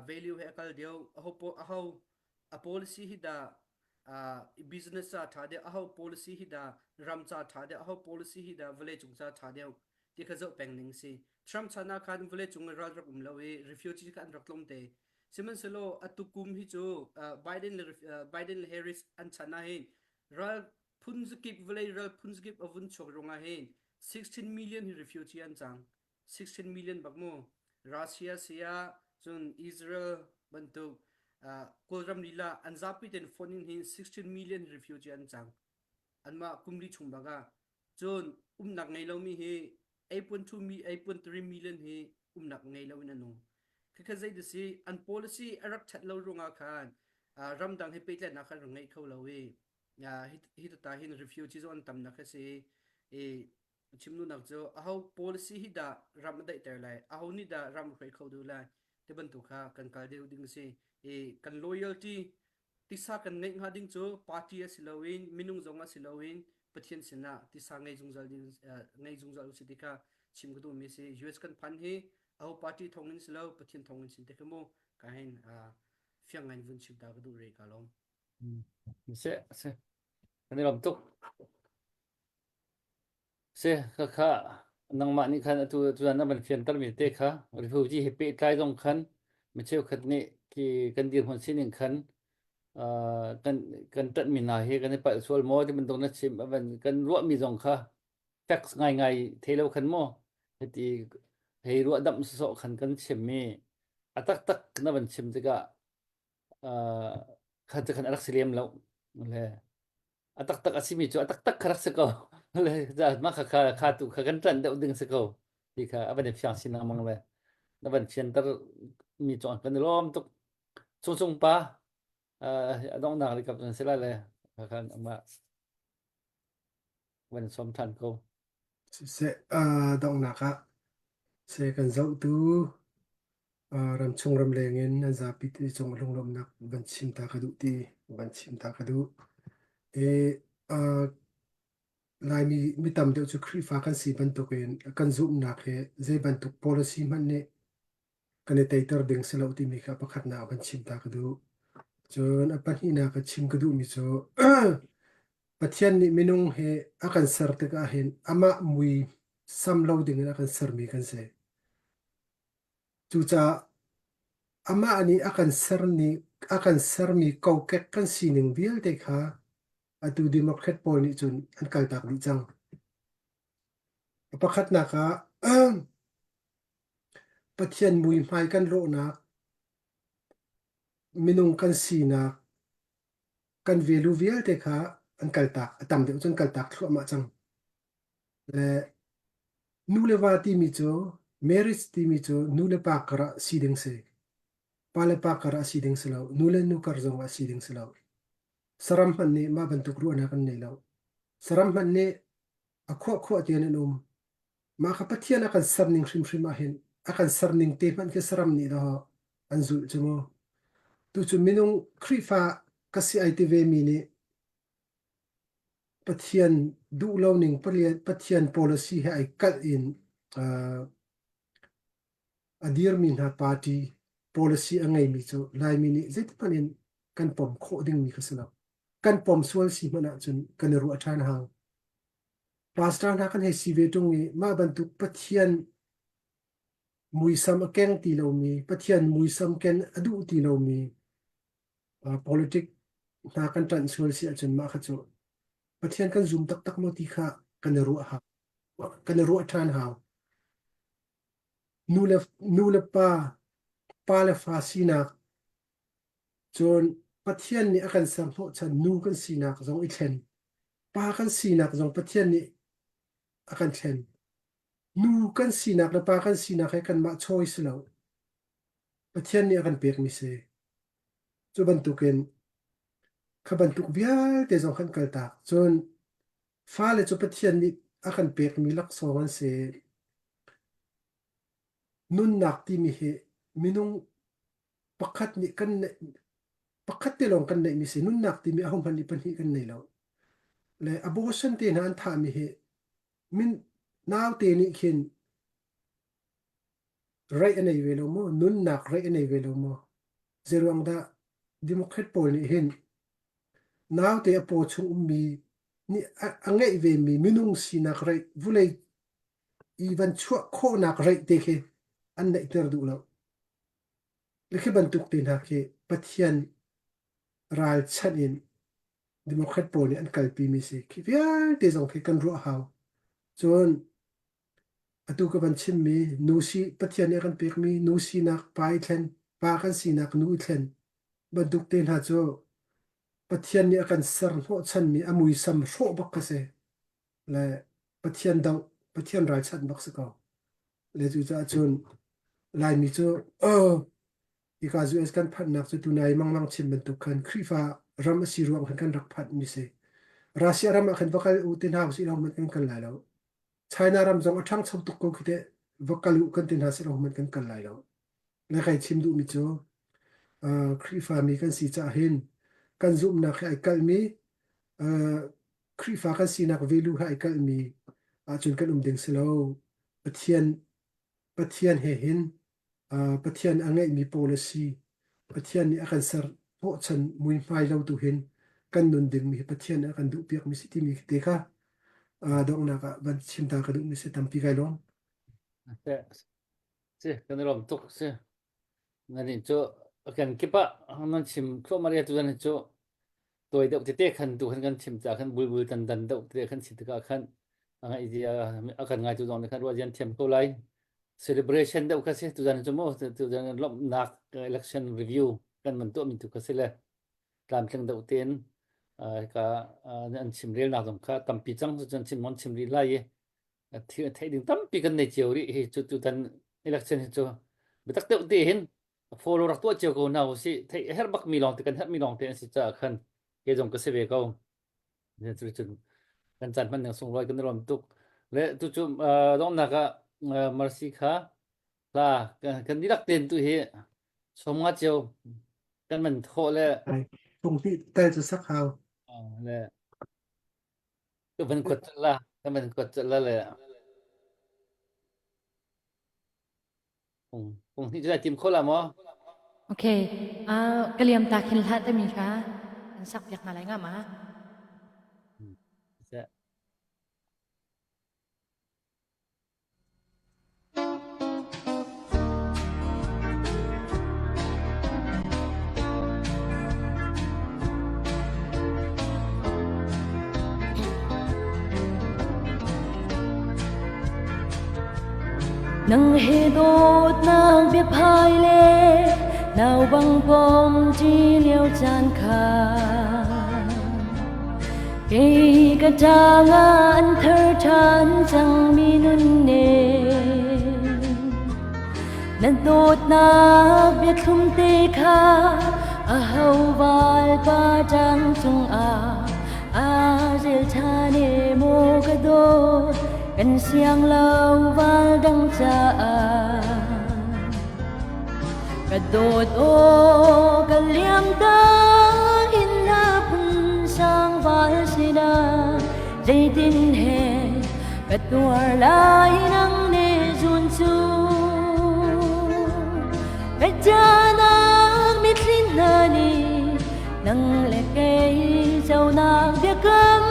value he a kal deuh, aho aho a policy hi dah. Uh, business ca ṭha deuh, aho policy hi dah ram ca ṭha deuh, aho policy hi dah vawleicung ca ṭha deuh ti kha zoh peng ning si. Trump chan ah khan vawleicung ral rak um lo i refugee kha an rak tlawm te. Sihmanhsehlaw atu kum hi cu uh, Biden le uh, Biden le Harris an chan ah hin ral phun zakip vawlei ral phun zakip a vun chuak ruangah hin 16 million hi refugee an cang. 16 million bak mu. Russia sia cun Israel bantuk uh, Kawlram lila an zapi ten phone in hin 16 million refugee an cang. Anmah kumli chung bak ah cun umnak ngei lomi hi 8.2 mi 8.3 million hi umnak ngei lo in an um. Khakha zei si an policy a rak ṭhat lo ruangah khan uh, ramdang he pehtlaihnak khan rak ngei kho lo i uh, hi hi tata hin refugee zong an tamnak a si i chimnunak cu aho policy hi dah ram a daihter lai aho nih dah ram a hruai kho duh lai ti bantuk kha kan kal deuh ding a si i kan loyalty tisa kan ngeih hnga ding cu party a si loin minung zong a si loin Pathian sinah tisa ngei zungzal ding ngei zungzal usih ti kha chim ka duhmi si US kan phan hi aho party thong in si lo Pathian thong in sin te kha mu ka hin fiang ngai vun chim ta ka duh re ka lawm Se se kan i lawm tuk Si, khakha nangmah nih khan atu cun na van fiantermi te kha refugee he pehtlai zong khan mi cheukhat nih khi kan dirhmun sining khan uh, kan kan ṭanhmi hna hi kan i palh sual maw ti bantuk na chim van kan ruahmi zong kha facts ngaingai thei lo khan maw hiti hei ruah damh sawsawh khan kan chimmi a taktak na van chim tikah uh, kha cu khan a rak si lem lo le a taktak a simi cu a taktak kha rak si ko le mah kha kha kha tu kha kan ṭanh deuh ding si ko ti kha a van i fiang sin lengmang le na van fianter mi cu kan i lawm tuk chung chung pa a donghnak li kap si lai le kha khan amah van som ṭhan ko Siseh, donghnak ah seh kan zohtu ramchung ramleng in nan zapi te cung lunglawmhnak van chim ta ka duh ti van chim ta ka duh. I Laimi mi tam deuh cu Khrihfa kan si bantukin kan zumhnak hi zei bantuk policy hmanh nih kan i teiter ding si lo timi kha pakhatnak van chim ta ka duh. Cun a pahnihnak ka chim ka duhmi cu Pathian nih minung hi a kan ser tikah hin amah mui sam lo dingin a kan sermi kan si. Cucaah amah nih a kan serni a kan sermi kokek kan sining vialte kha atu Democrat pawl nih cun an kaltak dih cang. A pakhatnak ah Pathian muihmai kan lawhnak, minung kan sinak, kan value vialte kha an kaltak, a tam deuh cu an kaltak thluahmah cang. Le nu le va timi cu marriage timi cu nu le pa kar ah si ding si. Pa le pa kar ah si ding si lo. Nu le nu kar zong ah si ding si lo. Saram hmanh nih mah bantuk ruahnak an nei lo. Saram hmanh nih a khuah khuah tian an um. Mah kha Pathian a kan serning hrimhrim ah hin a kan serning te hmanh khi saram nih dah an zulh cu mu. Tucu minung Khrihfa ka si ai ti ve mi nih Pathian duh lo ning Pathian policy he ai kalh in uh, a dirmi hna party policy a ngeimi cu Laimi nih zeithmanh in kan pom khawh dingmi kha si lo. Kan pom sual si hmanh ahcun kan i ruah ṭhan hau. Pastor hna kan hei si ve ṭung i mah bantuk Pathian muisam a keng ti lomi, Pathian muisam ken a duh ti lomi uh, politic hna kan ṭanh sual si ahcun mah kha cu Pathian kan zum taktak maw ti kha kan i ruah hau. Kan i ruah ṭhan hau. Nu le nu le pa, pa le fa sinak cun Pathian nih a kan ser hnawhchan nu kan sinak zong i thlen. Pa kan sinak zong Pathian nih a kan thlen. Nu kan sinak le pa kan sinak he kanmah choice si lo. Pathian nih a kan pekmi si. Cu bantukin kha bantuk vialte zong kan kaltak. Cun fale cu Pathian nih a kan pekmi laksawng an si. Nunnak timi hi minung pakhat nih kan pakhat te lawng kan neihmi si. Nunnak timi ahohmanh nih pahnih kan nei lo. Le abortion te hna an thahmi hi min naute nih khin Raih a nei ve lo maw? Nunnak raih a nei ve lo maw? Zeiruang dah Democrat pawl nih hin? Naute a paw chung ummi nih a ngeih vemi minung sinak reih vulei i van chuah khawhnak reih te khi an neihter duh lo. Le khi bantuk te hna khi Pathian ralchanh in Democrat pawl nih an kalpi mi si. Khi vialte zong khi kan ruah hau. Cun atu ka van chimmi nu si Pathian nih a kan pekmi nu sinak pa i thlen, pa kan sinak nu i thlen bantuk te hna cu Pathian nih a kan ser hnawhchanmi a muisam hrawh bak ka si. Le Pathian doh, Pathian ralchanh bak si ko. Le cucaah cun Laimi cu hika US kan phanhnak cu tunai manglang chim bantuk khan Khrihfa ram a si ruang khan kan rak phanh mi si. Russia ram ah khan va kal u ti hna usih lo hmanh kan kal lai lo. China ram zong a ṭhangcho tuk ko khi teh va kal u kan ti hna sih lo hmanh kan kal lai lo. Le kai chim duhmi cu uh, Khrihfa mi kan si caah hin kan zumhnak he ai kalhmi uh, Khrihfa kan sinak value he ai kalhmi ahcun kan um ding si lo. Pathian Pathian he hin uh, Pathian a ngeihmi policy Pathian nih a kan ser hnawhchan muihmai lo tu hin kan nun dingmi hi Pathian nih a kan duhpiakmi si timi te kha uh, donghnak ah van chim ta ka duhmi si tampi kai lawm. Si, kan i lawm tuk si. Nan nih cu kan kip ah nan chim thluahmah ria tu zan hi cu tawi deuh tete khan tu khan kan chim caah khan bulbul tan dan deuh tete khan si tikah khan a ngaih zia a kan ngaitu zong nih khan ruah zian thiam ko lai. Celebration deuh kha si tuzan cu mu tuzan lawmhnak election review kan man tuah mi tu kha si le tlamtling deuh tein ka an chim relnak zong kha tampi cang cu cun chim mon chim rih lai i theih ding tampi kan nei cio rih hi cu tutan election hi cu biatak deuh te hin follow rak tuah cio ko hna usih theih a herh bak mi lawng te kan herh mi lawng te an si caah khan ke zong ka si ve ko cu cun kan caan hman ning sunglawi kan i lawm tuk le tu cu donghnak ah Mercy kha hla kan dihlak ten tu hi somnga cio kan man thawh le Tung ti tel cu sak hau. Le Ka van kuat la, ka van kuat la le Pung hnih cu nai tim kho la maw? Okay. Uh, ka liam ta khin hlah tami kha an sak piak hna lai nga ma? Seh. Nang he dawtnak biaphai le nau bang pom ṭi lio caan kha Kei ka ṭang ah an thar ṭhan cangmi nunnem. Na dawtnak biathlum te kha aho valpa ṭang cungah aa rel ṭhan e maw ka dawt kan siang lo val dang caah. Ka dawt aw ka liam ta in na phun sang val sinah zeitin he ka tuar lai nang ne zun cu ka janak mitthli hna nih nang le kei conak biakam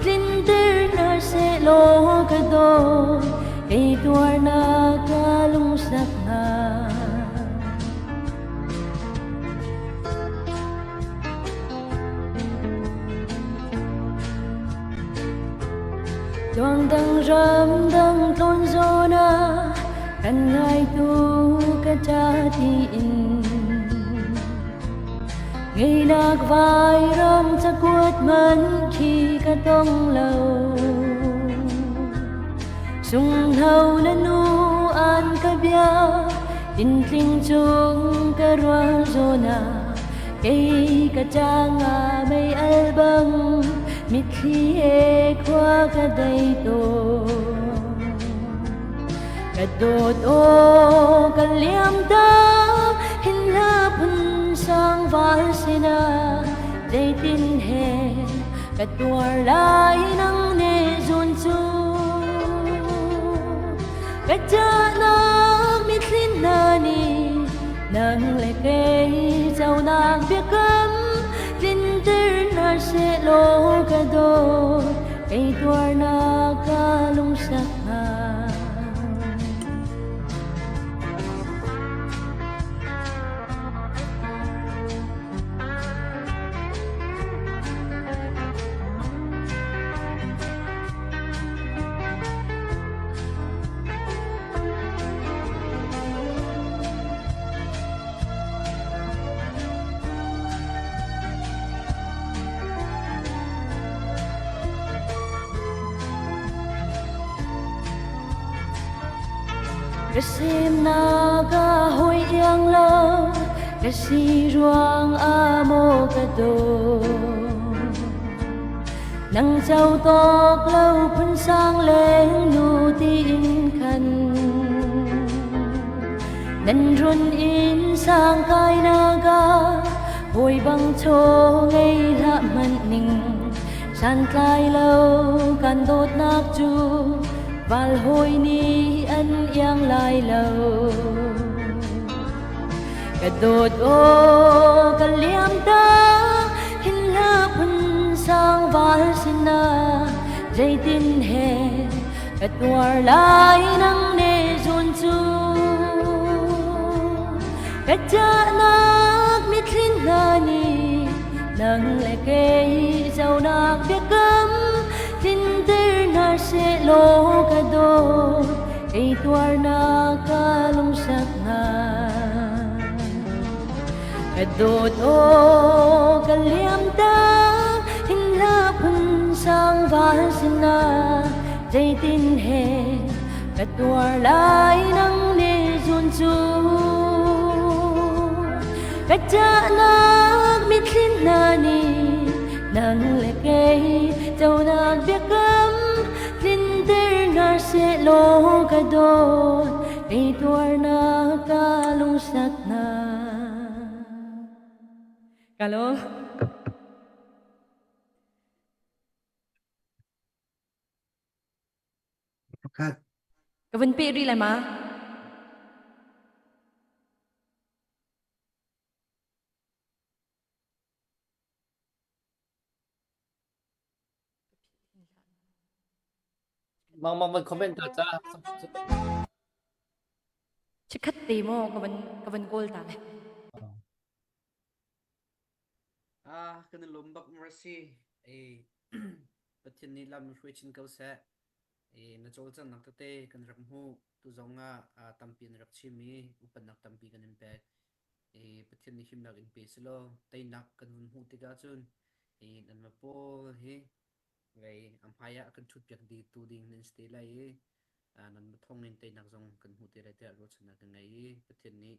tlinter na sehlaw ka dawt kei tuarnak ka lungsak hnga. Tuang dang ram dang tlawn zawn ah kan ngaitu ka ṭa tiin Ngeinak vairam cakuat man khi ka tong lo. Sunghno na nu an ka bia tintling cung ka ruang zawn ah kei ka ṭang ah mei al bang mitthli he khua ka dei tawn. Ka dawt aw ka liam ta hin hla phun sang val sinah zeitin he ka tuar lai nang ne zun cu ka ṭahnak mitthli hna nih nang le kei conak biakam tlinter hna. hna sehlaw ka dawt kei tuarnak ka lungsak hnga. Ka semnak a hoi iang lo, ka si ruang ah maw ka daw. Nang co tawk lo phun sang leng nu tiin khan. Nan run in sang kai naga hawi bang chaw ngei hlah hmanh ning santlai lo kan dawtnak cu val hawi nih an iang lai lo. Ka dawt aw ka liam ta hin hla phun sang val sinah zeitin he ka tuar lai nang ne zun cu ka cahnak mitthli hna nih nang le kei zonak biakam tlinter hna sehlaw ka dawt kei tuarnak ka lungsak hna. Ka dawt aw ka liam ta hin hla phun sang val sinah zeitin he ka tuar lai nang ne zun cu ka cahnak mitthli hna nih nang le kei conak biakam tlinter hna sehlaw ka dawt kei tuarnak ka lungsak hna. Kalo. Pakhat. Ka vun peh rih lai ma? Mang mang van comment ta ca. Chikhat te maw ka van ka van kawl ta le. Ah, kan i lawm bak mercy. Eh, Pathian nih lam hruai chin ko seh. Eh, na cawlcanghnak tete kan rak hmuh. Tu zong ah ah, tampi na rak chim i upatnak tampi kan in pek. Eh, Pathian nih himnak in pe selaw teinak kan hun hmuh tikah cun eh, nan va pawl hi vei a hmai ah kan ṭhutpiak dih tu ding nan si te lai i ah, nan thong in teinak zong kan hmuh te lai tiah ruahchannak ka ngei i Pathian nih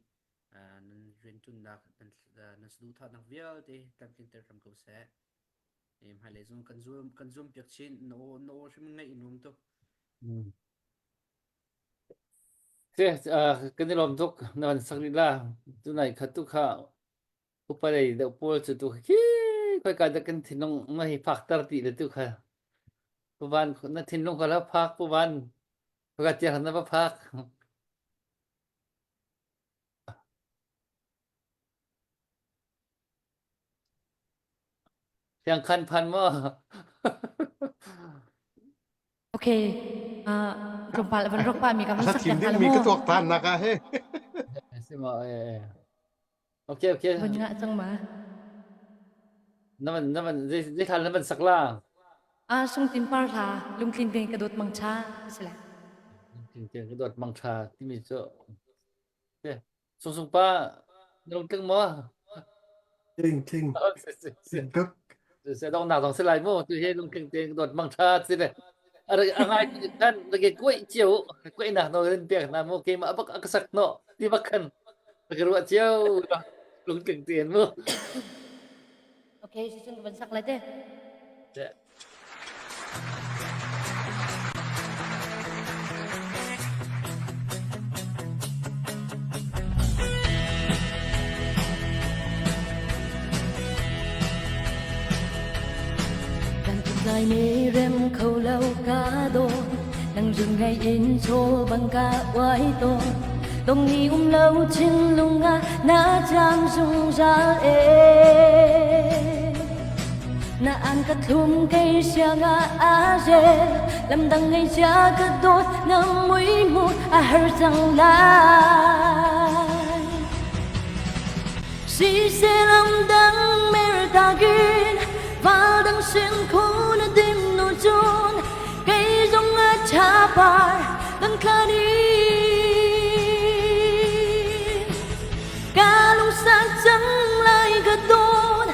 ah, nan rianṭuannak nan nan saduhthahnak vialte tlamtlinter hram ko seh. Eh, hmailei zong kan zuam kan zuam piak chin na aw na aw hrim ngaih nuam tuk. Se kan i lawm tuk na van sak rih la tunai kha tu kha upa lei deuh pawl cu tu khi khoi ka dah kan thinlung na hi phak tar ti le tu kha puvan na thinlung kha la phak puvan ka tiang na va phak Siang khan phan maw? Okay. Uh, tlawmpal van rok pa mi ka van A sak thim piak hna ding mi la ka mu. tuak tan nak ah he. Si ma eh. Okay okay. Van nga cang ma. Na van na van zei zei thal na van sak la. Ah sung tin par hla lungtlin te ka dawt mang cha sila. Lungtlin te ka dawt mang cha timi cu. Sung sung pa na lungtling maw? Tling tling. Tling tuk. Se dong nak dong se lai mu tu he lungtling te dot mang tha si le a ngai kan na ke kuai chiu kuai nak no rin pek na mu ke ma bak ak sak no ti bak khan ka ruah chiu lungtling te mu Okay, si cun ka van sak lai te. Kan tlai mi rem kho lo ka do nang run ngai in chaw bang ka uai to dong ni um lo chin lunga na cham zungzal e. Na an ka thlum kei siang ah a zel lamdang ngei chia ka dawt na mui mu a har cang lai. Si se lamdang mer takin val dang sin khu na dim nu chun kei zong a tha par dang thla ni. Ka lungsak cang lai ka dawt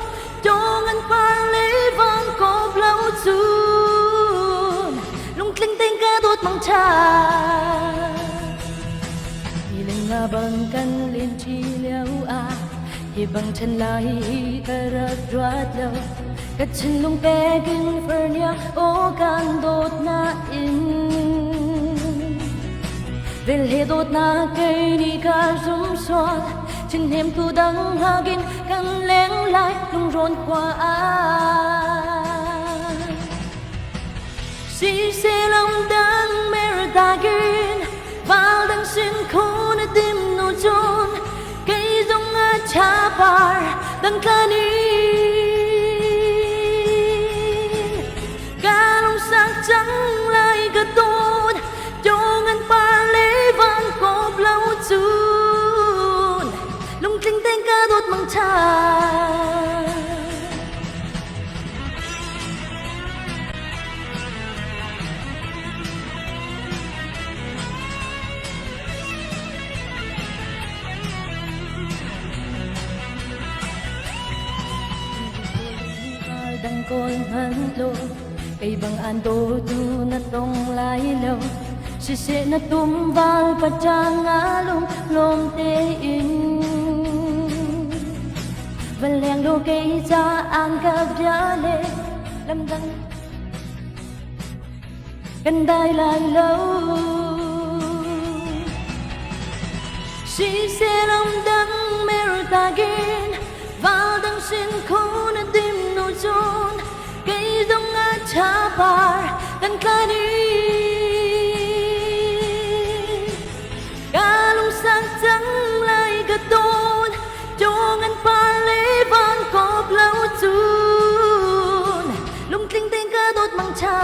Dong an par le van kop lo cun lungtling tein ka dawt mang ṭha. Hi lenga bang kan len ṭi lio ah hi bang ṭhen lai hi ka rak ruat lo. Ka thinlung pekin farnia aw kan dawtnak in vel he dawtnak kei nih ka zum sual thinhnem tu dang hagin kan leng lai lungrawn khua ah si se lam dang mer tagin val dang sin khu na dim nu chun kei zong a cha par dang tlani ka lung sak cang lai ka dawt Dong an par le van kop lo cun lungtling tein ka dawt mang ṭha. Dang kawl hmanh law kei bang an dawtu na tong lai lo siseh na tum val pachang nga lung lawm tein van leng lo kei cha an ka bia le lam dang kan dai lai lo si se lam dang mer tagin val dang sin khu na dim nu chun kei zong a tha par kan tla ni ka lungsak cang lai ka dawt Dong an par le van kop lo cun lungtling tein ka dawt mang tha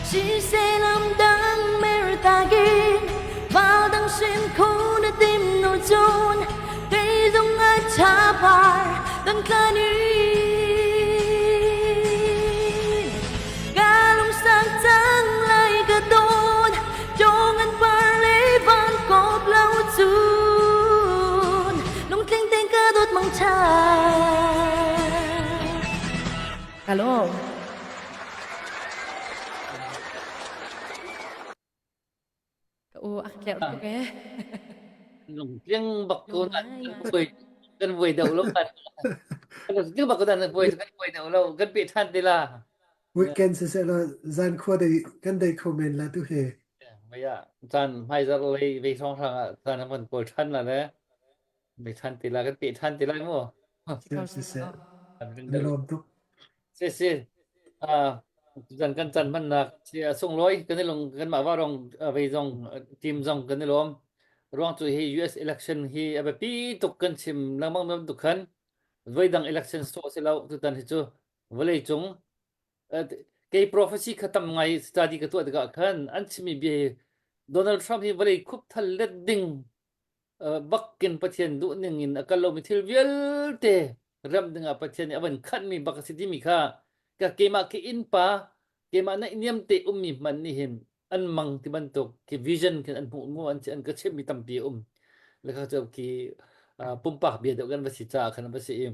si se lam dang mer tagin val dang sin khu na tim nu chun kei zong a tha par dang tla ni ka lungsak cang lai ka dawt Dong an par le van kop lo cun lungtling tein ka dawt mang tha. Hello. Ka u a tlerh tuk ee. Lungtling bak ko na kan buai kan buai deuh lo kan lungtling bak ko na buai kan buai deuh lo kan pe than te la. Weekend siseh law zan khua dei kan dei kho men la tu he. Maya caan hmaizarh lei vei hrawnghrang ah caan an van kawl ṭhan la le vei ṭhan te la kan peh ṭhan te lai mu. Siseh siseh. Kan i lawm tuk. Si si. Tutan kan caan hmannak si a sunglawi kan i lung kanmah Vaurawng vei zong team zong kan i lawm. Ruang cu hi US election hi a biapi tuk kan chim lengmang bantuk khan voidang election sawh si lo tutan hi cu vawleicung kei prophecy kha tam ngai study ka tuah tikah khan an chimmi bia hi Donald Trump hi vawlei khupthal let ding bakin Pathian duh ning in a kal lomi thil vialte remh dingah Pathian nih a van khanhmi bak a si timi kha ka keimah ke innpa keimah naihniam te ummi hmanh nih hin an mang ti bantuk khi vision khin an hmuh mu an an ka chimmi tampi a um le kha cu khi pumpak bia deuh kan va si caah khan va si i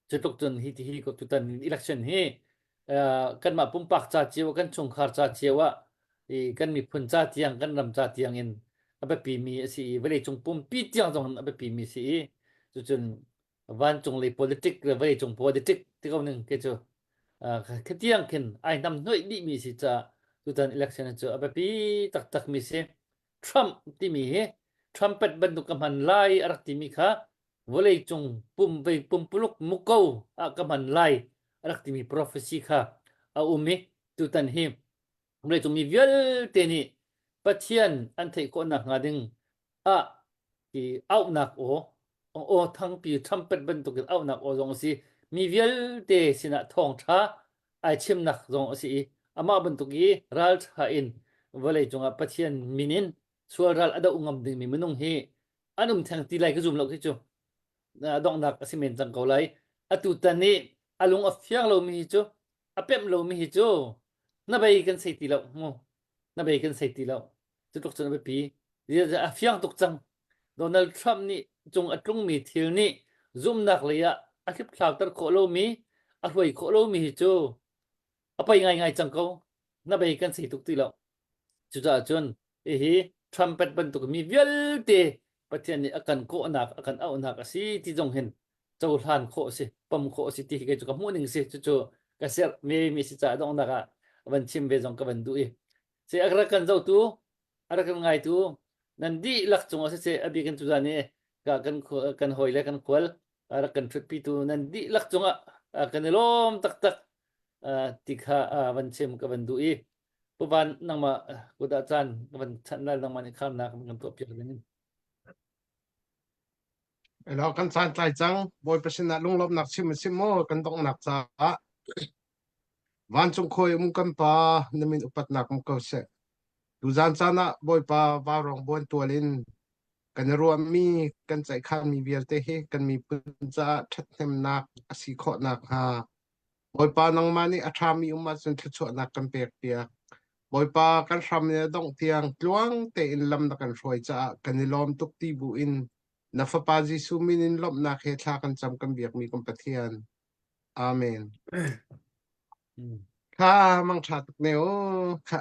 Cu tluk cun hi hi tutan election hi kanmah pumpak ca cio kan chungkhar ca cio ah i kan miphun ca tiang kan ram ca tiang in a biapi mi a si i vawleicung pumpi tiang zong in a biapi mi a si i cucun vancung lei politic le vawleicung politic ti ko ning ke cu khatiang khin ai hnamhnoih dih mi si caah tutan election cu a biapi taktak mi si. Trump timi hi trumpet bantuk ka hman lai a rak timi kha vawleicung pum vei pumpuluk muko ah ka hman lai a rak timi prophecy kha a um i tutan hi vawleicung mi vialte nih Pathian an theih khawh nakhnga ding ah i auhnak aw aw thangpi trumpet bantukin auhnak aw zong a si. Mi vialte sinah thawngṭha ai chimnak zong a si i amah bantuk i ralṭha in vawlei cungah Pathian min in sual ral a doh ngam dingmi minung hi an um theng ti lai ka zum lo khi cu. A donghnak a si men cang ko lai. Atu tan i a lung a fiang lomi hi cu a pemh lomi hi cu na bei kan sei ti lo mu na bei kan sei ti lo cu tluk cun a biapi a fiang tuk cang Donald Trump nih cung a tlungmi thil nih zumnak lei ah a hliphlauter khawh lomi a hruai khawh lomi hi cu a pei ngaingai cang ko na bei kan sei tuk ti lo cucaah cun hihi trumpet bantuk mi vialte Pathian nih a kan kawhnak a kan auhnak a si ti zong hin cohlan khawh a si pom khawh a si ti hi kei cu ka hmuh ning si cucu ka serh mi mi si caah donghnak ah van chim ve zong ka van duh i si a rak kan zohtu a rak kan ngaitu nan dihlak cungah siseh a bik in tuzan i ka kan kan hawi le kan khual a rak kan ṭhutpitu nan dihlak cungah kan i lawm taktak ti kha van chim ka van duh i Pu Van nangmah kut ah caan ka van chanh lai nangmah nih kharnak kan tuah piak ding in. Elo kan caan tlai cang Bawipa sinah lunglawmhnak chim a si maw kan donghnak caah Vancung khawi um kan pa na min upatnak um ko seh. Tuzan caan ah Bawipa vaurawng buan tual in kan i ruahmi kan ceihkhanmi vialte hi kan miphun caah ṭhathnemnak a si khawh nakhnga Bawipa nangmah nih a ṭhami um ahcun thluachuahnak kan pekpiak. Bawipa kan hram in a dongh tiang tluang tein lam na kan hruai caah kan i lawm tuk ti bu in na Fapa Jesuh min in lawmhnak he thla kan cam kan biakmi kan Pathian. Amen. Kha mang ṭha tuk ne u. Kha.